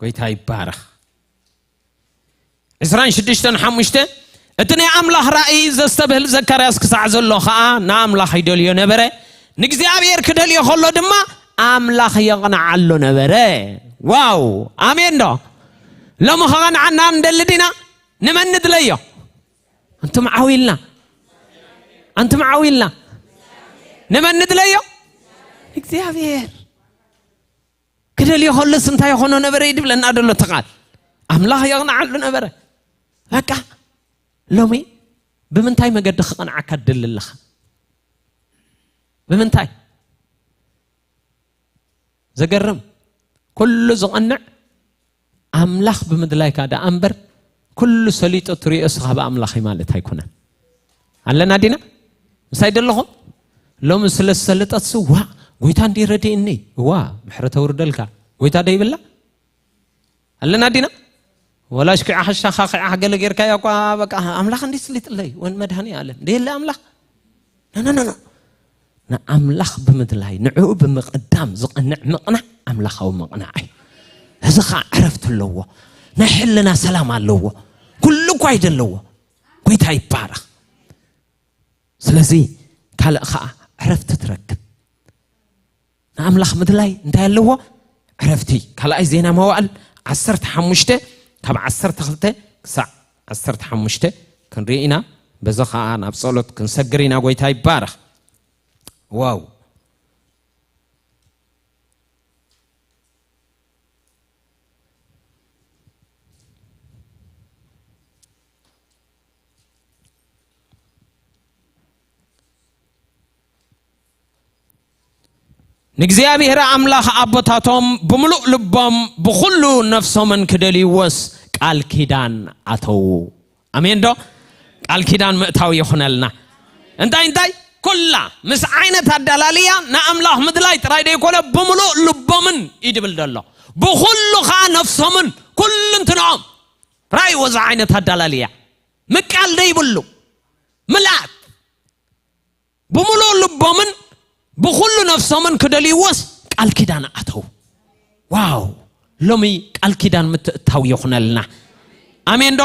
ጎይታ ይባረኽ። ዕስራን ሽዱሽተን ሓሙሽተ፣ እቲ ናይ ኣምላኽ ራእይ ዘስተብህል ዘካርያስ ክሳዕ ዘሎ ኸኣ ንኣምላኽ ይደልዮ ነበረ። ንእግዚኣብሔር ክደልዮ ከሎ ድማ ኣምላኽ የቕንዓሉ ነበረ። ዋው! ኣሜን ዶ? ሎሚ ኸቐንዓና ንደሊ ዲና? ንመን ንድለዮ? ኣንቱም ዓው ኢልና። ኣንቱም ዓው ኢልና። ንመን ንድለዮ? እግዚኣብሔር። ክደልዮ ከሎስ እንታይ ይኾኖ ነበረ እዩ ድብለና ደሎ እቲ ቃል። ኣምላኽ የቕንዓሉ ነበረ። በቃ፣ ሎሚ ብምንታይ መገዲ ክቐንዓካ ትደሊ ኣለኻ? ብምንታይ? ዘገርም፣ ኩሉ ዝቐንዕ ኣምላኽ ብምድላይካ ደኣ እምበር፣ ኩሉ ሰሊጡ ትሪኦ እስኻ ብኣምላኽ እዩ ማለት ኣይኮነን። ኣለና ዲና? ምሳይ ደለኹም? ሎሚ ስለ ዝሰለጠትሲ፣ ዋ፣ ጎይታ እንዲ ረድእኒ፣ ዋ፣ ምሕረት ኣውርደልካ፣ ጎይታ ደይብላ? ኣለና ዲና? ወላ ሽኪዓ ሓሻኻ ኺዓ ገለ ጌርካያ እኳ፣ በቃ፣ ኣምላኽ እንዲ ስሊጥለይ፣ ወን መድሃኒ ኣለም። ደየለ ኣምላኽ? ኖ፣ ኖ፣ ኖ፣ ኖ። ንኣምላኽ ብምድላይ፣ ንዕኡ ብምቕዳም ዝቐንዕ ምቕናዕ ኣምላኻዊ ምቕናዕ እዩ። እዚ ኸዓ ዕረፍቲ ኣለዎ። ናይ ሕልና ሰላም ኣለዎ። ኩሉ እኳ እዩ ዘለዎ። ጎይታ ይባረኽ። ስለዚ ካልእ ኸዓ ዕረፍቲ ትረክብ። ንኣምላኽ ምድላይ እንታይ ኣለዎ? ዕረፍቲ። ካልኣይ ዜና መዋዕል ዓሰርተ ሓሙሽተ፣ ካብ ዓሰርተ ክልተ ክሳዕ ዓሰርተ ሓሙሽተ ክንርኢ ኢና። በዚ ኸዓ ናብ ጸሎት ክንሰግር ኢና። ጎይታ ይባረኽ። ዋው። ንእግዚኣብሔር ኣምላኽ ኣቦታቶም ብምሉእ ልቦም ብኹሉ ነፍሶምን ክደልይዎስ ቃል ኪዳን ኣተዉ። ኣሜን ዶ? ቃል ኪዳን ምእታው ይኹነልና። እንታይ እንታይ? ኩላ ምስ ዓይነት ኣዳላልያ ንኣምላኽ ምድላይ ጥራይ ደይኮነ፣ ብምሉእ ልቦምን እዩ ድብል ዘሎ። ብኹሉ ኸዓ ነፍሶምን ኩልንትንኦም። ራእይዎ እዚ ዓይነት ኣዳላልያ። ምቃል ደይብሉ። ምልኣት። ብምሉእ ልቦምን ብኹሉ ነፍሶምን ክደልይዎስ ቃል ኪዳን ኣተዉ። ዋው! ሎሚ ቃል ኪዳን ምትእታው ይኹነልና። ኣሜን ዶ?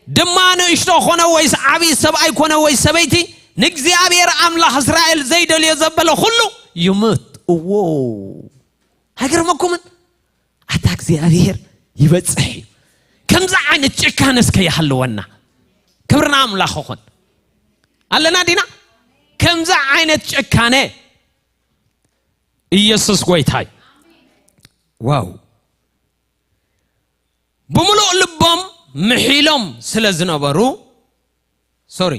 ድማ ንእሽቶ ኮነ ወይስ ዓብዪ፣ ሰብኣይ ኮነ ወይስ ሰበይቲ፣ ንእግዚኣብሔር ኣምላኽ እስራኤል ዘይደልዮ ዘበለ ኩሉ ይሙት። እዎ። ኣይገርመኩምን? ኣታ እግዚኣብሔር ይበጽሕ እዩ። ከምዚ ዓይነት ጭካነ እስከ ይሃልወና። ክብርና ኣምላኽ ይኹን። ኣለና ዲና? ከምዚ ዓይነት ጭካነ። ኢየሱስ ጎይታይ። ዋው። ብምሉእ ልቦም ምሒሎም ስለ ዝነበሩ፣ ሶሪ፣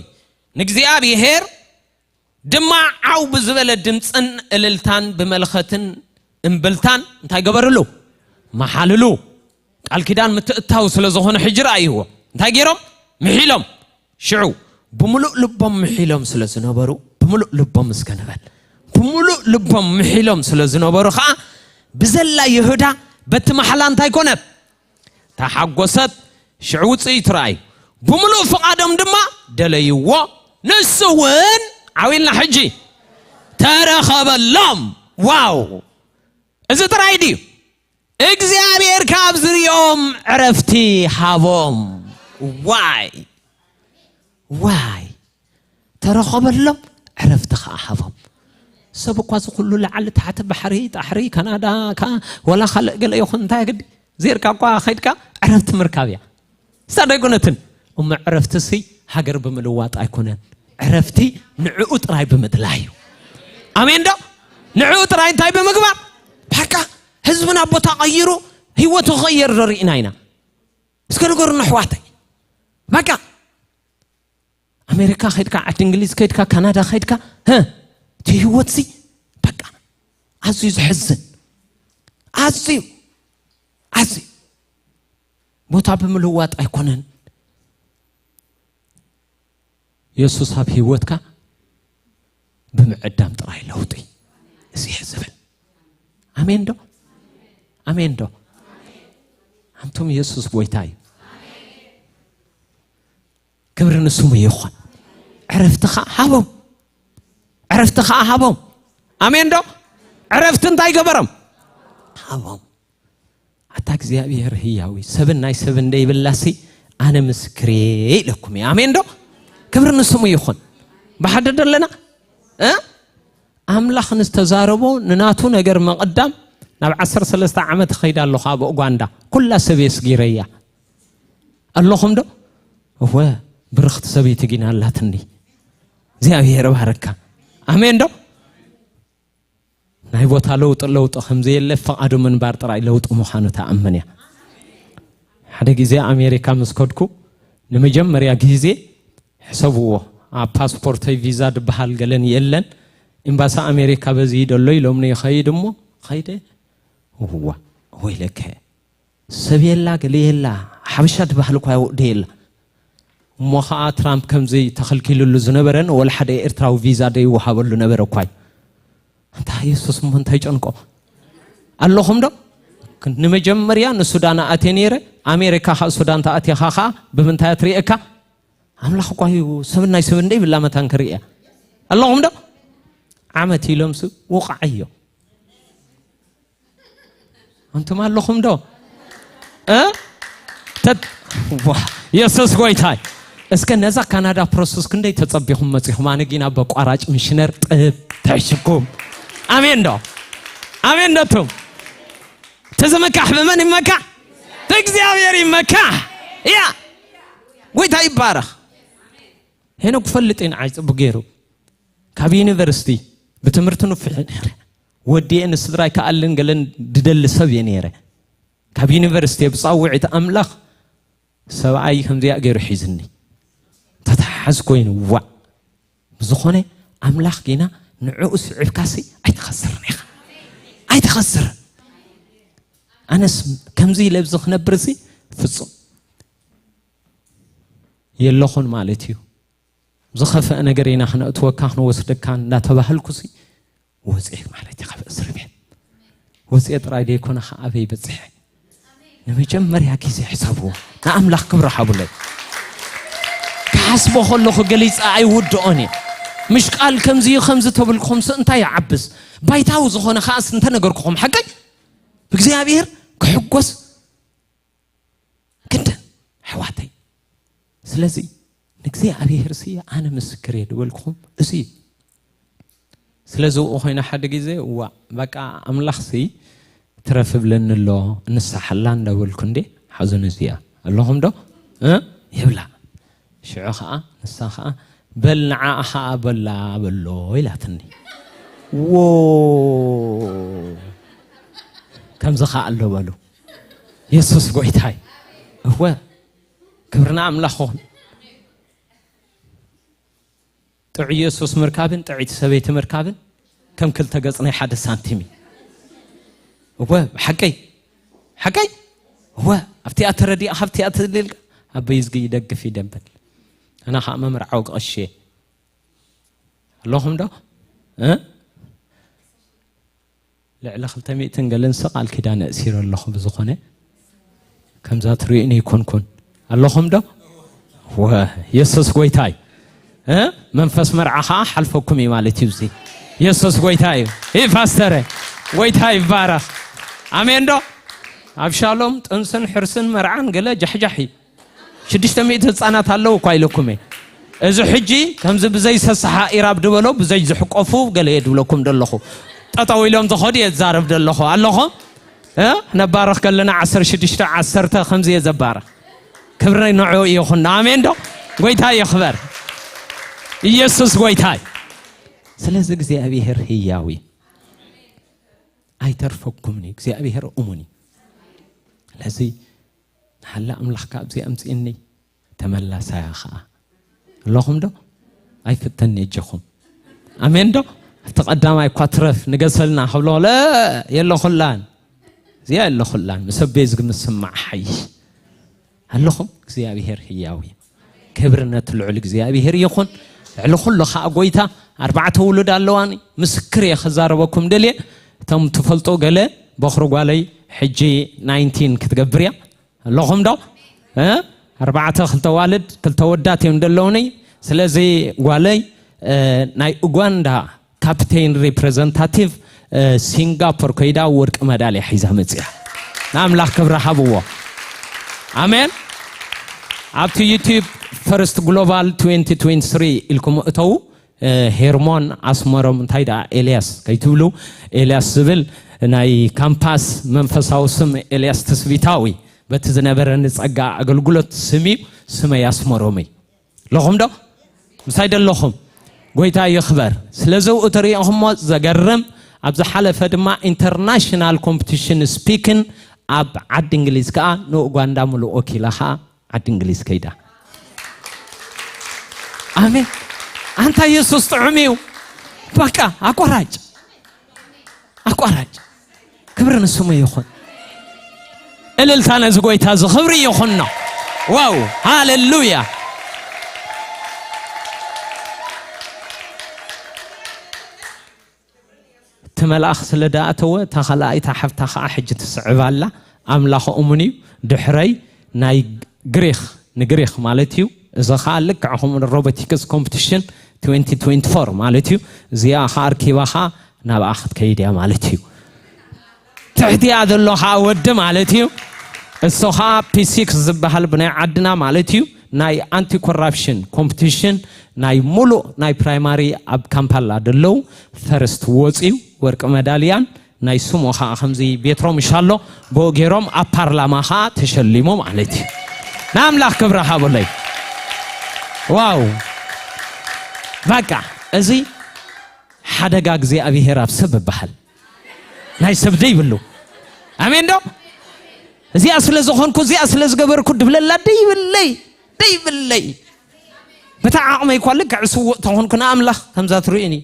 ንእግዚኣብሔር ድማ ዓው ብዝበለ ድምፅን እልልታን ብመለኸትን እምብልታን እንታይ ገበርሉ? መሓልሉ። ቃል ኪዳን ምትእታው ስለ ዝኾነ ሕጂ ረኣይዎ። እንታይ ገይሮም? ምሒሎም። ሽዑ ብምሉእ ልቦም ምሒሎም ስለ ዝነበሩ፣ ብምሉእ ልቦም እስከ ንበል። ብምሉእ ልቦም ምሒሎም ስለ ዝነበሩ ኸዓ፣ ብዘላ ይሁዳ በቲ ማሕላ እንታይ ኮነት? ተሓጎሰት። ሽዑ ውፅኢት ረኣዩ። ብምሉእ ፍቓዶም ድማ ደለይዎ። ንሱ እውን ዓው ኢልና ሕጂ ተረኸበሎም። ዋው! እዚ ጥራይ ድዩ? እግዚኣብሔር ካብ ዝሪኦም ዕረፍቲ ሃቦም። ዋይ! ዋይ! ተረኸበሎም፣ ዕረፍቲ ኸዓ ሃቦም። ሰብ እኳ እዚ ኩሉ ላዕሊ ታሕቲ፣ ባሕሪ ጣሕሪ፣ ካናዳ፣ ወላ ካልእ ገለ ይኹን፣ እንታይ ግዲ ዜርካ እኳ ኸይድካ ዕረፍቲ ምርካብ እያ። እሳ ዶ ኣይኮነትን? እሞ ዕረፍትሲ ሃገር ብምልዋጥ ኣይኮነን። ዕረፍቲ ንዕኡ ጥራይ ብምድላይ እዩ። ኣሜን ዶ? ንዕኡ ጥራይ እንታይ ብምግባር? በቃ ህዝብና ቦታ ቀይሩ ህይወቱ ክቕየር ዶ ርኢና ኢና? እስከ ንገሩና ኣሕዋተይ። በቃ ኣሜሪካ ከይድካ፣ ዓዲ እንግሊዝ ከይድካ፣ ካናዳ ከይድካ፣ ህ፣ እቲ ህይወትሲ በቃ ኣዝዩ ዘሕዝን፣ ኣዝዩ፣ ኣዝዩ ቦታ ብምልዋጥ ኣይኮነን። የሱስ ኣብ ህይወትካ ብምዕዳም ጥራይ ለውጢ እዚ እየ ዝብል። ኣሜን ዶ? ኣሜን ዶ? ኣንቱም የሱስ ጎይታ እዩ። ክብሪ ንስሙ ይኹን። ዕረፍቲ ኸዓ ሃቦም። ዕረፍቲ ኸዓ ሃቦም። ኣሜን ዶ? ዕረፍቲ እንታይ ገበሮም? ሃቦም። ኣታ እግዚኣብሔር ህያው እዩ። ሰብን ናይ ሰብን ደይብላሲ ኣነ ምስክሬ ኢለኩም እየ። ኣሜን ዶ? ክብሪ ንስሙ ይኹን። ብሓደ ደለና? እ? ኣምላኽ ንዝተዛረቦ ንናቱ ነገር መቕዳም ናብ ዓሰርተ ሰለስተ ዓመት እኸይድ ኣለኹ ኣብ ኡጋንዳ። ኩላ ሰብ የስጊረያ። ኣለኹም ዶ? እወ፣ ብርኽቲ ሰበይቲ ጊና ኣላትኒ። እግዚኣብሔር ባረካ። ኣሜን ዶ? ናይ ቦታ ለውጢ፣ ለውጢ ከም ዘየለ ፍቓዱ ምንባር ጥራይ ለውጢ ምዃኑ ተኣምን እያ። ሓደ ግዜ ኣሜሪካ ምስ ከድኩ ንመጀመርያ ግዜ ሕሰብዎ፣ ኣብ ፓስፖርተይ ቪዛ ድበሃል ገለን የለን። ኤምባሲ ኣሜሪካ በዚ ደሎ ኢሎምኒ ይኸይድ እሞ ኸይደ። እዋ፣ ወይለከ፣ ሰብ የላ፣ ገለ የላ፣ ሓበሻ ድበሃል እኳ የውደ የላ። እሞ ኸዓ ትራምፕ ከምዚ ተኸልኪሉሉ ዝነበረ፣ ወላ ሓደ ኤርትራዊ ቪዛ ደይወሃበሉ ነበረ እኳ እዩ። ኣንታ የሱስ እሞ እንታይ ጨንቆ? ኣለኹም ዶ? ንመጀመርያ ንሱዳን ኣትየ ነይረ። ኣሜሪካ ኸዓ ሱዳን ተኣቲኻ ኸዓ ብምንታይ ትርእየካ? ኣምላኽ እኳ እዩ፣ ሰብን ናይ ሰብን ደይብላ መታን ክርእያ። ኣለኹም ዶ? ዓመት ኢሎምስ ውቕዓዮ። ኣንቱም ኣለኹም ዶ? እ? ተት-፣ ዋ፣ የሱስ ጎይታይ። እስከ ነዛ ካናዳ ፕሮሰስ ክንደይ ተጸቢኹም መጺኹም? ኣነ ጊና በቋራጭ ሚሽነር ጥብ ተሕሽኩም። ኣሜን ዶ? ኣሜን ዶ? እቱም እቲ ዝምካሕ ብመን ይመካሕ? ብእግዚኣብሔር ይመካሕ። ያ፣ ጎይታ ይባረኽ። ሄኖክ ክፈልጥ እዩ ንዓይ ጽቡቅ ገይሩ። ካብ ዩኒቨርሲቲ ብትምህርቲ ንፉዕ እየ ነይረ። ወዲኤ ንስድራይ ክኣልን ገለን ድደሊ ሰብ እየ ነይረ። ካብ ዩኒቨርሲቲ ብጻውዒት ኣምላኽ ሰብኣይ ከምዚኣ ገይሩ ሒዝኒ። ተተሓዝ ኮይኑ ዋዕ። ብዝኾነ ኣምላኽ ጌና ንዕኡ ስዒብካሲ ኣይትኸስርን ኢኻ። ኣይትኸስርን። ኣነስ ከምዚ ኢለ ኣብዚ ክነብር እዚ ፍጹም የለኹን ማለት እዩ። ዝኸፍአ ነገር ኢና ክነእትወካ ክንወስደካ እንዳተባህልኩሲ ወፅኤ ማለት እዩ ካብ እስር ቤት። ወፅኤ ጥራይ ዘይኮነ ከዓ ኣበይ በፅሐ? ንመጀመርያ ግዜ ሕሰብዎ። ንኣምላኽ ክብሪ ሃቡለይ። ክሓስቦ ከለኹ ገሊፀ ኣይውድኦን እየ። ምሽ ቃል ከምዚ እዩ ከምዚ ተብልኩኹምሲ እንታይ ይዓብስ? ባይታዊ ዝኾነ ከዓስ እንተነገርኩኹም ሓቀይ እግዚኣብሔር ክሕጎስ ግድን ኣሕዋተይ። ስለዚ ንእግዚኣብሔር ሲ ኣነ ምስክር እየ ዝበልኩኹም እዚ እዩ። ስለዚ ውኡ ኮይነ ሓደ ግዜ እዋ በቃ ኣምላኽ ሲ ትረፍ ብለኒ ኣሎ እንሳሓላ እንዳበልኩ እንዴ ሓዙን እዚኣ ኣለኹም ዶ እ ይብላ። ሽዑ ኸዓ ንሳ ኸዓ በል ንዓኣ ኸዓ በላ በሎ ኢላትኒ። ዎ ከምዚ ኸዓ ኣሎ በሉ። የሱስ ጎይታይ። እወ ክብርና ኣምላኽ ኹን። ጥዑይ የሱስ ምርካብን ጥዕይቲ ሰበይቲ ምርካብን ከም ክልተ ገጽ ናይ ሓደ ሳንቲም እዩ። እወ ሓቀይ ሓቀይ። እወ ኣብቲኣ ተረዲእኻ ኣብቲኣ ተደልካ ኣበይ ዝጊ ይደግፍ ይደብል። ኣና ኸዓ መምርዓዊ ቀሺ ኣለኹም ዶ እ ልዕሊ ክልተ ሚእትን ገለን ቃል ኪዳን እእሲረ ኣለኹ። ብዝኾነ ከምዛ ትርእዩኒ ይኮንኩን ኣለኹም ዶ? ወ የሱስ ጎይታይ እ መንፈስ መርዓ ኸዓ ሓልፈኩም እዩ ማለት እዩ። እዚ የሱስ ጎይታ እዩ። ይህ ፓስተረ ጎይታ ይባረኽ። ኣሜን ዶ? ኣብ ሻሎም ጥንስን ሕርስን መርዓን ገለ ጃሕጃሕ እዩ። ሽዱሽተ ሚእቲ ህፃናት ኣለዉ እኳ ኢለኩም እየ። እዚ ሕጂ ከምዚ ብዘይ ሰስሓ ኢራብ ድበሎ፣ ብዘይ ዝሕቆፉ ገለ እየ ድብለኩም ደለኹ። ጠጠው ኢሎም ዝኸዱ እየ ዝዛረብ ደለኹ። ኣለኹም? እ? ነባርኽ ከለና ዓሰርተ ሽዱሽተ ዓሰርተ ከምዚ እየ ዘባርኽ። ክብሪ ንዑ ይኹን። ኣሜን ዶ? ጎይታ ይኽበር። ኢየሱስ ጎይታ እዩ። ስለዚ እግዚኣብሔር ህያው እዩ። ኣይተርፈኩምን እዩ እግዚኣብሔር፣ እሙን እዩ። ስለዚ ንሓላ ኣምላኽካ ኣብዚ ኣምጽእኒ፣ ተመላሳያ ኸኣ። ኣለኹም ዶ? ኣይፍተኒ እጀኹም። ኣሜን ዶ? እቲ ቀዳማይ እኳ ትረፍ ንገሰልና ክብሎ፣ ለ፣ የለኹላን። እዚኣ የለኹላን። ምስ ኣቤ ዝግ ምስማዕ ሓይሽ። ኣለኹም? እግዚኣብሔር ህያው እዩ። ክብሪ ነቲ ልዑል እግዚኣብሔር ይኹን። ልዕሊ ኩሉ ኸኣ ጎይታ፣ ኣርባዕተ ውሉድ ኣለዋኒ። ምስክር እየ ክዛረበኩም ደልየ። እቶም ትፈልጡ ገለ፣ በኹሪ ጓለይ ሕጂ ናይንቲን ክትገብር እያ። ኣለኹም ዶ? እ? ኣርባዕተ፣ ክልተ ዋልድ፣ ክልተ ወዳት እዮም ዘለውኒ። ስለዚ ጓለይ፣ እ፣ ናይ ኡጋንዳ ካፕቴን ሪፕሬዘንታቲቭ፣ እ፣ ሲንጋፖር ከይዳ ወርቂ መዳልያ ሒዛ መጽያ። ንኣምላኽ ክብሪ ሃብዎ። ኣሜን። ኣብቲ ዩቲዩብ ፈርስት ግሎባል ትዌንቲ ትዌንቲ ስሪ ኢልኩም እተዉ። እ፣ ሄርሞን ኣስመሮም፣ እንታይ ደኣ ኤልያስ ከይትብሉ፣ ኤልያስ ዝብል ናይ ካምፓስ መንፈሳዊ ስም ኤልያስ ትስቢታዊ፣ በቲ ዝነበረኒ ጸጋ ኣገልግሎት ስም እዩ። ስመይ ኣስመሮም እዩ። ኣለኹም ዶ? ምሳይ ደለኹም? ጎይታ ይኽበር። ስለዚ እኡ ተሪእኹሞ ዘገርም፣ ኣብ ዝሓለፈ ድማ ኢንተርናሽናል ኮምፒቲሽን ስፒክን ኣብ ዓዲ እንግሊዝ ከኣ ንኡጋንዳ ምሉእ ወኪላ ከኣ ዓዲ እንግሊዝ ከይዳ። ኣሜን። ኣንታ ኢየሱስ ጥዑም እዩ። በቃ ኣቋራጭ፣ ኣቋራጭ። ክብሪ ንስሙ ይኹን። እልልታ ነዚ ጎይታ እዚ ክብሪ ይኹኖ። ዋው፣ ሃሌሉያ። እቲ መልኣኽ ስለ ደኣተወ፣ እታ ካልኣይታ ሓፍታ ኸዓ ሕጂ ትስዕብ ኣላ። ኣምላኽ እሙን እዩ። ድሕረይ ናይ ግሪኽ፣ ንግሪኽ ማለት እዩ። እዚ ኸዓ ልክዕ ከምኡ ሮቦቲክስ ኮምፒቲሽን ትዌንቲ ትዌንቲ ፎር ማለት እዩ። እዚኣ ኸዓ ኣርኪባ ኸዓ ናብኣ ክትከይድ እያ ማለት እዩ። ትሕቲኣ ዘሎ ኸዓ ወዲ ማለት እዩ። እሱ ኸዓ ፒ ሲክስ ዝበሃል ብናይ ዓድና ማለት እዩ። ናይ ኣንቲ ኮራፕሽን ኮምፒቲሽን ናይ ሙሉእ ናይ ፕራይማሪ ኣብ ካምፓላ ደለዉ ፈርስት ወፅዩ ወርቂ መዳልያን ናይ ስሙ ኸዓ ከምዚ ቤትሮም ይሻሎ ብኡ ገይሮም ኣብ ፓርላማ ኸዓ ተሸሊሙ ማለት እዩ። ንኣምላኽ ክብሪ ሃቡለይ። ዋው! በቃ እዚ ሓደጋ እግዚኣብሔር ኣብ ሰብ ይበሃል። ናይ ሰብ ደይብሉ። ኣሜን ዶ? እዚኣ ስለ ዝኾንኩ፣ እዚኣ ስለ ዝገበርኩ ድብለላ ደይብለይ፣ ደይብለይ። በታ ዓቕመይ እኳ ልክዕ ስውእ ተኾንኩ ንኣምላኽ ከምዛ ትርእዩኒ።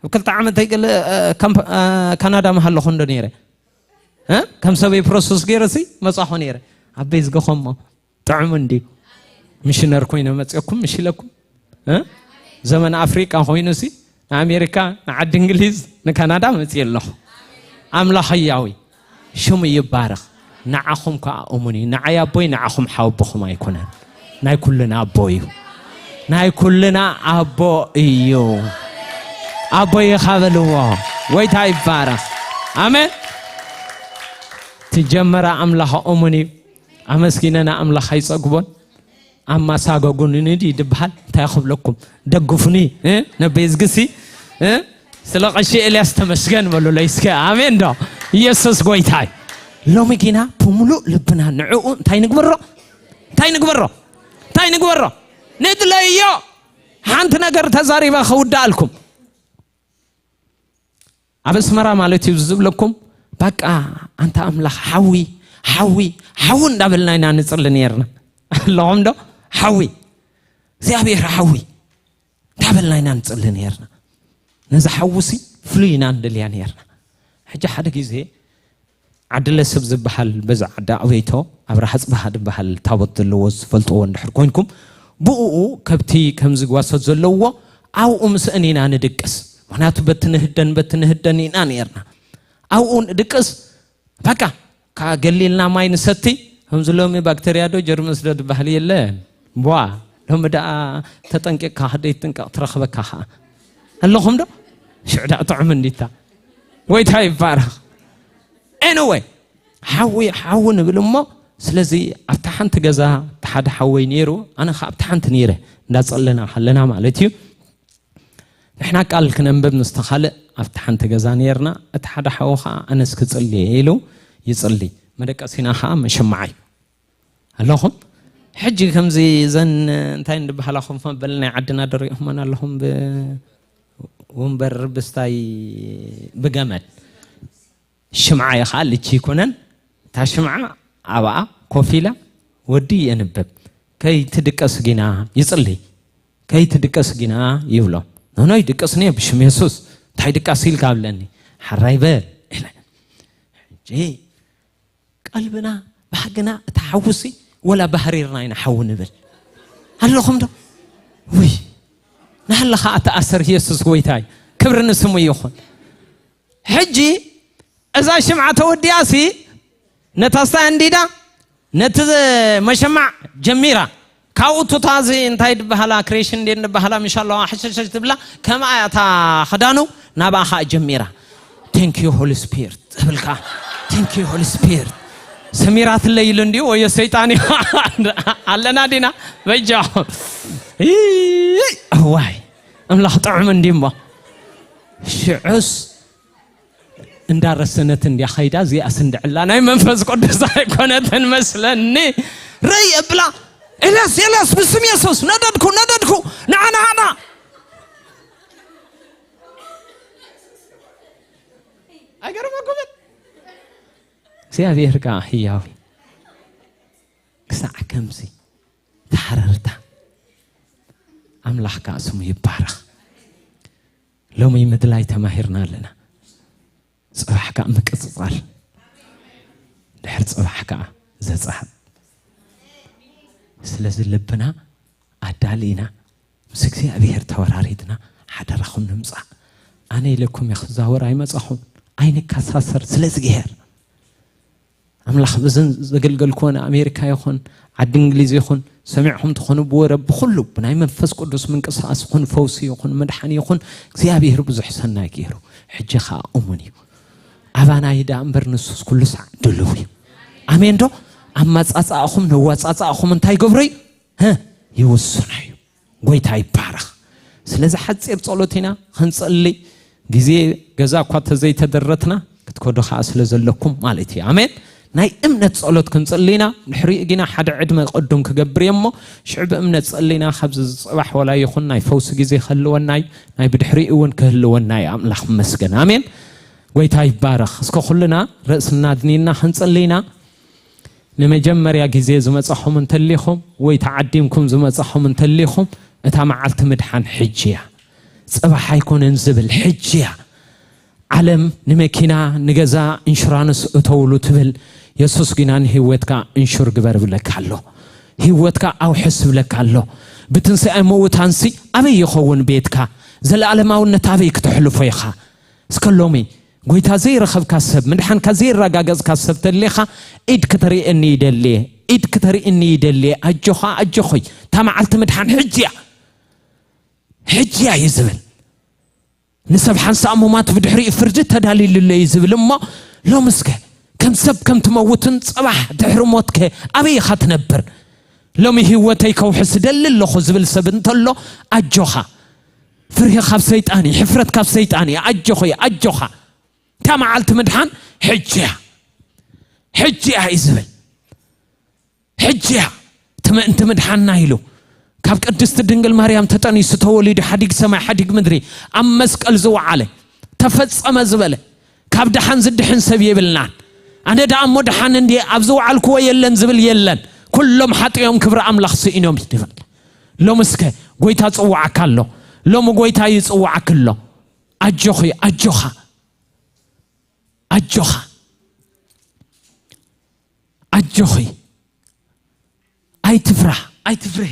ኣብ ክልተ ዓመተይ ገለ፣ እ፣ ካምፕ-፣ እ፣ ካናዳ መሃለኹ እንዶ ነይረ። እ? ከም ሰበይ ፕሮሰስ ገይረ ሲ መጻኹ ነይረ። ኣበይ ዝገኸሞ ጥዑም እንዲ ሚሽነር ኮይነ መጽእኩም ምሽ ኢለኩም። እ? ዘመን ኣፍሪቃ ኮይኑ ሲ ንኣሜሪካ፣ ንዓዲ እንግሊዝ፣ ንካናዳ መጽእ ኣለኹ። ኣምላኽ ህያዊ ሽሙ ይባረኽ። ንዓኹም ከኣ እሙን እዩ። ንዓይ ኣቦይ ንዓኹም ሓወቦኹም ኣይኮነን። ናይ ኩልና ኣቦ እዩ። ናይ ኩልና ኣቦ እዩ። ኣቦ ይኻበልዎ። ጎይታ ይባረኽ። ኣሜን። ትጀመረ ኣምላኽ እሙን እዩ። ኣመስጊነና ኣምላኽ ኣይጸግቦን። ኣማሳገጉኒ ንዲ ድበሃል እንታይ ክብለኩም? ደግፉኒ፣ እ? ነቤዝግሲ፣ እ? ስለ ቀሺ ኤልያስ ተመስገን በሉለይ እስከ። ኣሜን ዶ? ኢየሱስ ጎይታይ። ሎሚ ጊና ብምሉእ ልብና ንዕኡ እንታይ ንግበሮ? እንታይ ንግበሮ? እንታይ ንግበሮ? ንድለዮ። ሓንቲ ነገር ተዛሪባ ከውዳኣልኩም። ኣብ ኣስመራ ማለት እዩ ዝብለኩም። በቃ ኣንታ ኣምላኽ ሓዊ፣ ሓዊ፣ ሓዊ እንዳበልና ኢና ንጽሊ ነይርና። ኣለኹም ዶ? ሓዊ፣ እግዚኣብሔር ሓዊ እንዳበልና ኢና ንጽሊ ነይርና። ነዚ ሓዊ ሲ ፍሉይ ኢና ንደልያ ነይርና። ሕጂ ሓደ ግዜ ዓዲ ለስብ ዝበሃል በዚ ዓዲ ኣበይቶ ኣብርሃ ጽባሃ ዝበሃል ታቦት ዘለዎ ዝፈልጥዎ እንድሕር ኮይንኩም፣ ብእኡ ከብቲ ከም ዝጓሰት ዘለዎ ኣብኡ ምስእን ኢና ንድቅስ። ምኽንያቱ በቲ ንህደን በቲ ንህደን ኢና ነይርና። ኣብኡ ንድቅስ፣ በቃ፣ ካ ገሊልና ማይ ንሰቲ፣ ከምዚ ሎሚ ባክተርያ ዶ ጀርምስ ዶ ዝበሃል የለን። ቧ፣ ሎሚ ደኣ ተጠንቂቕካ ከደይ ትጥንቀቕ ትረኽበካ ኸኣ። ኣለኹም ዶ? ሽዕ ደኣ ጥዑም እንዲታ። ጎይታ ይባረኽ። ኤኒወይ፣ ሓዊ፣ ሓዊ ንብል እሞ፣ ስለዚ ኣብታ ሓንቲ ገዛ፣ እታ ሓደ ሓወይ ነይሩ፣ ኣነ ከዓ ኣብቲ ሓንቲ ነይረ፣ እንዳጸለና ከለና ማለት እዩ። ንሕና ቃል ክነንብብ ምስቲ ካልእ ኣብቲ ሓንቲ ገዛ ነይርና። እቲ ሓደ ሓው ከዓ ኣነስ ክጽሊ ኢሉ ይጽሊ፣ መደቀሲና ከዓ መሸማዓ እዩ። ኣለኹም? ሕጂ ከምዚ እዘን እንታይ እንድበሃላ ኮፍ መበሊ ናይ ዓድና ዶ ሪእኹመን ኣለኹም? ብወንበር ብስታይ ብገመድ ሽምዓ እዩ ከዓ ልቺ ይኮነን። እታ ሽምዓ ኣብኣ ኮፍ ኢላ ወዲ የንብብ። ከይትድቀስ ጊና ይጽሊ፣ ከይትድቀስ ጊና ይብሎ። ኖኖ ይድቀስኒ ብሽም የሱስ፣ እንታይ ድቃስ ኢልካ ኣብለኒ፣ ሓራይ በል ኢለ። ሕጂ ቀልብና ባህግና እቲ ሓውሲ ወላ ባህሪርና ኢና ሓዊ ንብል ኣለኹም ዶ? ውይ፣ ንሃለኻ ኣተኣሰር፣ ኢየሱስ ጎይታ እዩ። ክብሪ ንስሙ ይኹን። ሕጂ እዛ ሽምዓ ተወዲኣሲ ነታ ስታይ ኣንዲዳ ነቲ መሸማዕ ጀሚራ። ካብኡ ቱታ እዚ እንታይ ድበሃላ፣ ክሬሽን እንዴ ንበሃላ፣ ምሻ ኣለዋ፣ ሕሸሸሽ ትብላ። ከምኣ እያ እታ ክዳኑ ናብኣ ኸኣ ጀሚራ። Thank you Holy Spirit ትብልካ። Thank you Holy Spirit። ሰሚራትለይ ኢሉ እንዲዩ፣ ወዮ ሰይጣን እዩ። ኣለና ዲና? በጃኹም። እይ፣ እዋይ፣ ኣምላኽ ጥዑም እንዲዩ እሞ። ሽዑስ እንዳረሰነት እንዲያ ኸይዳ፣ እዚኣስ እንድዕላ ናይ መንፈስ ቅዱስ ኣይኮነትን መስለኒ። ረይ እብላ፣ ኤልያስ፣ ኤልያስ፣ ብስም የሱስ፣ ነደድኩ፣ ነደድኩ፣ ንዓ፣ ንዓ፣ ንዓ። ኣይገርመኩምን? እግዚኣብሔር ከኣ ህያው እዩ። ክሳዕ ከምዚ ተሓረርታ፣ ኣምላኽ ከኣ ስሙ ይባረኽ። ሎሚ ምድላይ ተማሂርና ኣለና። ጽባሕ ከኣ ምቅጽጻል፣ ድሕሪ ጽባሕ ከኣ ዘጻሕብ። ስለዚ ልብና ኣዳሊና ምስ እግዚኣብሔር ተወራሪድና ሓደራኹም ንምጻእ። ኣነ ኢለኩም እየ ክዛወር ኣይመጻኹም፣ ኣይንከሳሰር። ስለ እግዚኣብሔር ኣምላኽ ብዘን ዘገልገልክወን ኣሜሪካ ይኹን ዓዲ እንግሊዝ ይኹን ሰሚዕኹም ትኾኑ ብወረ ብኹሉ ብናይ መንፈስ ቅዱስ ምንቅስቃስ ይኹን ፈውሲ ይኹን ምድሓን ይኹን እግዚኣብሔር ብዙሕ ሰናይ ገይሩ። ሕጂ ኸኣ እሙን እዩ። ኣባና ይዳ እምበር ንሱስ ኩሉ ሳዕ ድልው እዩ። ኣሜን ዶ? ኣመጻጻእኹም ነዋጻጻእኹም እንታይ ይገብሮ እዩ? ህ፣ ይውስኖ እዩ። ጎይታ ይባረኽ። ስለዚ ሓጺር ጸሎት ኢና ክንጸሊ፣ ግዜ ገዛ እኳ ተዘይተደረትና ክትከዱ ኸኣ ስለ ዘለኩም ማለት እዩ። ኣሜን። ናይ እምነት ጸሎት ክንጸሊ ኢና። ድሕሪኡ ግና ሓደ ዕድመ ቅዱም ክገብር እየ እሞ፣ ሽዑ ብእምነት ጸሊና፣ ካብዚ ዝጽባሕ ወላ ይኹን ናይ ፈውሲ ግዜ ክህልወና እዩ፣ ናይ ብድሕሪኡ እውን ክህልወና እዩ። ኣምላኽ ይመስገን። ኣሜን። ጎይታ ይባረኽ። እስከ ኩልና ርእስና ኣድኒና ክንጸሊ ኢና። ንመጀመርያ ግዜ ዝመጻኹም እንተሊኹም ወይ ተዓዲምኩም ዝመጻኹም እንተሊኹም፣ እታ መዓልቲ ምድሓን ሕጂ እያ። ጽባሕ ኣይኮነን ዝብል፣ ሕጂ እያ። ዓለም ንመኪና፣ ንገዛ፣ ኢንሹራንስ እተውሉ ትብል፣ የሱስ ግና ንህይወትካ ኢንሹር ግበር ይብለካ ኣሎ። ህይወትካ ኣውሕስ ይብለካ ኣሎ። ብትንሳኤ ምውታንሲ ኣበይ ይኸውን ቤትካ? ዘለኣለማውነት ኣበይ ክተሕልፎ ኢኻ? እስከ ሎሚ ጎይታ ዘይረኸብካ ሰብ፣ ምድሓንካ ዘይረጋገጽካ ሰብ ተሊኻ፣ ኢድ ክተርእየኒ ይደሊ እየ፣ ኢድ ክተርእየኒ ይደሊ እየ፣ ኣጆኻ፣ ኣጆኹይ፣ እታ መዓልቲ ምድሓን ሕጂ እያ፣ ሕጂ እያ እዩ ዝብል። ንሰብ ሓንሳእ ሙማት ብድሕሪኡ ፍርዲ ተዳሊሉለይ እዩ ዝብል እሞ፣ ሎምስከ ከም ሰብ ከም ትመውትን ጽባሕ ድሕሪ ሞትከ ኣበይ ኢኻ ትነብር? ሎሚ ህይወተይ ከውሕስ እደሊ ኣለኹ ዝብል ሰብ እንተሎ፣ ኣጆኻ። ፍርሂ ካብ ሰይጣን እዩ፣ ሕፍረት ካብ ሰይጣን እዩ። ኣጆኺ፣ ኣጆኻ። እታ መዓልቲ ምድሓን ሕጂ እያ። ሕጂ እያ እዩ ዝብል። ሕጂ እያ። እቲ ምእንቲ ምድሓንና ኢሉ ካብ ቅድስቲ ድንግል ማርያም ተጠኒሱ ተወሊዱ፣ ሓዲግ ሰማይ ሓዲግ ምድሪ፣ ኣብ መስቀል ዝወዓለ፣ ተፈጸመ ዝበለ፣ ካብ ደሓን ዝድሕን ሰብ የብልናን። ኣነ ደኣ እሞ ደሓን እንድየ፣ ኣብ ዝወዓልክዎ የለን ዝብል የለን። ኩሎም ሓጢኦም ክብሪ ኣምላኽ ስኢኖም ይብል። ሎሚ እስከ ጎይታ ጽውዓካ ኣሎ። ሎሚ ጎይታ ይጽውዓክ ኣሎ። ኣጆኺ፣ ኣጆኻ፣ ኣጆኻ፣ ኣጆኺ። ኣይትፍራህ፣ ኣይትፍርሂ።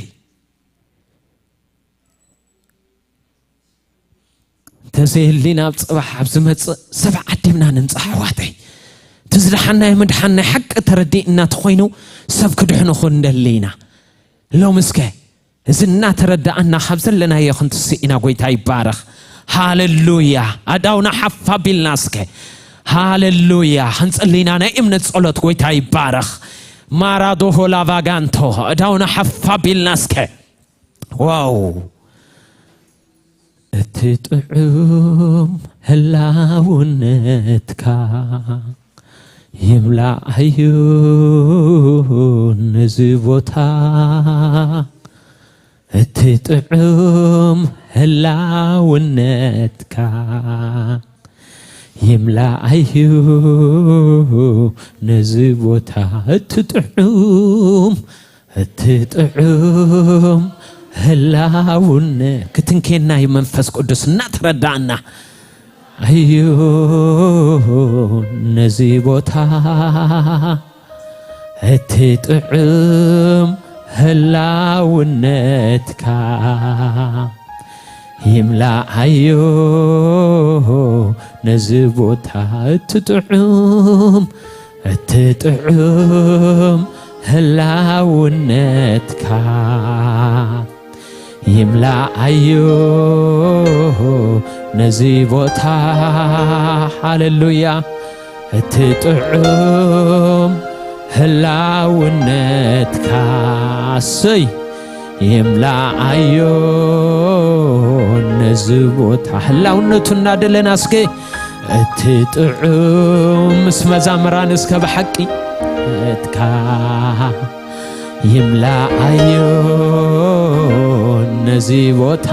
እንተዘየሊና ኣብ ጽባሕ ኣብ ዝመጽእ ሰብ ዓዲምና ንምጻእ ኣሕዋተይ። እቲ ዝደሓናዮ ምድሓን ናይ ሓቂ ተረዲእና ተኾይኑ ሰብ ክድሕኑ ክንደሊ ኢና። ሎሚ እስከ እዚ እናተረዳእና ካብ ዘለናዮ ክንትስእ ኢና። ጎይታ ይባረኽ። ሃሌሉያ። ኣዳውና ሓፍ ኣቢልና እስከ። ሃሌሉያ። ክንጽሊ ኢና። ናይ እምነት ጸሎት። ጎይታ ይባረኽ። ማራዶሆ ላቫጋንቶ፣ እዳውና ሓፍ ኣቢልና እስከ። ዋው! እቲ ጥዑም ህላውነትካ ይምላኣዩ ነዚ ቦታ። እቲ ጥዑም ህላውነትካ ይምላኣዩ ነዚ ቦታ። እቲ ጥዑም፣ እቲ ጥዑም ህላውነ ክትንኬና እዩ መንፈስ ቅዱስ እናተረዳእና። እዩ ነዚ ቦታ እቲ ጥዑም ህላውነትካ ይምላኣዮ ነዚ ቦታ። እቲ ጥዑም፣ እቲ ጥዑም ህላውነትካ ይምላኣዮ ነዚ ቦታ። ሃሌሉያ። እቲ ጥዑም ህላውነትካ፣ እሰይ፣ ይምላኣዮ ነዚ ቦታ። ህላውነቱ እናደለና እስከ እቲ ጥዑም ምስ መዛምራን እስከ ብሓቂ እትካ ይምላኣዮ ነዚ ቦታ።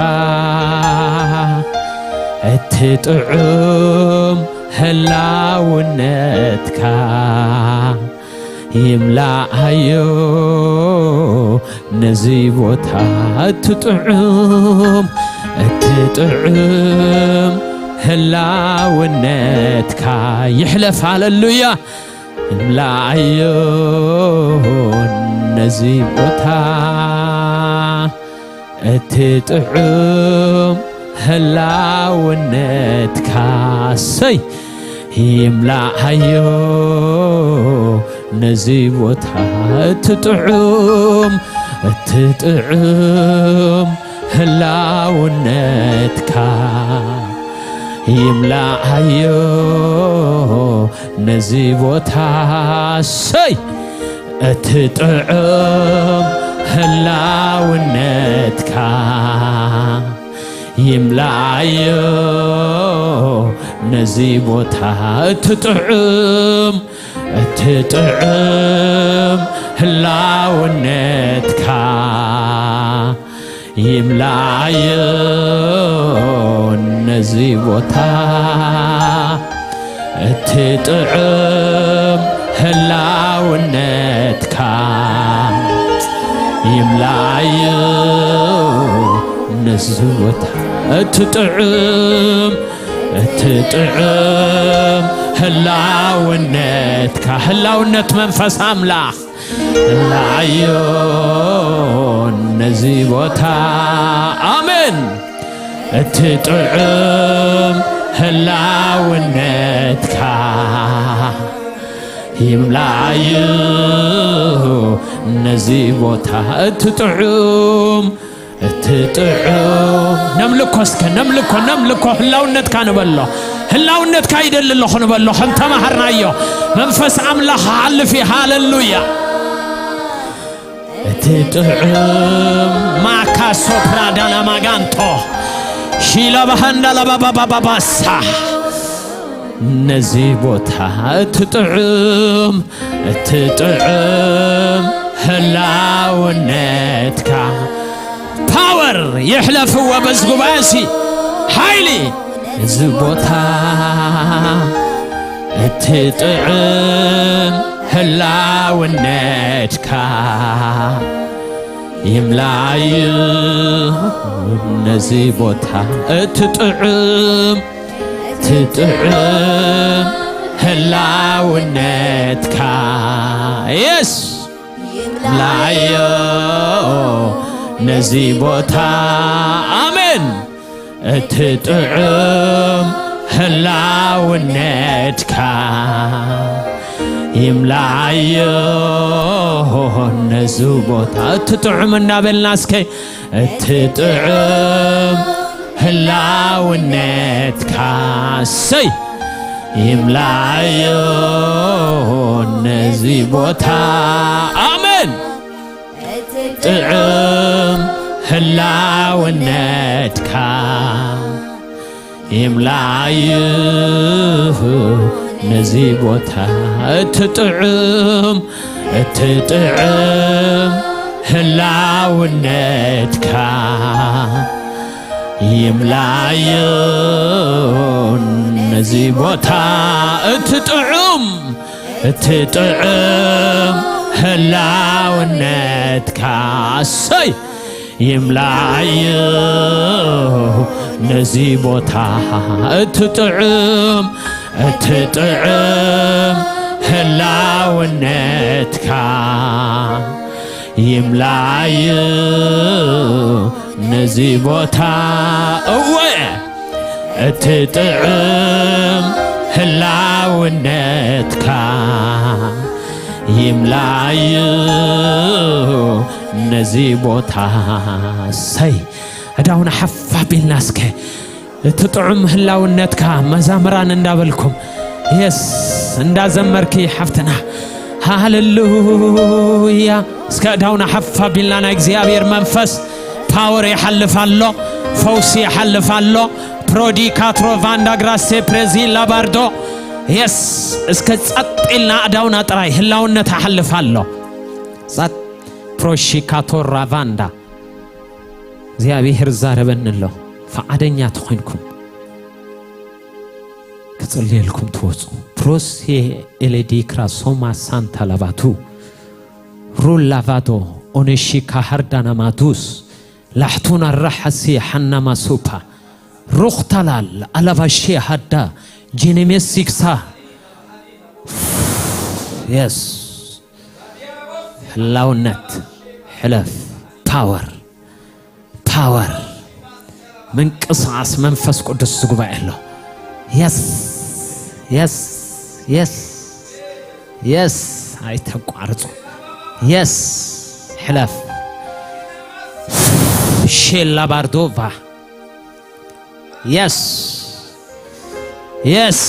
እቲ ጥዑም ህላውነትካ ይምላኣዮ ነዚ ቦታ። እቲ ጥዑም፣ እቲ ጥዑም ህላውነትካ ይሕለፍ። ሃሌሉያ። ይምላኣዮ ነዚ ቦታ። እቲ ጥዑም ህላውነትካ፣ እሰይ፣ ይምላኣዮ ነዚ ቦታ። እቲ ጥዑም፣ እቲ ጥዑም ህላውነትካ ይምላኣዮ ነዚ ቦታ። እሰይ፣ እቲ ጥዑም ህላውነትካ ይምላኣዮ ነዚ ቦታ። እቲ ጥዑም፣ እቲ ጥዑም ህላውነትካ ይምላኣዮ ነዚ ቦታ። እቲ ጥዑም ህላውነትካ ይምላኣዮ ነዚ ቦታ። እቲ ጥዑም፣ እቲ ጥዑም ህላውነትካ፣ ህላውነት መንፈስ ኣምላኽ ይምላኣዮ ነዚ ቦታ። ኣሜን። እቲ ጥዑም ህላውነትካ ይምላኣዩ ነዚ ቦታ። እቲ ጥዑም፣ እቲ ጥዑም፣ ነምልኮ እስከ፣ ነምልኮ፣ ነምልኮ፣ ህላውነትካ ንበሎ። ህላውነትካ ይደሊ ኣለኹ ንበሎ፣ ከም ተማሃርናዮ። መንፈስ ኣምላኽ ክሓልፍ እዩ። ሃሌሉያ። እቲ ጥዑም ማካ ሶፕራ ዳና ማጋንቶ ሺላ ባሃንዳ ላባባባባሳ ነዚ ቦታ እቲ ጥዑም፣ እቲ ጥዑም ህላውነትካ ፓወር ይሕለፍዎ በዚ ጉባኤ እዚ ሓይሊ እዚ ቦታ እቲ ጥዑም ህላውነትካ ይምላዩ ነዚ ቦታ እቲ ጥዑም እቲ ጥዑም ህላውነትካ የስ ይምላዮ ነዚ ቦታ ኣሜን። እቲ ጥዑም ህላውነትካ ይምላዮ ነዚ ቦታ። እቲ ጥዑም እናበልና እስከ እቲ ጥዑም ህላውነትካ ሰይ ይምላዮ ነዚ ቦታ። ኣሜን። ጥዑም ህላውነትካ ይምላዩ ነዚ ቦታ። እቲ ጥዑም፣ እቲ ጥዑም ህላውነትካ ይምላዩ ነዚ ቦታ። እቲ ጥዑም፣ እቲ ጥዑም ህላውነትካ፣ እሰይ፣ ይምላዩ ነዚ ቦታ። እቲ ጥዑም፣ እቲ ጥዑም ህላውነትካ ይምላዩ ነዚ ቦታ። እወ፣ እቲ ጥዑም ህላውነትካ ይምላዩ ነዚ ቦታ። እሰይ፣ ኣእዳውና ሓፍ ኣቢልና እስከ እቲ ጥዑም ህላውነትካ መዛምራን እንዳበልኩም፣ የስ፣ እንዳዘመርኪ ሓፍትና፣ ሃሌሉያ። እስከ ኣእዳውና ሓፍ ኣቢልና፣ ናይ እግዚኣብሔር መንፈስ ፓወር ይሓልፍ ኣሎ፣ ፈውሲ ይሓልፍ ኣሎ። ፕሮዲ ካትሮ ቫንዳ ግራሴ ፕሬዚ ላባርዶ። የስ፣ እስከ ጸጥ ኢልና ኣእዳውና ጥራይ፣ ህላውነት ይሓልፍ ኣሎ። ጸጥ። ፕሮሺካቶራ ቫንዳ። እግዚኣብሔር ዛረበኒ ኣሎ። ፈቓደኛ ተኾይንኩም ክጽልየልኩም ትወጹ። ፕሮሴ ኤሌዲክራ ሶማ ሳንታ ላባቱ ሩላቫዶ ኦነሺካ ሃርዳና ማዱስ ላሕቱና ራሓሲ ሓናማ ሱፓ ሩኽታላል ኣላባሺ ሃዳ ጄኔሜሲክሳ። የስ፣ ህላውነት፣ ሕለፍ። ፓወር፣ ፓወር፣ ምንቅስቓስ መንፈስ ቅዱስ ዝጉባኤ ኣሎ። የስ፣ የስ፣ የስ፣ የስ፣ ኣይተቋርጹ። የስ፣ ሕለፍ። ሼላ ባርዶቫ። የስ፣ የስ፣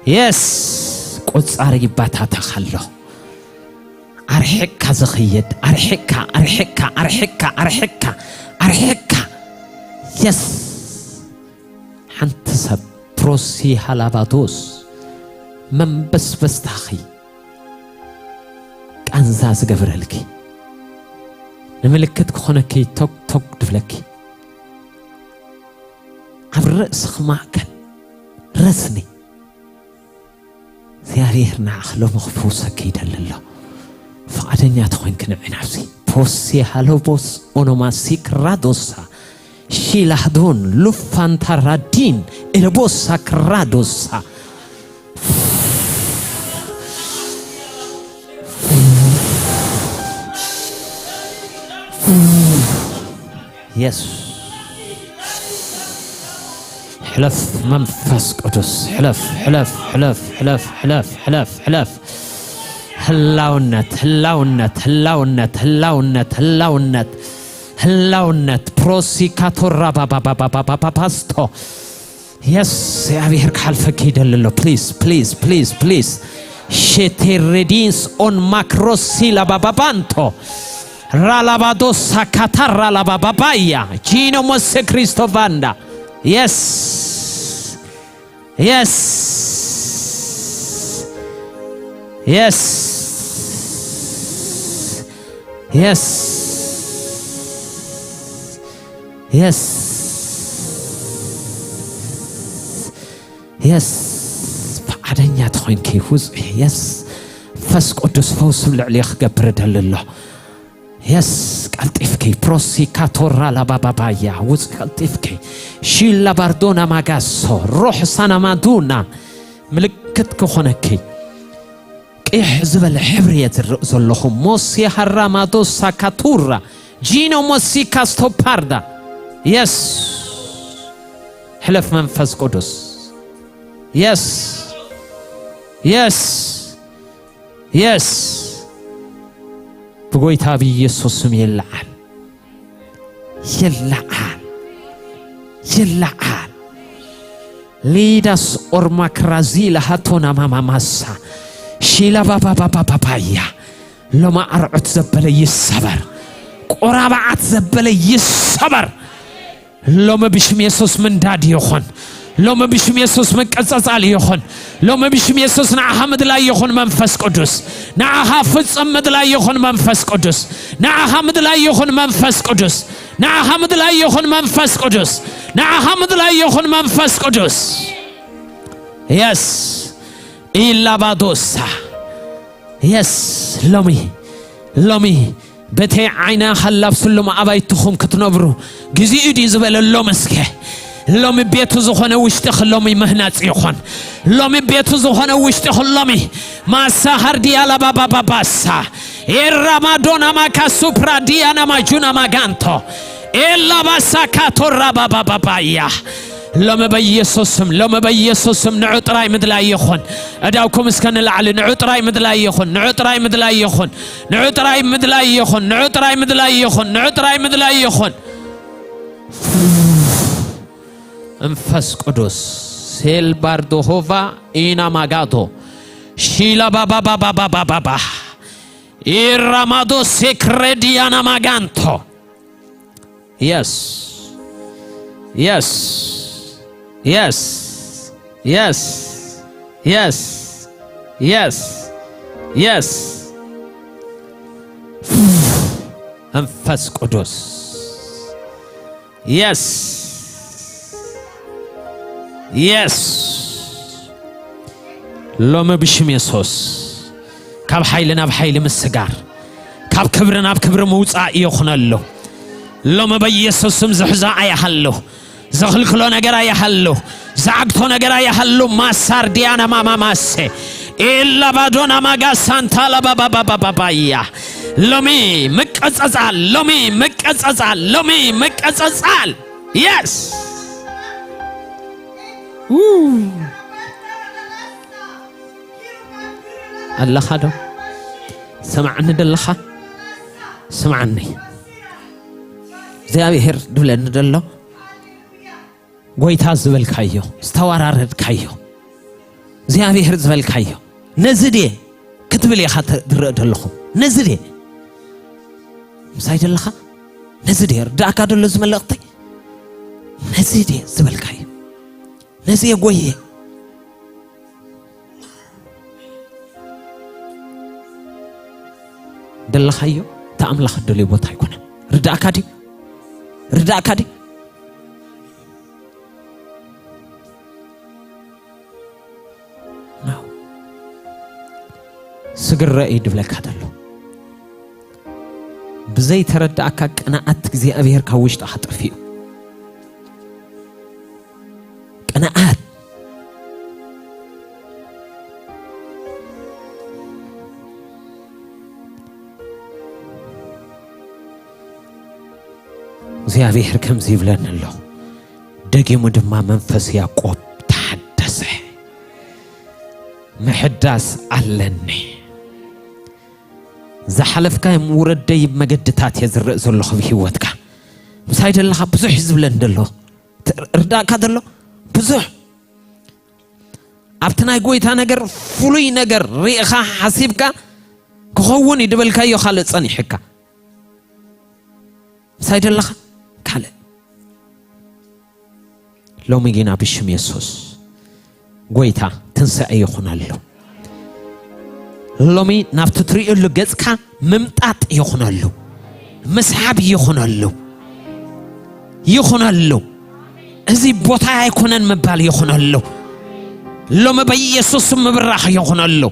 የስ። ቁጻር ይባታተኽ ኣሎ። ኣርሒቕካ ዝኽየድ፣ ኣርሒቕካ፣ ኣርሒቕካ፣ ኣርሒቕካ፣ ኣርሒቕካ፣ ኣርሒቕካ። የስ። ሓንቲ ሰብ ፕሮሲ ሃላባዶስ መንበስበስታኺ ቃንዛ ዝገብረልኪ፣ ንምልክት ክኾነኪ ቶግ ቶግ ድብለኪ፣ ኣብ ርእስኺ ማእከል ረስኒ። እግዚኣብሔር ንዓኺ ሎሚ ክፍውሰኪ ይደሊ ኣሎ። ፍቓደኛ ተኾይንኪ ንዒ ናብዚ። ፖሴ ሃሎቦስ ኦኖማሲ ክራዶሳ ሺላህዶን ሉፋንታራዲን ኤለቦሳ ክራዶሳ። የስ። ሕለፍ መንፈስ ቅዱስ፣ ሕለፍ፣ ሕለፍ፣ ሕለፍ። ህላውነት፣ ህላውነት፣ ህላውነት፣ ህላውነት፣ ህላውነት፣ ህላውነት፣ ህላውነት። ፕሮሲካቶራ ባባባባባባስቶ። የስ፣ እግዚኣብሔር ክሓልፈኪ ይደሊ ኣሎ። ፕሊዝ፣ ፕሊዝ፣ ፕሊዝ፣ ፕሊዝ። ሼቴሬዲንስ ኦን ማክሮሲ ላባባባንቶ። ራላባዶሳ ካታራ ላባባባያ። ጂኖ ሞሴ ክሪስቶ ቫንዳ። የስ። የስ። የስ። የስ። የስ። የስ። ፍቓደኛ ተኾይንኪ ውፅዒ። የስ። ፈስ ቅዱስ ፈውስ ኣብ ልዕሊ ክገብር ደሊ ኣሎ። የስ። ቀልጢፍኪ። ፕሮሲ ካቶራ ላባባባያ። ውፅዒ ቀልጢፍኪ። ሺላ ባርዶና ማጋሶ። ሮሕ ሳናማዱና። ምልክት ክኾነኪ። ቅሕ ዝበለ ሕብሪ እየ ዝርኢ ዘለኹ። ሞሲ ሃራ ማዶሳ ካቱራ። ጂኖ ሞሲ ካስቶፓርዳ። የስ። ሕለፍ መንፈስ ቅዱስ። የስ። የስ። የስ። ብጎይታ ብኢየሱስ ስም ይለዓል። ይለዓል። ይለዓል። ሊዳስ ኦርማክራዚ ለሃቶና ማማማሳ ሺላ ባባባባባያ። ሎማ ኣርዑት ዘበለ ይሰበር። ቆራባዓት ዘበለ ይሰበር። ሎሚ ብሽም የሱስ ምንዳድ ይኹን። ሎሚ ብሽም የሱስ ምቅጽጻል ይኹን። ሎሚ ብሽም የሱስ ንዓኻ ምድላይ ይኹን መንፈስ ቅዱስ። ንዓኻ ፍጽም ምድላይ ይኹን መንፈስ ቅዱስ። ንዓኻ ምድላይ ይኹን መንፈስ ቅዱስ። ንዓኻ ምድላይ ይኹን መንፈስ ቅዱስ። ንዓኻ ምድላይ ይኹን መንፈስ ቅዱስ። የስ ኢላባዶሳ የስ ሎሚ ሎሚ በተይ ዓይና ኸላብ ስሉም ኣባይትኹም ክትነብሩ ግዚኡ ድዩ ዝበለ ሎም እስከ ሎሚ ቤቱ ዝኾነ ውሽጥኽ ሎሚ ምህናጽ ይኾን። ሎሚ ቤቱ ዝኾነ ውሽጥኽ ሎሚ ማሳ ሃርዲያ ላባባባባሳ ኤራማዶና ማካሱፕራ ዲያና ማጁና ማጋንቶ ኤላባሳ ካቶራ ባባባባያ ሎሚ በኢየሱስም ሎሚ በኢየሱስም ንዑ ጥራይ ምድላይ ይኹን። እዳውኩም እስከ ንላዕሊ ንዑ ጥራይ ምድላይ ይኹን። ንዑ ጥራይ ምድላይ ይኹን። ንዑ ጥራይ ምድላይ ይኹን። ንዑ ጥራይ ምድላይ ይኹን። ንዑ ጥራይ ምድላይ ይኹን። መንፈስ ቅዱስ ሴልባርዶሆቫ ኢና ማጋቶ ሺላ ባባባባባባባ ኢራማዶ ሴክሬዲያና ማጋንቶ Yes. Yes. Yes. Yes. Yes. Yes. Yes. መንፈስ ቅዱስ። Yes. Yes. ሎሚ ብሽም የሱስ ካብ ሓይሊ ናብ ሓይሊ ምስጋር፣ ካብ ክብሪ ናብ ክብሪ ምውጻእ ይኹነሉ። ሎሚ በኢየሱስ ስም ዝሕዞ ኣይሃሉ፣ ዘኽልክሎ ነገር ኣይሃሉ፣ ዝዓግቶ ነገር ኣይሃሉ። ማሳር ዲያና ማማማሴ ኤላ ባዶና ማጋ ሳንታ ላባባባባባያ ሎሚ ምቀጸጻል፣ ሎሚ ምቀጸጻል፣ ሎሚ ምቀጸጻል። የስ ኣለኻ ዶ? ስምዓኒ ደለኻ? ስምዓኒ። እግዚኣብሔር ድብለኒ ደሎ፣ ጎይታ ዝበልካዮ፣ ዝተወራረድካዮ፣ እግዚኣብሔር ዝበልካዮ፣ ነዚ ድየ ክትብል ኢኻ ተ-፣ ትረእ ደለኹም። ነዚ ድየ? ምሳይ ደለኻ? ነዚ ድየ? ርዳእካ ደሎ እዚ መልእኽተይ? ነዚ ድየ ዝበልካዮ? ነዚ እየ ጎየ። ደለኻዮ፣ እቲ ኣምላኽ እደልዮ ቦታ ኣይኮነን። ርዳእካ ድዩ? ርዳእካ ድዩ? ናው። ስግረ እዩ ድብለካ ደሎ። ብዘይተረዳእካ ቅንኣት እግዚኣብሔር ካብ ውሽጥኻ ጠፊኡ። ቅንኣት። እግዚኣብሔር ከምዚ ይብለኒ ኣሎ፣ ደጊሙ ድማ መንፈስ ያዕቆብ ተሓደሰ። ምሕዳስ ኣለኒ። ዝሓለፍካዮም ውረድ ደይብ መገድታት እየ ዝርእ ዘለኹ ብህይወትካ። ምሳይ ደለኻ ብዙሕ እዩ ዝብለኒ ደሎ። ት-፣ ርዳእካ ደሎ? ብዙሕ። ኣብቲ ናይ ጎይታ ነገር ፍሉይ ነገር ርኢኻ ሓሲብካ ክኸውን እዩ ድበልካዮ ካልእ ጸኒሕካ። ምሳይ ደለኻ? ካልእ። ሎሚ ግና ብሽም የሱስ ጎይታ ትንሳኤ ይኹነሉ። ሎሚ ናብቲ ትርእየሉ ገጽካ ምምጣጥ ይኹነሉ። ምስሓብ ይኹነሉ። ይኹነሉ። እዚ ቦታ ኣይኮነን ምባል ይኹነሉ። ሎሚ በኢየሱስ ምብራኽ ይኹነሉ።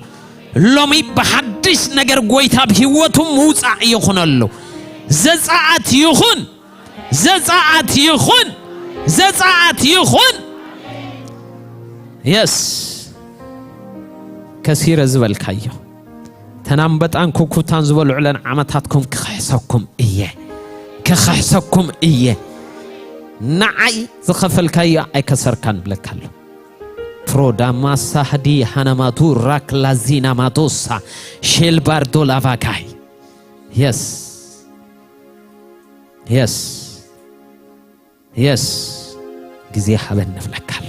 ሎሚ ብሓድሽ ነገር ጎይታ ኣብ ህይወቱ ምውጻእ ይኹነሉ። ዘጻኣት ይኹን፣ ዘጻኣት ይኹን፣ ዘጻኣት ይኹን። የስ፣ ከሲረ ዝበልካዮ፣ ተናምበጣን ኩኩታን ዝበልዑለን ዓመታትኩም ክኽሕሰኩም እየ፣ ክኽሕሰኩም እየ። ንዓይ ዝኸፈልካዮ ኣይከሰርካን ብለካ ኣሎ። ፕሮዳማሳ ህዲ ሃናማቱ ራክላዚና ማዶሳ ሼልባርዶ ላቫካይ። የስ፣ የስ፣ የስ። ግዜ ሃበን ንብለካ ኣሎ።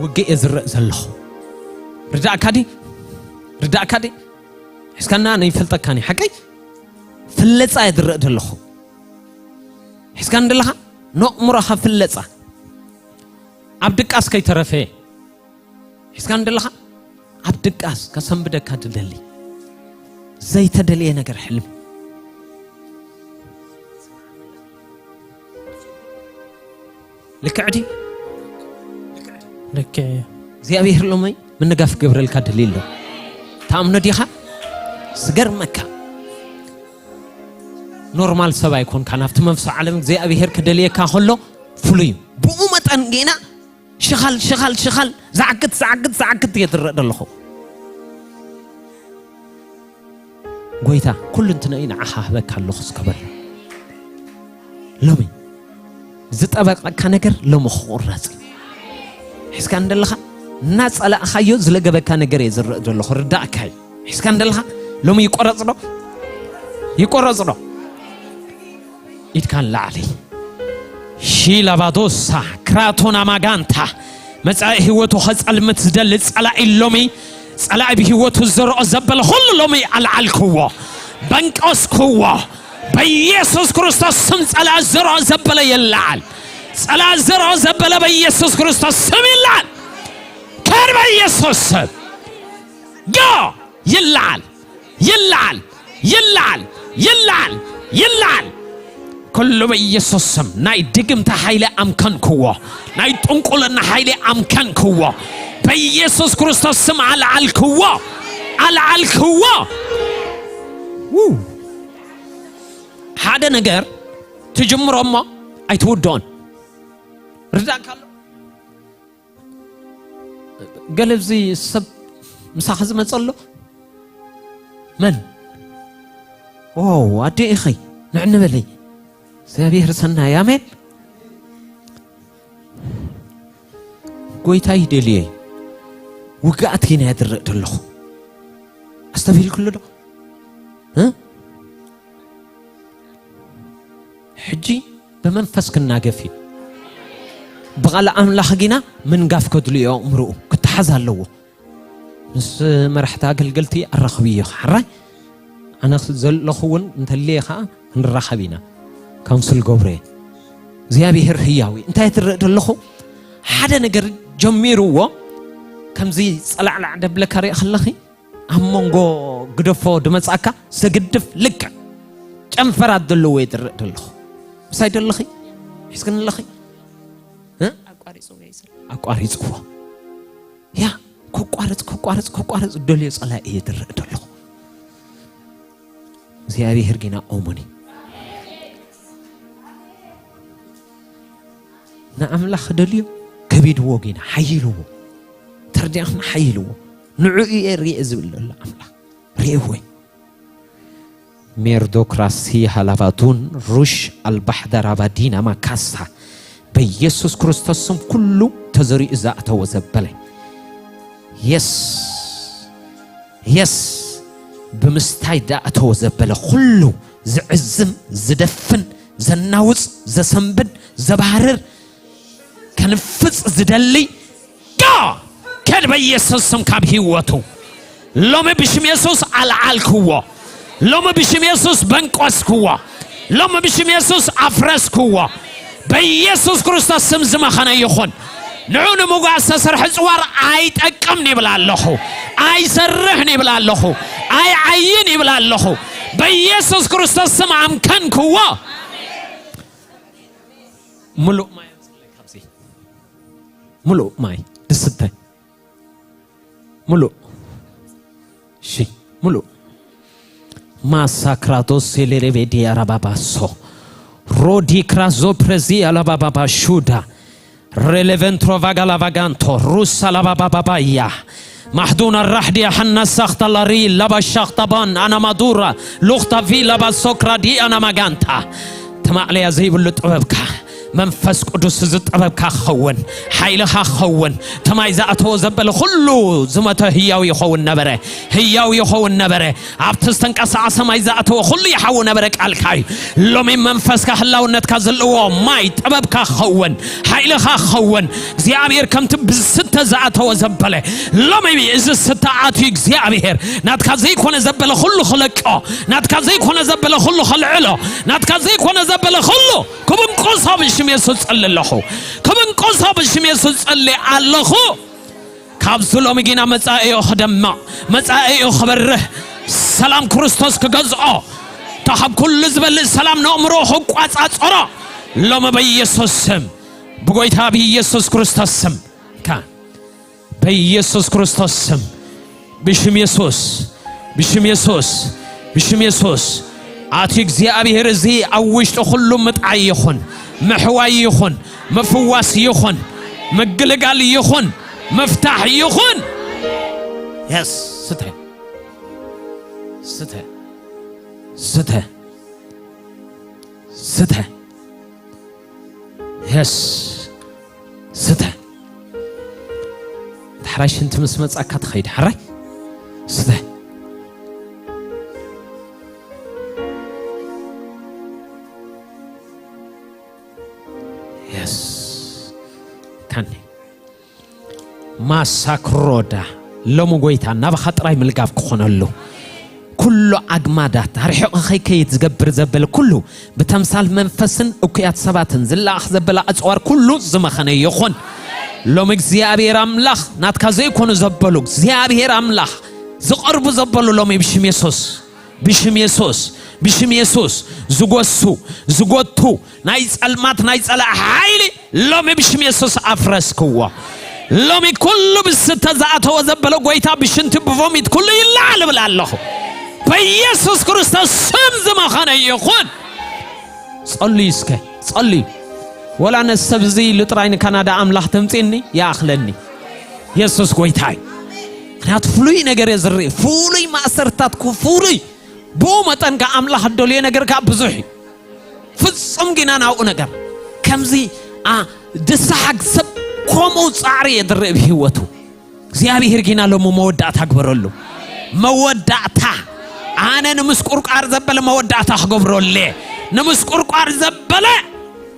ውግእ እየ ዝረእ ዘለኹ። ርዳእካ ዲ? ርዳእካ ዲ? ሒዝካና ነይፈልጠካኒ ሓቀይ ፍለጻ እየ ዝረእ ዘለኹ። ሒዝካኒ ዘለኻ ንእምሮኻ ፍለጻ ኣብ ድቃስ ከይተረፈ እየ። ሒዝካኒ ዘለኻ ኣብ ድቃስ ከሰንብደካ ድደሊ ዘይተደልየ ነገር ሕልሚ ልክዕ ድዩ? ልክዕ እዩ። እግዚኣብሔር ሎሚ ምንጋፍ ክገብረልካ ድልዩ ኣሎ። ተኣምኖ ዲኻ? ዝገርመካ ኖርማል ሰብ ኣይኮንካ። ናብቲ መንፈሳዊ ዓለም እግዚኣብሔር ክደልየካ ከሎ ፍሉይ እዩ። ብኡ መጠን ጌና ሽኻል ሽኻል ሽኻል ዝዓግት ዝዓግት ዝዓግት እየ ዝረእ ዘለኹ። ጎይታ ኩሉ እንትነይ ንዓኻ ህበካ ኣለኹ እስከ በሎ። ሎሚ ዝጠበቀካ ነገር ሎሚ ክቑረጽ እዩ። ሒዝካ እንደለኻ እናጸላእኻዮ ዝለገበካ ነገር እየ ዝረእ ዘለኹ። ርዳእካ እዩ። ሒዝካ እንደለኻ ሎሚ ይቆረጽ ዶ? ይቆረጽ ዶ? ኢድካ ንላዕሊ። ሺላባዶሳ ክራቶና ማጋንታ መጻኢ ህይወቱ ኸጸልምት ዝደሊ ጸላኢ ሎሚ ጸላኢ ብህይወቱ ዝዘርኦ ዘበለ ኹሉ ሎሚ ኣልዓልክዎ፣ በንቀስክዎ። በኢየሱስ ክርስቶስ ስም ጸላኢ ዝዘርኦ ዘበለ ይለዓል። ጸላኢ ዝዘርኦ ዘበለ በኢየሱስ ክርስቶስ ስም ይለዓል። ከር በኢየሱስ ስም ዮ ይለዓል። ይለዓል፣ ይለዓል፣ ይለዓል፣ ይለዓል። ኩሉ በኢየሱስ ስም ናይ ድግምቲ ሓይሊ ኣምከንክዎ፣ ናይ ጥንቁልና ሓይሊ ኣምከንክዎ። በኢየሱስ ክርስቶስ ስም ኣልዓልክዎ፣ ኣልዓልክዎ። ው። ሓደ ነገር ትጅምሮ እሞ ኣይትውድኦን። ርዳእካ ኣሎ። ገለ እዚ ሰብ ምሳኺ ዝመጸ ኣሎ? መን? ዋው፣ ኣደ ኢኺ። ንዕኒ በለይ። እግዚኣብሔር ሰናይ። ኣሜን። ጎይታ ይደልየ። ውግኣት ጌና የድርእ ደለኹ። ኣስተብሂልኩሉ ዶ? እ? ሕጂ ብመንፈስ ክናገፍ እዩ። ብቓል ኣምላኽ ጊና ምንጋፍ ከድልዮ ኣእምርኡ ክተሓዝ ኣለዎ። ምስ መራሕቲ ኣገልገልቲ ኣራኽብዮ። ሓራይ ኣነ ዘለኹ እውን እንተልየ ኸዓ ክንራኸብ ኢና። ካውንስል ገብረ እግዚኣብሔር ህያዊ እንታይ ትርኢ ደለኹ? ሓደ ነገር ጀሚርዎ ከምዚ ጸላዕላዕ ደብለካ ሪኢ ከለኺ ኣብ መንጎ ግደፎ ድመጻካ ዘግድፍ ልክዕ ጨንፈራት ዘለዎ እየ ዝርኢ ዘለኹ። ምሳይ ደለኺ? ሒዝክኒ ኣለኺ? እ? ኣቋሪጽዎ እዩ ዝርኢ። ኣቋሪጽዎ። ያ፣ ከቋርጽ፣ ከቋርጽ፣ ከቋርጽ ደልዮ ጸላኢ እየ ዝርኢ ዘለኹ። እግዚኣብሔር ጌና ኦሞኒ። ንኣምላኽ ደልዮ ከቢድዎ ጌና ሓይልዎ። ተርዲኣኽና ሓይልዎ። ንዑ እየ ርየ ዝብል ዘሎ ኣምላኽ። ርየዎ። ሜርዶክራሲ ሃላባቱን ሩሽ ኣልባሕዳር ኣባዲና ማካሳ በኢየሱስ ክርስቶስ ስም ኩሉ ተዘሪኡ ዝኣተወ ዘበለ። የስ፣ የስ፣ ብምስታይ ዝኣተወ ዘበለ ኩሉ ዝዕዝም፣ ዝደፍን፣ ዘናውጽ፣ ዘሰንብድ፣ ዘባህርር፣ ከንፍጽ ዝደሊ ዶ ከድ በኢየሱስ ስም ካብ ህይወቱ ሎሚ ብሽም የሱስ ኣልዓልክዎ። ሎሚ ብሽም የሱስ በንቆስክዎ። ሎሚ ብሽም የሱስ ኣፍረስክዎ። በኢየሱስ ክርስቶስ ስም ዝመኸነ ይኹን። ንዑ ንምጓዝ ዝተሰርሐ ጽዋር ኣይጠቅምን ይብል ኣለኹ። ኣይሰርሕን ይብል ኣለኹ። ኣይዓይን ይብል ኣለኹ። በኢየሱስ ክርስቶስ ስም ኣምከንክዎ። ምሉእ ማይ ኣምጽለይ ካብዚ። ምሉእ ማይ ድስተ። ምሉእ። እሺ፣ ምሉእ። ማሳክራቶ ሴሌሬቤዲ ኣራባባሶ። ሮዲ ክራዞ ፕሬዚ ኣላባባባ ሹዳ። ሬሌቨንትሮ ቫጋላ ቫጋንቶ። ሩሳ ላባባባባያ። ማሕዱና ራሕዲ ሓና ሳኽታ ላሪ ላባ ሻኽታ ባን ኣና ማዱራ። ሉኽታ ቪ ላባ ሶክራ ዲ ኣና ማጋንታ። ተማዕለያ ዘይብሉ ጥበብካ። መንፈስ ቅዱስ እዚ ጥበብካ ክኸውን፣ ሓይልኻ ክኸውን። ተማይ ዝኣተወ ዘበለ ኩሉ ዝመተ ህያው ይኸውን ነበረ፣ ህያው ይኸውን ነበረ። ኣብቲ ዝተንቀሳቐሰ ማይ ዝኣተወ ኩሉ ይሓዊ ነበረ፣ ቃልካ እዩ። ሎሚ መንፈስካ ህላውነትካ ዘለዎ ማይ ጥበብካ ክኸውን፣ ሓይልኻ ክኸውን። እግዚኣብሔር ከምቲ ብዝስተ ዝኣተወ ዘበለ፣ ሎሚ እዚ ስተ ኣትዩ እግዚኣብሔር ናትካ ዘይኮነ ዘበለ ኩሉ ክለቆ፣ ናትካ ዘይኮነ ዘበለ ኩሉ ከልዕሎ፣ ናትካ ዘይኮነ ዘበለ ኩሉ ክብንቆሶ ብሽም የሱስ ጸሊ ኣለኹ። ክብንቆሶ ብሽም የሱስ ጸሊ ኣለኹ። ካብዚ ሎሚ ጊና መጻኢኡ ክደምቕ፣ መጻኢኡ ክበርህ፣ ሰላም ክርስቶስ ክገዝኦ፣ እታ ካብ ኩሉ ዝበልጽ ሰላም ነእምሮ ክቋጻጸሮ፣ ሎሚ በኢየሱስ ስም፣ ብጎይታ ብኢየሱስ ክርስቶስ ስም፣ ካ-፣ በኢየሱስ ክርስቶስ ስም፣ ብሽም የሱስ፣ ብሽም የሱስ፣ ብሽም የሱስ፣ ኣቲ እግዚኣብሔር እዚ ኣብ ውሽጢ ኩሉ ምጥዓይ ይኹን፣ ምሕዋይ ይኹን፣ ምፍዋስ ይኹን፣ ምግልጋል ይኹን፣ ምፍታሕ ይኹን። የስ፣ ስተ፣ ስተ፣ ስተ፣ ስተ። የስ፣ ስተ። እቲ ሓራይ ሽንቲ ምስ መጻካ ትኸይድ፣ ሓራይ ስተ። የስ። ካኒ። ማሳክሮዳ። ሎሚ ጎይታ ናባኻ ጥራይ ምልጋብ ክኾነሉ። ኩሉ ኣግማዳት ኣርሒቑ ከይከይድ ዝገብር ዘበለ ኩሉ፣ ብተምሳል መንፈስን እኩያት ሰባትን ዝለኣኽ ዘበለ ኣጽዋር ኩሉ ዝመኸነ ይኹን። ሎሚ እግዚኣብሔር ኣምላኽ ናትካ ዘይኮኑ ዘበሉ፣ እግዚኣብሔር ኣምላኽ ዝቐርቡ ዘበሉ ሎሚ ብሽም የሱስ፣ ብሽም የሱስ፣ ብሽም የሱስ ዝጎሱ፣ ዝጎቱ፣ ናይ ጸልማት ናይ ጸላእ ሓይሊ ሎሚ ብሽም የሱስ ኣፍረስክዎ። ሎሚ ኩሉ ብስተ ዝኣተወ ዘበለ ጎይታ ብሽንቲ ብቮሚት ኩሉ ይለዓል እብል ኣለኹ። በኢየሱስ ክርስቶስ ስም ዝመኸነ ይኹን። ጸልዩ እስከ፣ ጸልዩ። ወላ ነዚ ሰብ እዚ ኢሉ ጥራይ ንካናዳ ኣምላኽ ተምጽእኒ ይኣኽለኒ። የሱስ ጎይታ እዩ። ምኽንያቱ ፍሉይ ነገር እየ ዝርኢ። ፍሉይ ማእሰርታት ኩ-፣ ፍሉይ። ብኡ መጠን ከኣ ኣምላኽ እደልዮ ነገር ከኣ ብዙሕ እዩ። ፍጹም ግና ናብኡ ነገር። ከምዚ፣ ኣ፣ ድስሓግ ሰብ ከምኡ ጻዕሪ እየ ዝርኢ ብህይወቱ። እግዚኣብሔር ግና ሎሚ መወዳእታ ግበረሉ። መወዳእታ። ኣነ ንምስቁርቋር ዘበለ መወዳእታ ክገብረሉ እየ። ንምስቁርቋር ዘበለ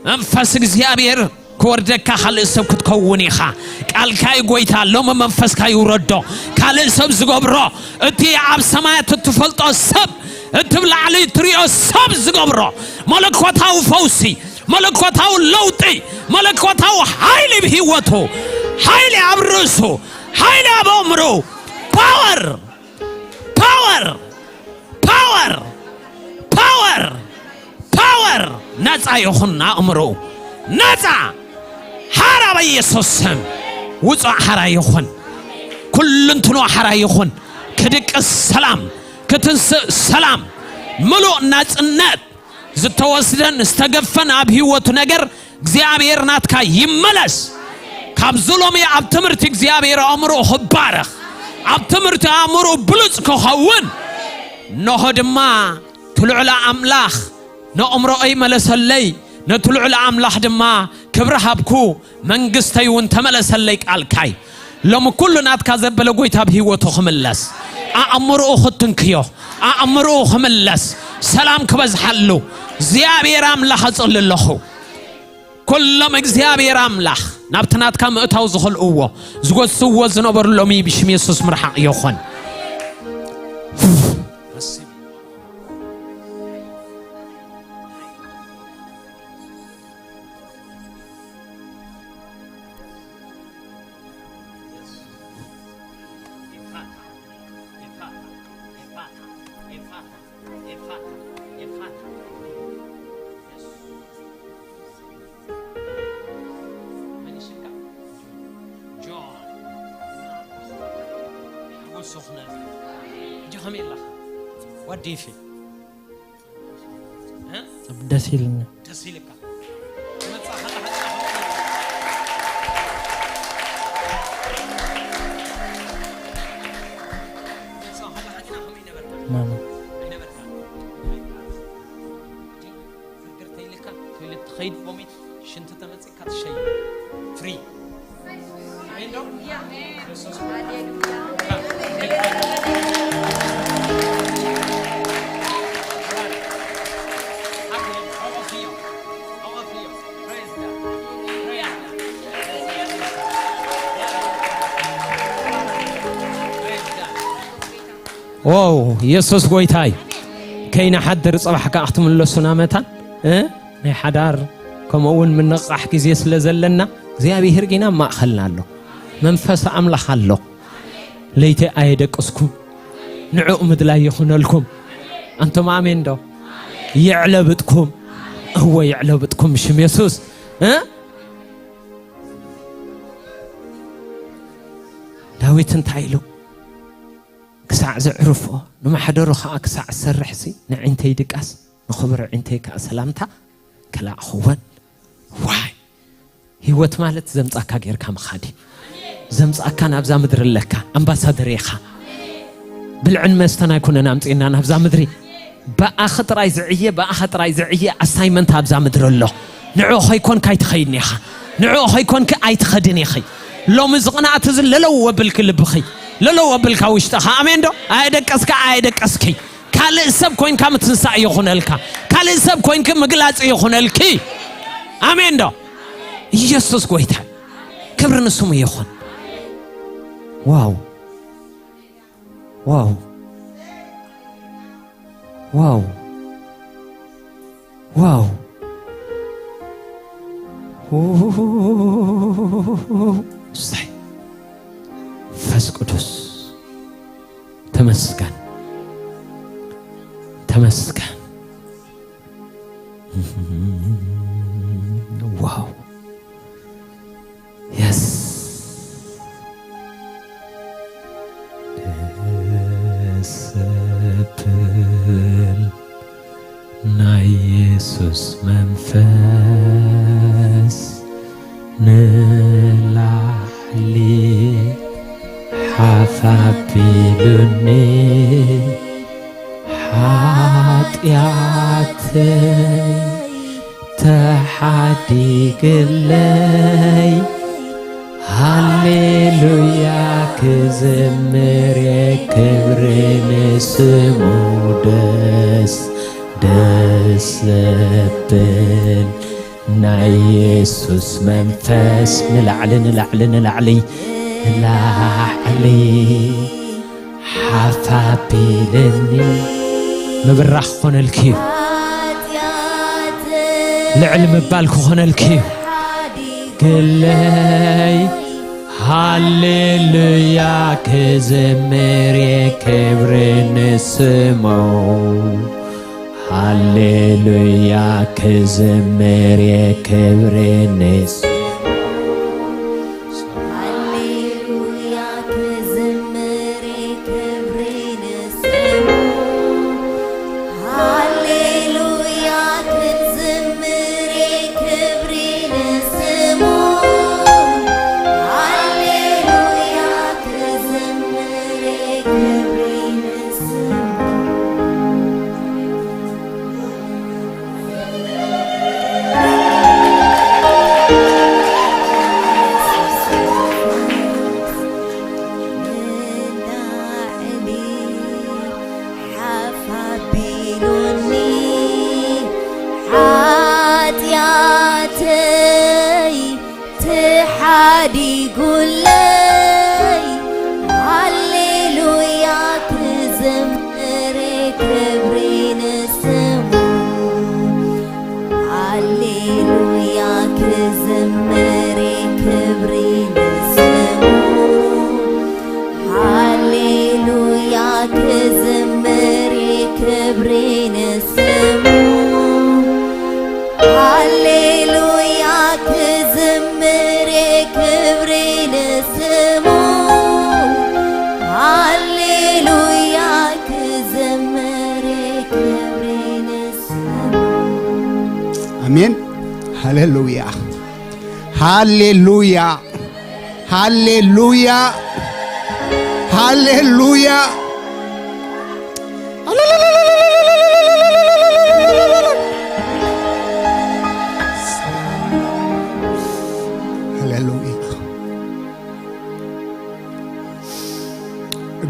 መንፈስ እግዚኣብሔር ክወርደካ ካልእ ሰብ ክትከውን ኢኻ። ቃልካ እዩ ጎይታ፣ ሎሚ መንፈስካ ይውረዶ። ካልእ ሰብ ዝገብሮ፣ እቲ ኣብ ሰማያት እትፈልጦ ሰብ፣ እቲ ብላዕሊ እትሪኦ ሰብ ዝገብሮ፣ መለኮታዊ ፈውሲ፣ መለኮታዊ ለውጢ፣ መለኮታዊ ሓይሊ ብህይወቱ፣ ሓይሊ ኣብ ርእሱ፣ ሓይሊ ኣብ ኣእምሮ፣ ፓወር፣ ፓወር፣ ፓወር፣ ፓወር፣ ፓወር፣ ነፃ ይኹን ኣእምሮ፣ ነፃ፣ ሓራ በኢየሱስ ስም፣ ውፁዕ ሓራ ይኹን፣ ኩልንትኖ ሓራ ይኹን፣ ክድቅስ ሰላም፣ ክትንስእ ሰላም፣ ምሉእ ናፅነት፣ ዝተወስደን ዝተገፈን ኣብ ህይወቱ ነገር እግዚኣብሔር ናትካ ይመለስ። ካብዚ ሎሚ ኣብ ትምህርቲ እግዚኣብሔር ኣእምሮ ክባረኽ፣ ኣብ ትምህርቲ ኣእምሮ ብሉጽ ክኸውን፣ እነሆ ድማ እቲ ልዑል ኣምላኽ ነእምሮኦይ መለሰለይ፣ ነቲ ልዑል ኣምላኽ ድማ ክብሪ ሃብኩ፣ መንግስተይ እውን ተመለሰለይ ቃልካይ። ሎሚ ኩሉ ናትካ ዘበለ ጎይታ ብህይወቱ ክምለስ፣ ኣእምሮኡ ክትንክዮ፣ ኣእምሮኡ ክምለስ፣ ሰላም ክበዝሓሉ እግዚኣብሔር ኣምላኽ እጽሊ ኣለኹ። ኩሎም እግዚኣብሔር ኣምላኽ ናብቲ ናትካ ምእታው ዝኸልእዎ፣ ዝጎስዎ ዝነበሩ ሎሚ ብሽም የሱስ ምርሓቕ ይኹን። መን ይስካ? ጆን። ሓጎስ ይኹነልካ። ሕጂ ከመይ ኣለኻ? What do you feel? እ? ደስ ኢሉኒ። ደስ ኢልካ። መጻኻ ማማ። ፍርግር ተይልካ፣ ቶይለት ትኸይድ ቮሚት፣ ሽንቲ ተመጺካ ትሸይ ፍሪ። ዋው፣ ኢየሱስ ጎይታይ። ከይንሓድር ጽባሕ ከኣ ክትምለሱና መታን፣ እ? ናይ ሓዳር ከምኡ እውን ምንቕቓሕ ግዜ ስለ ዘለና እግዚኣብሔር ጊና ኣብ ማእኸልና ኣሎ። መንፈስ ኣምላኽ ኣሎ። ለይቲ ኣየደቀስኩም። ንዕኡ ምድላይ ይኹነልኩም። ኣንቶም ኣሜን ዶ? የዕለብጥኩም። እወ የዕለብጥኩም ብሽም የሱስ። እ? ዳዊት እንታይ ኢሉ? ክሳዕ ዘዕርፎ ንማሕደሩ ኸዓ ክሳዕ ዝሰርሕሲ ንዒንተይ ድቃስ ንኽቡር ዒንተይ ከኣ ሰላምታ ከላእኽወን። ዋይ ህይወት ማለት ዘምጻካ ጌርካ ምኻድ እዩ። ዘምጻካ ናብዛ ምድሪ ኣለካ ኣምባሳደር ኢኻ። ብልዕን መስተን ኣይኮነን ኣምጺእና ናብዛ ምድሪ። ብኣኺ ጥራይ ዝዕየ ብኣኻ ጥራይ ዝዕየ ኣሳይመንት ኣብዛ ምድሪ ኣሎ። ንዕኡ ኸይኮንካ ኣይትኸይድን ኢኻ። ንዕኡ ኸይኮንኪ ኣይትኸድን ኢኺ። ሎሚ እዚ ቅንኣት እዚ ለለው ኣብልኪ ልብኺ፣ ለለው ኣብልካ ውሽጥኻ። ኣሜን ዶ? ኣየደቀስካ ኣየደቀስኪ ካልእ ሰብ ኮይንካ ምትንሳእ ይኹነልካ። ካልእ ሰብ ኮይንኪ ምግላጽ ይኹነልኪ። ኣሜን ዶ? ኢየሱስ ጎይታ። ክብሪ ንስሙ ይኹን። ዋው ዋው ዋው ዋው። እሰይ። መንፈስ ቅዱስ ተመስገን፣ ተመስገን። ዋው። የስ። ደስ ዘብል ናይ የሱስ መንፈስ ንላዕሊ ሓፍ ኣቢሉኒ፣ ሓጢኣተይ ተሓዲግለይ። ሃሌሉያ ክዝምር እየ ክብሪ ንስሙ። ደስ ደስ ዘብል ናይ የሱስ መንፈስ ንላዕሊ ንላዕሊ ንላዕሊ ንላዕሊ ሓፍ ኣቢልኒ። ምብራኽ ክኾነልኪ እዩ። ልዕል ምባል ክኾነልኪ እዩ። ግለይ ሃሌሉያ ክዝምር እየ ክብሪ ንስሙ። ሃሌሉያ ክዝምር እየ ክብሪ ንስሙ። ሃሌሉያ ክዝምር እየ ክብሪ ንስሙ። ሃሌሉያ ክዝምር እየ ክብሪ ንስሙ። ሃሌሉያ ክዝምር እየ ክብሪ ንስሙ። ንላዕሊ ሓፍ ኣቢሉኒ፣ ሓጢኣተይ ተሓዲጉለይ። ሃሌሉያ ክዝምር ክብሪ ንስሙ። ሃሌሉያ ክዝምር ክብሪ ንስሙ። ሃሌሉያ ክዝምር ክብሪ ንስሙ። ሃሌሉያ ክዝምር ክብሪ ንስሙ። ሃሌሉያ ክዝምር ክብሪ ንስሙ። ኣሜን። ሃሌሉያ ሃሌሉያ ሃሌሉያ ሃሌሉያ።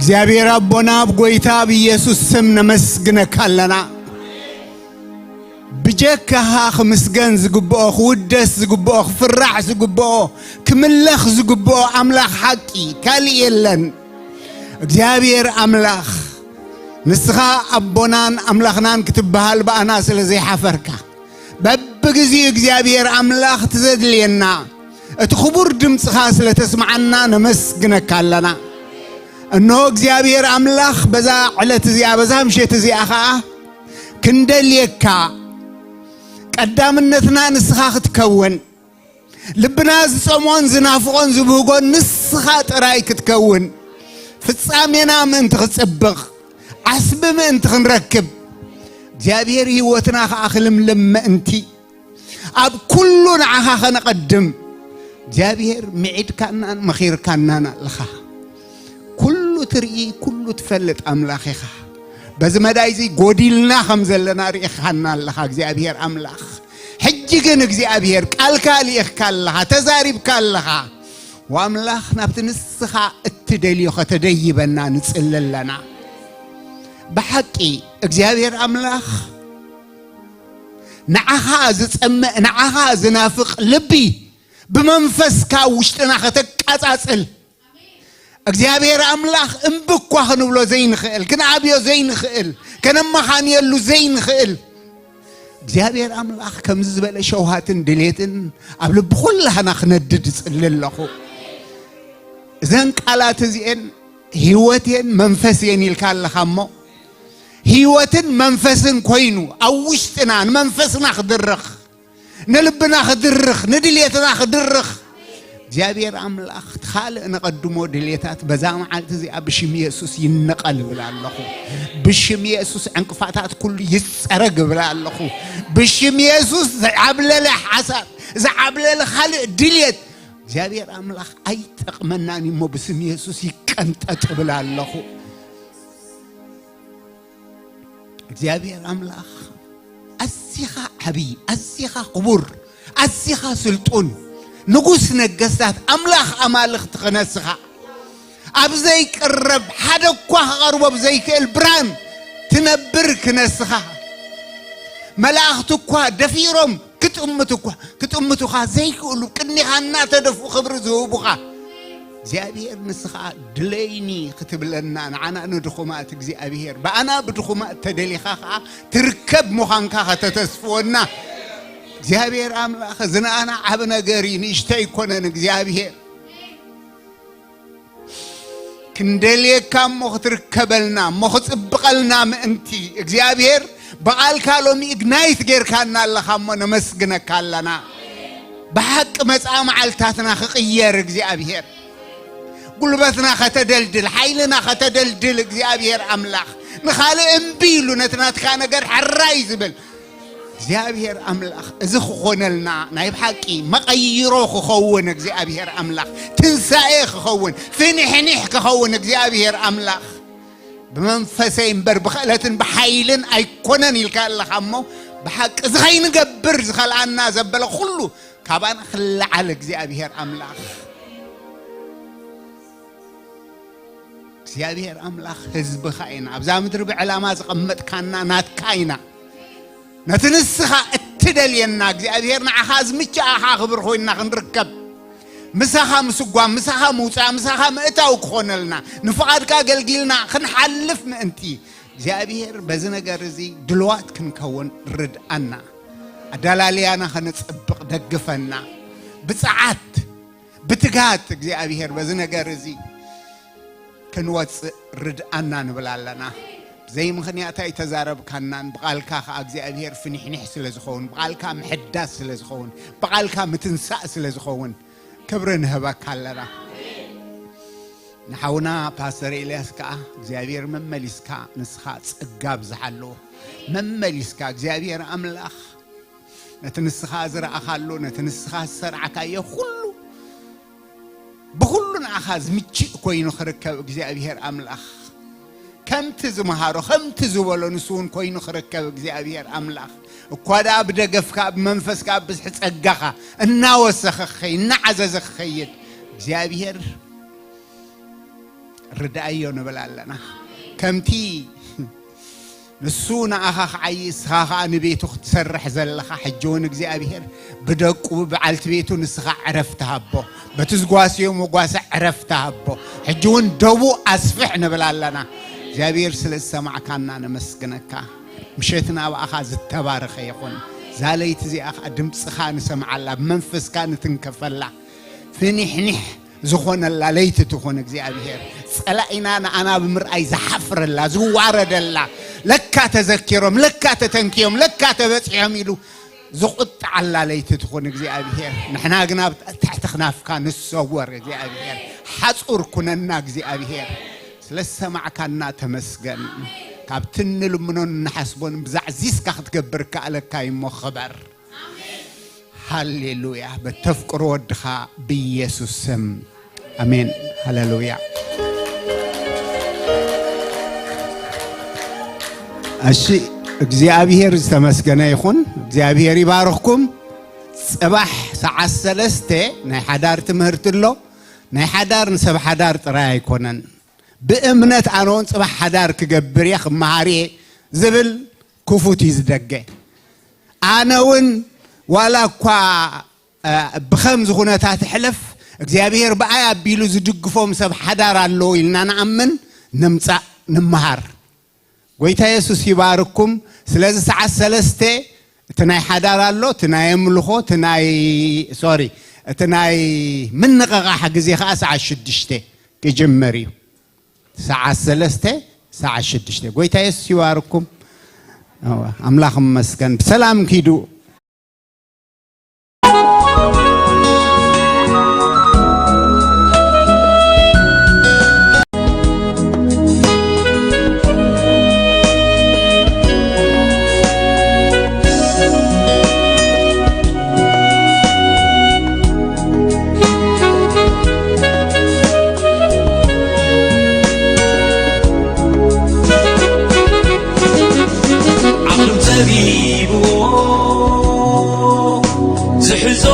እግዚኣብሔር ኣቦና፣ ኣብ ጎይታ ኣብ ኢየሱስ ስም ነመስግነካ ኣለና። ብጀካኻ ክምስገን ዝግብኦ፣ ክውደስ ዝግብኦ፣ ክፍራሕ ዝግብኦ፣ ክምለኽ ዝግብኦ ኣምላኽ ሓቂ ካልእ የለን። እግዚኣብሔር ኣምላኽ፣ ንስኻ ኣቦናን ኣምላኽናን ክትበሃል ብኣና ስለ ዘይሓፈርካ፣ በብግዜኡ እግዚኣብሔር ኣምላኽ እቲ ዘድልየና፣ እቲ ክቡር ድምፅኻ ስለ ተስምዓና ነመስግነካ ኣለና። እንሆ እግዚኣብሔር ኣምላኽ፣ በዛ ዕለት እዚኣ፣ በዛ ምሸት እዚኣ ኸዓ ክንደልየካ፣ ቀዳምነትና ንስኻ ክትከውን፣ ልብና ዝጸምኦን ዝናፍቖን ዝብህጎን ንስኻ ጥራይ ክትከውን፣ ፍጻሜና ምእንቲ ክጽብቕ፣ ዓስቢ ምእንቲ ክንረክብ፣ እግዚኣብሔር ህይወትና ኸዓ ክልምልም ምእንቲ፣ ኣብ ኩሉ ንዓኻ ኸነቐድም፣ እግዚኣብሔር ምዒድካናን መኺርካናን ኣለኻ። ኩሉ ትርኢ፣ ኩሉ ትፈልጥ ኣምላኽ ኢኻ። በዚ መዳይ እዚ ጎዲልና ከም ዘለና ርኢኻና ኣለኻ እግዚኣብሔር ኣምላኽ። ሕጂ ግን እግዚኣብሔር ቃልካ ልኢኽካ ኣለኻ፣ ተዛሪብካ ኣለኻ። ወኣምላኽ ናብቲ ንስኻ እትደልዮ ከተደይበና ንጽሊ ኣለና። ብሓቂ እግዚኣብሔር ኣምላኽ ንዓኻ ዝጸምእ፣ ንዓኻ ዝናፍቕ ልቢ ብመንፈስካ ውሽጥና ከተቃጻጽል እግዚኣብሔር ኣምላኽ እምቢ እኳ ክንብሎ ዘይንኽእል፣ ክንኣብዮ ዘይንኽእል፣ ከነመኻንየሉ ዘይንኽእል እግዚኣብሔር ኣምላኽ ከምዚ ዝበለ ሸውሃትን ድሌትን ኣብ ልቢ ኩላህና ክነድድ እጽሊ ኣለኹ። እዘን ቃላት እዚኤን ህይወት እየን መንፈስ እየን ኢልካ ኣለኻ እሞ፣ ህይወትን መንፈስን ኮይኑ ኣብ ውሽጥና ንመንፈስና ክድርኽ፣ ንልብና ክድርኽ፣ ንድልየትና ክድርኽ እግዚኣብሔር ኣምላኽ እቲ ካልእ ነቐድሞ ድልየታት በዛ መዓልቲ እዚኣ ብሽም የሱስ ይነቐል እብል ኣለኹ። ብሽም የሱስ ዕንቅፋታት ኩሉ ይጸረግ እብል ኣለኹ። ብሽም የሱስ ዝዓብለለ ሓሳብ፣ ዝዓብለለ ካልእ ድልየት እግዚኣብሔር ኣምላኽ ኣይጠቕመናን እዩ እሞ ብስም የሱስ ይቀንጠጥ እብል ኣለኹ። እግዚኣብሔር ኣምላኽ ኣዚኻ ዓብዪ፣ ኣዚኻ ክቡር፣ ኣዚኻ ስልጡን፣ ንጉስ ነገስታት፣ ኣምላኽ ኣማልኽቲ ክነስኻ ኣብ ዘይቅረብ፣ ሓደ እኳ ክቐርቦ ብዘይክእል ብርሃን ትነብር ክነስኻ፣ መላእኽቲ እኳ ደፊሮም ክጥምቱ እኳ ክጥምቱኻ ዘይክእሉ፣ ቅድሚኻ እናተደፍኡ ክብሪ ዝህቡኻ እግዚኣብሔር ንስኻ ድለይኒ ክትብለና፣ ንዓና ንድኹማት እግዚኣብሔር፣ ብኣና ብድኹማት ተደሊኻ ኸዓ ትርከብ ምዃንካ ከተተስፍወና እግዚኣብሔር ኣምላኽ፣ እዚ ንኣና ዓቢ ነገር እዩ፣ ንእሽቶ ኣይኮነን እግዚኣብሔር። ክንደልየካ እሞ ክትርከበልና እሞ ክጽብቐልና ምእንቲ እግዚኣብሔር ብቓልካ ሎሚ ኢግናይት ጌርካና ኣለኻ እሞ ነመስግነካ ኣለና። ብሓቂ መጻኢ መዓልታትና ክቕየር እግዚኣብሔር፣ ጉልበትና ከተደልድል፣ ሓይልና ከተደልድል እግዚኣብሔር ኣምላኽ፣ ንኻልእ እምቢ ኢሉ ነቲ ናትካ ነገር ሕራይ ዝብል እግዚኣብሔር ኣምላኽ፣ እዚ ክኾነልና ናይ ብሓቂ መቐይሮ ክኸውን እግዚኣብሔር ኣምላኽ፣ ትንሳኤ ክኸውን፣ ፍንሕኒሕ ክኸውን እግዚኣብሔር ኣምላኽ፣ ብመንፈሰይ እምበር ብኽእለትን ብሓይልን ኣይኮነን ኢልካ ኣለኻ እሞ፣ ብሓቂ እዚ ኸይንገብር ዝኸልኣና ዘበለ ኩሉ ካባና ክለዓል እግዚኣብሔር ኣምላኽ። እግዚኣብሔር ኣምላኽ ህዝብኻ ኢና። ኣብዛ ምድሪ ብዕላማ ዘቐመጥካና ናትካ ኢና። ነቲ ንስኻ እትደልየና እግዚኣብሔር ንዓኻ ዝምችኣኻ ክብሪ ኮይንና ክንርከብ፣ ምሳኻ ምስጓም፣ ምሳኻ ምውፃእ፣ ምሳኻ ምእታው ክኾነልና፣ ንፍቓድካ ኣገልጊልና ክንሓልፍ ምእንቲ እግዚኣብሔር በዚ ነገር እዚ ድልዋት ክንከውን ርድኣና። ኣዳላልያና ከነጸብቕ ደግፈና። ብጽዓት፣ ብትግሃት እግዚኣብሔር በዚ ነገር እዚ ክንወጽእ ርድኣና ንብል ኣለና። ዘይምኽንያት ኣይተዛረብካናን፣ ብቓልካ ኸዓ እግዚኣብሔር ፍኒሕኒሕ ስለ ዝኸውን፣ ብቓልካ ምሕዳስ ስለ ዝኸውን፣ ብቓልካ ምትንሳእ ስለ ዝኸውን ክብሪ ንህበካ ኣለና። ንሓውና ፓስተር ኤልያስ ከኣ እግዚኣብሔር መመሊስካ ንስኻ ጸጋ ኣብዝሓሉ። መመሊስካ እግዚኣብሔር ኣምላኽ ነቲ ንስኻ ዝረኣኻሉ፣ ነቲ ንስኻ ዝሰርዓካዮ ኩሉ ብኹሉ ንዓኻ ዝምችእ ኮይኑ ክርከብ እግዚኣብሔር ኣምላኽ ከምቲ ዝመሃሮ፣ ከምቲ ዝበሎ ንሱ እውን ኮይኑ ክርከብ እግዚኣብሔር ኣምላኽ እኳ ደኣ ብደገፍካ፣ ብመንፈስካ፣ ብብዝሒ ጸጋኻ እናወሰኸ ክኸይድ፣ እናዓዘዘ ክኸይድ እግዚኣብሔር ርድኣዮ ንብል ኣለና። ከምቲ ንሱ ንኣኻ ክዓይ፣ እስኻ ኸኣ ንቤቱ ክትሰርሕ ዘለኻ፣ ሕጂ እውን እግዚኣብሄር ብደቁ ብበዓልቲ ቤቱ ንስኻ ዕረፍቲ ሃቦ። በቲ ዝጓስዮ መጓሰ ዕረፍቲ ሃቦ። ሕጂ እውን ደቡ ኣስፍሕ ንብል ኣለና። እግዚኣብሄር ስለ ዝሰማዕካና ነመስግነካ። ምሸትና ብኣኻ ዝተባረኸ ይኹን። እዛ ለይቲ እዚኣ ኸኣ ድምፅኻ ንሰምዓላ፣ ብመንፈስካ ንትንከፈላ። ፍኒሕኒሕ ዝኾነላ ለይቲ ትኹን እግዚኣብሄር። ጸላኢና ንኣና ብምርኣይ ዝሓፍረላ፣ ዝዋረደላ፣ ለካ ተዘኪሮም፣ ለካ ተተንክዮም፣ ለካ ተበጺሖም ኢሉ ዝቑጥዓላ ለይቲ ትኹን እግዚኣብሄር። ንሕና ግና ኣብ ትሕቲ ክናፍካ ንሰወር እግዚኣብሄር። ሓጹር ኩነና እግዚኣብሄር። ስለ ዝሰማዕካና ተመስገን። ካብቲ እንልምኖን እንሓስቦን ብዛዕዚዝካ ክትገብር ከኣለካ እሞ ክበር። ሃሌሉያ። በተፍቅሮ ወድኻ ብኢየሱስ ስም። ኣሜን። ሃሌሉያ። እሺ፣ እግዚኣብሄር ዝተመስገነ ይኹን። እግዚኣብሄር ይባርኽኩም። ጽባሕ ሰዓት ሰለስተ ናይ ሓዳር ትምህርቲ ኣሎ። ናይ ሓዳር ንሰብ ሓዳር ጥራይ ኣይኮነን። ብእምነት ኣነ እውን ጽባሕ ሓዳር ክገብር እየ፣ ክመሃር እየ ዝብል ክፉት እዩ ዝደገ። ኣነ እውን ዋላ እኳ፣ እ፣ ብኸምዚ ኩነታት እሕለፍ፣ እግዚኣብሄር ብኣይ ኣቢሉ ዝድግፎም ሰብ ሓዳር ኣለዉ ኢልና ንኣምን፣ ንምጻእ፣ ንምሃር። ጎይታ የሱስ ይባርኩም። ስለዚ ሰዓት ሰለስተ እቲ ናይ ሓዳር ኣሎ፣ እቲ ናይ ኣምልኾ፣ እቲ ናይ፣ ሶሪ፣ እቲ ናይ ምንቕቓሕ ግዜ ኸኣ ሰዓት ሽዱሽተ ክጅምር እዩ። ሰዓት ሰለስተ፣ ሰዓት ሽዱሽተ። ጎይታ የሱስ ይባርኩም። ኣዋ፣ ኣምላኽ ይመስገን። ብሰላም ኪዱ። ዓቕሎም ጸቢብዎ ዝሕዞ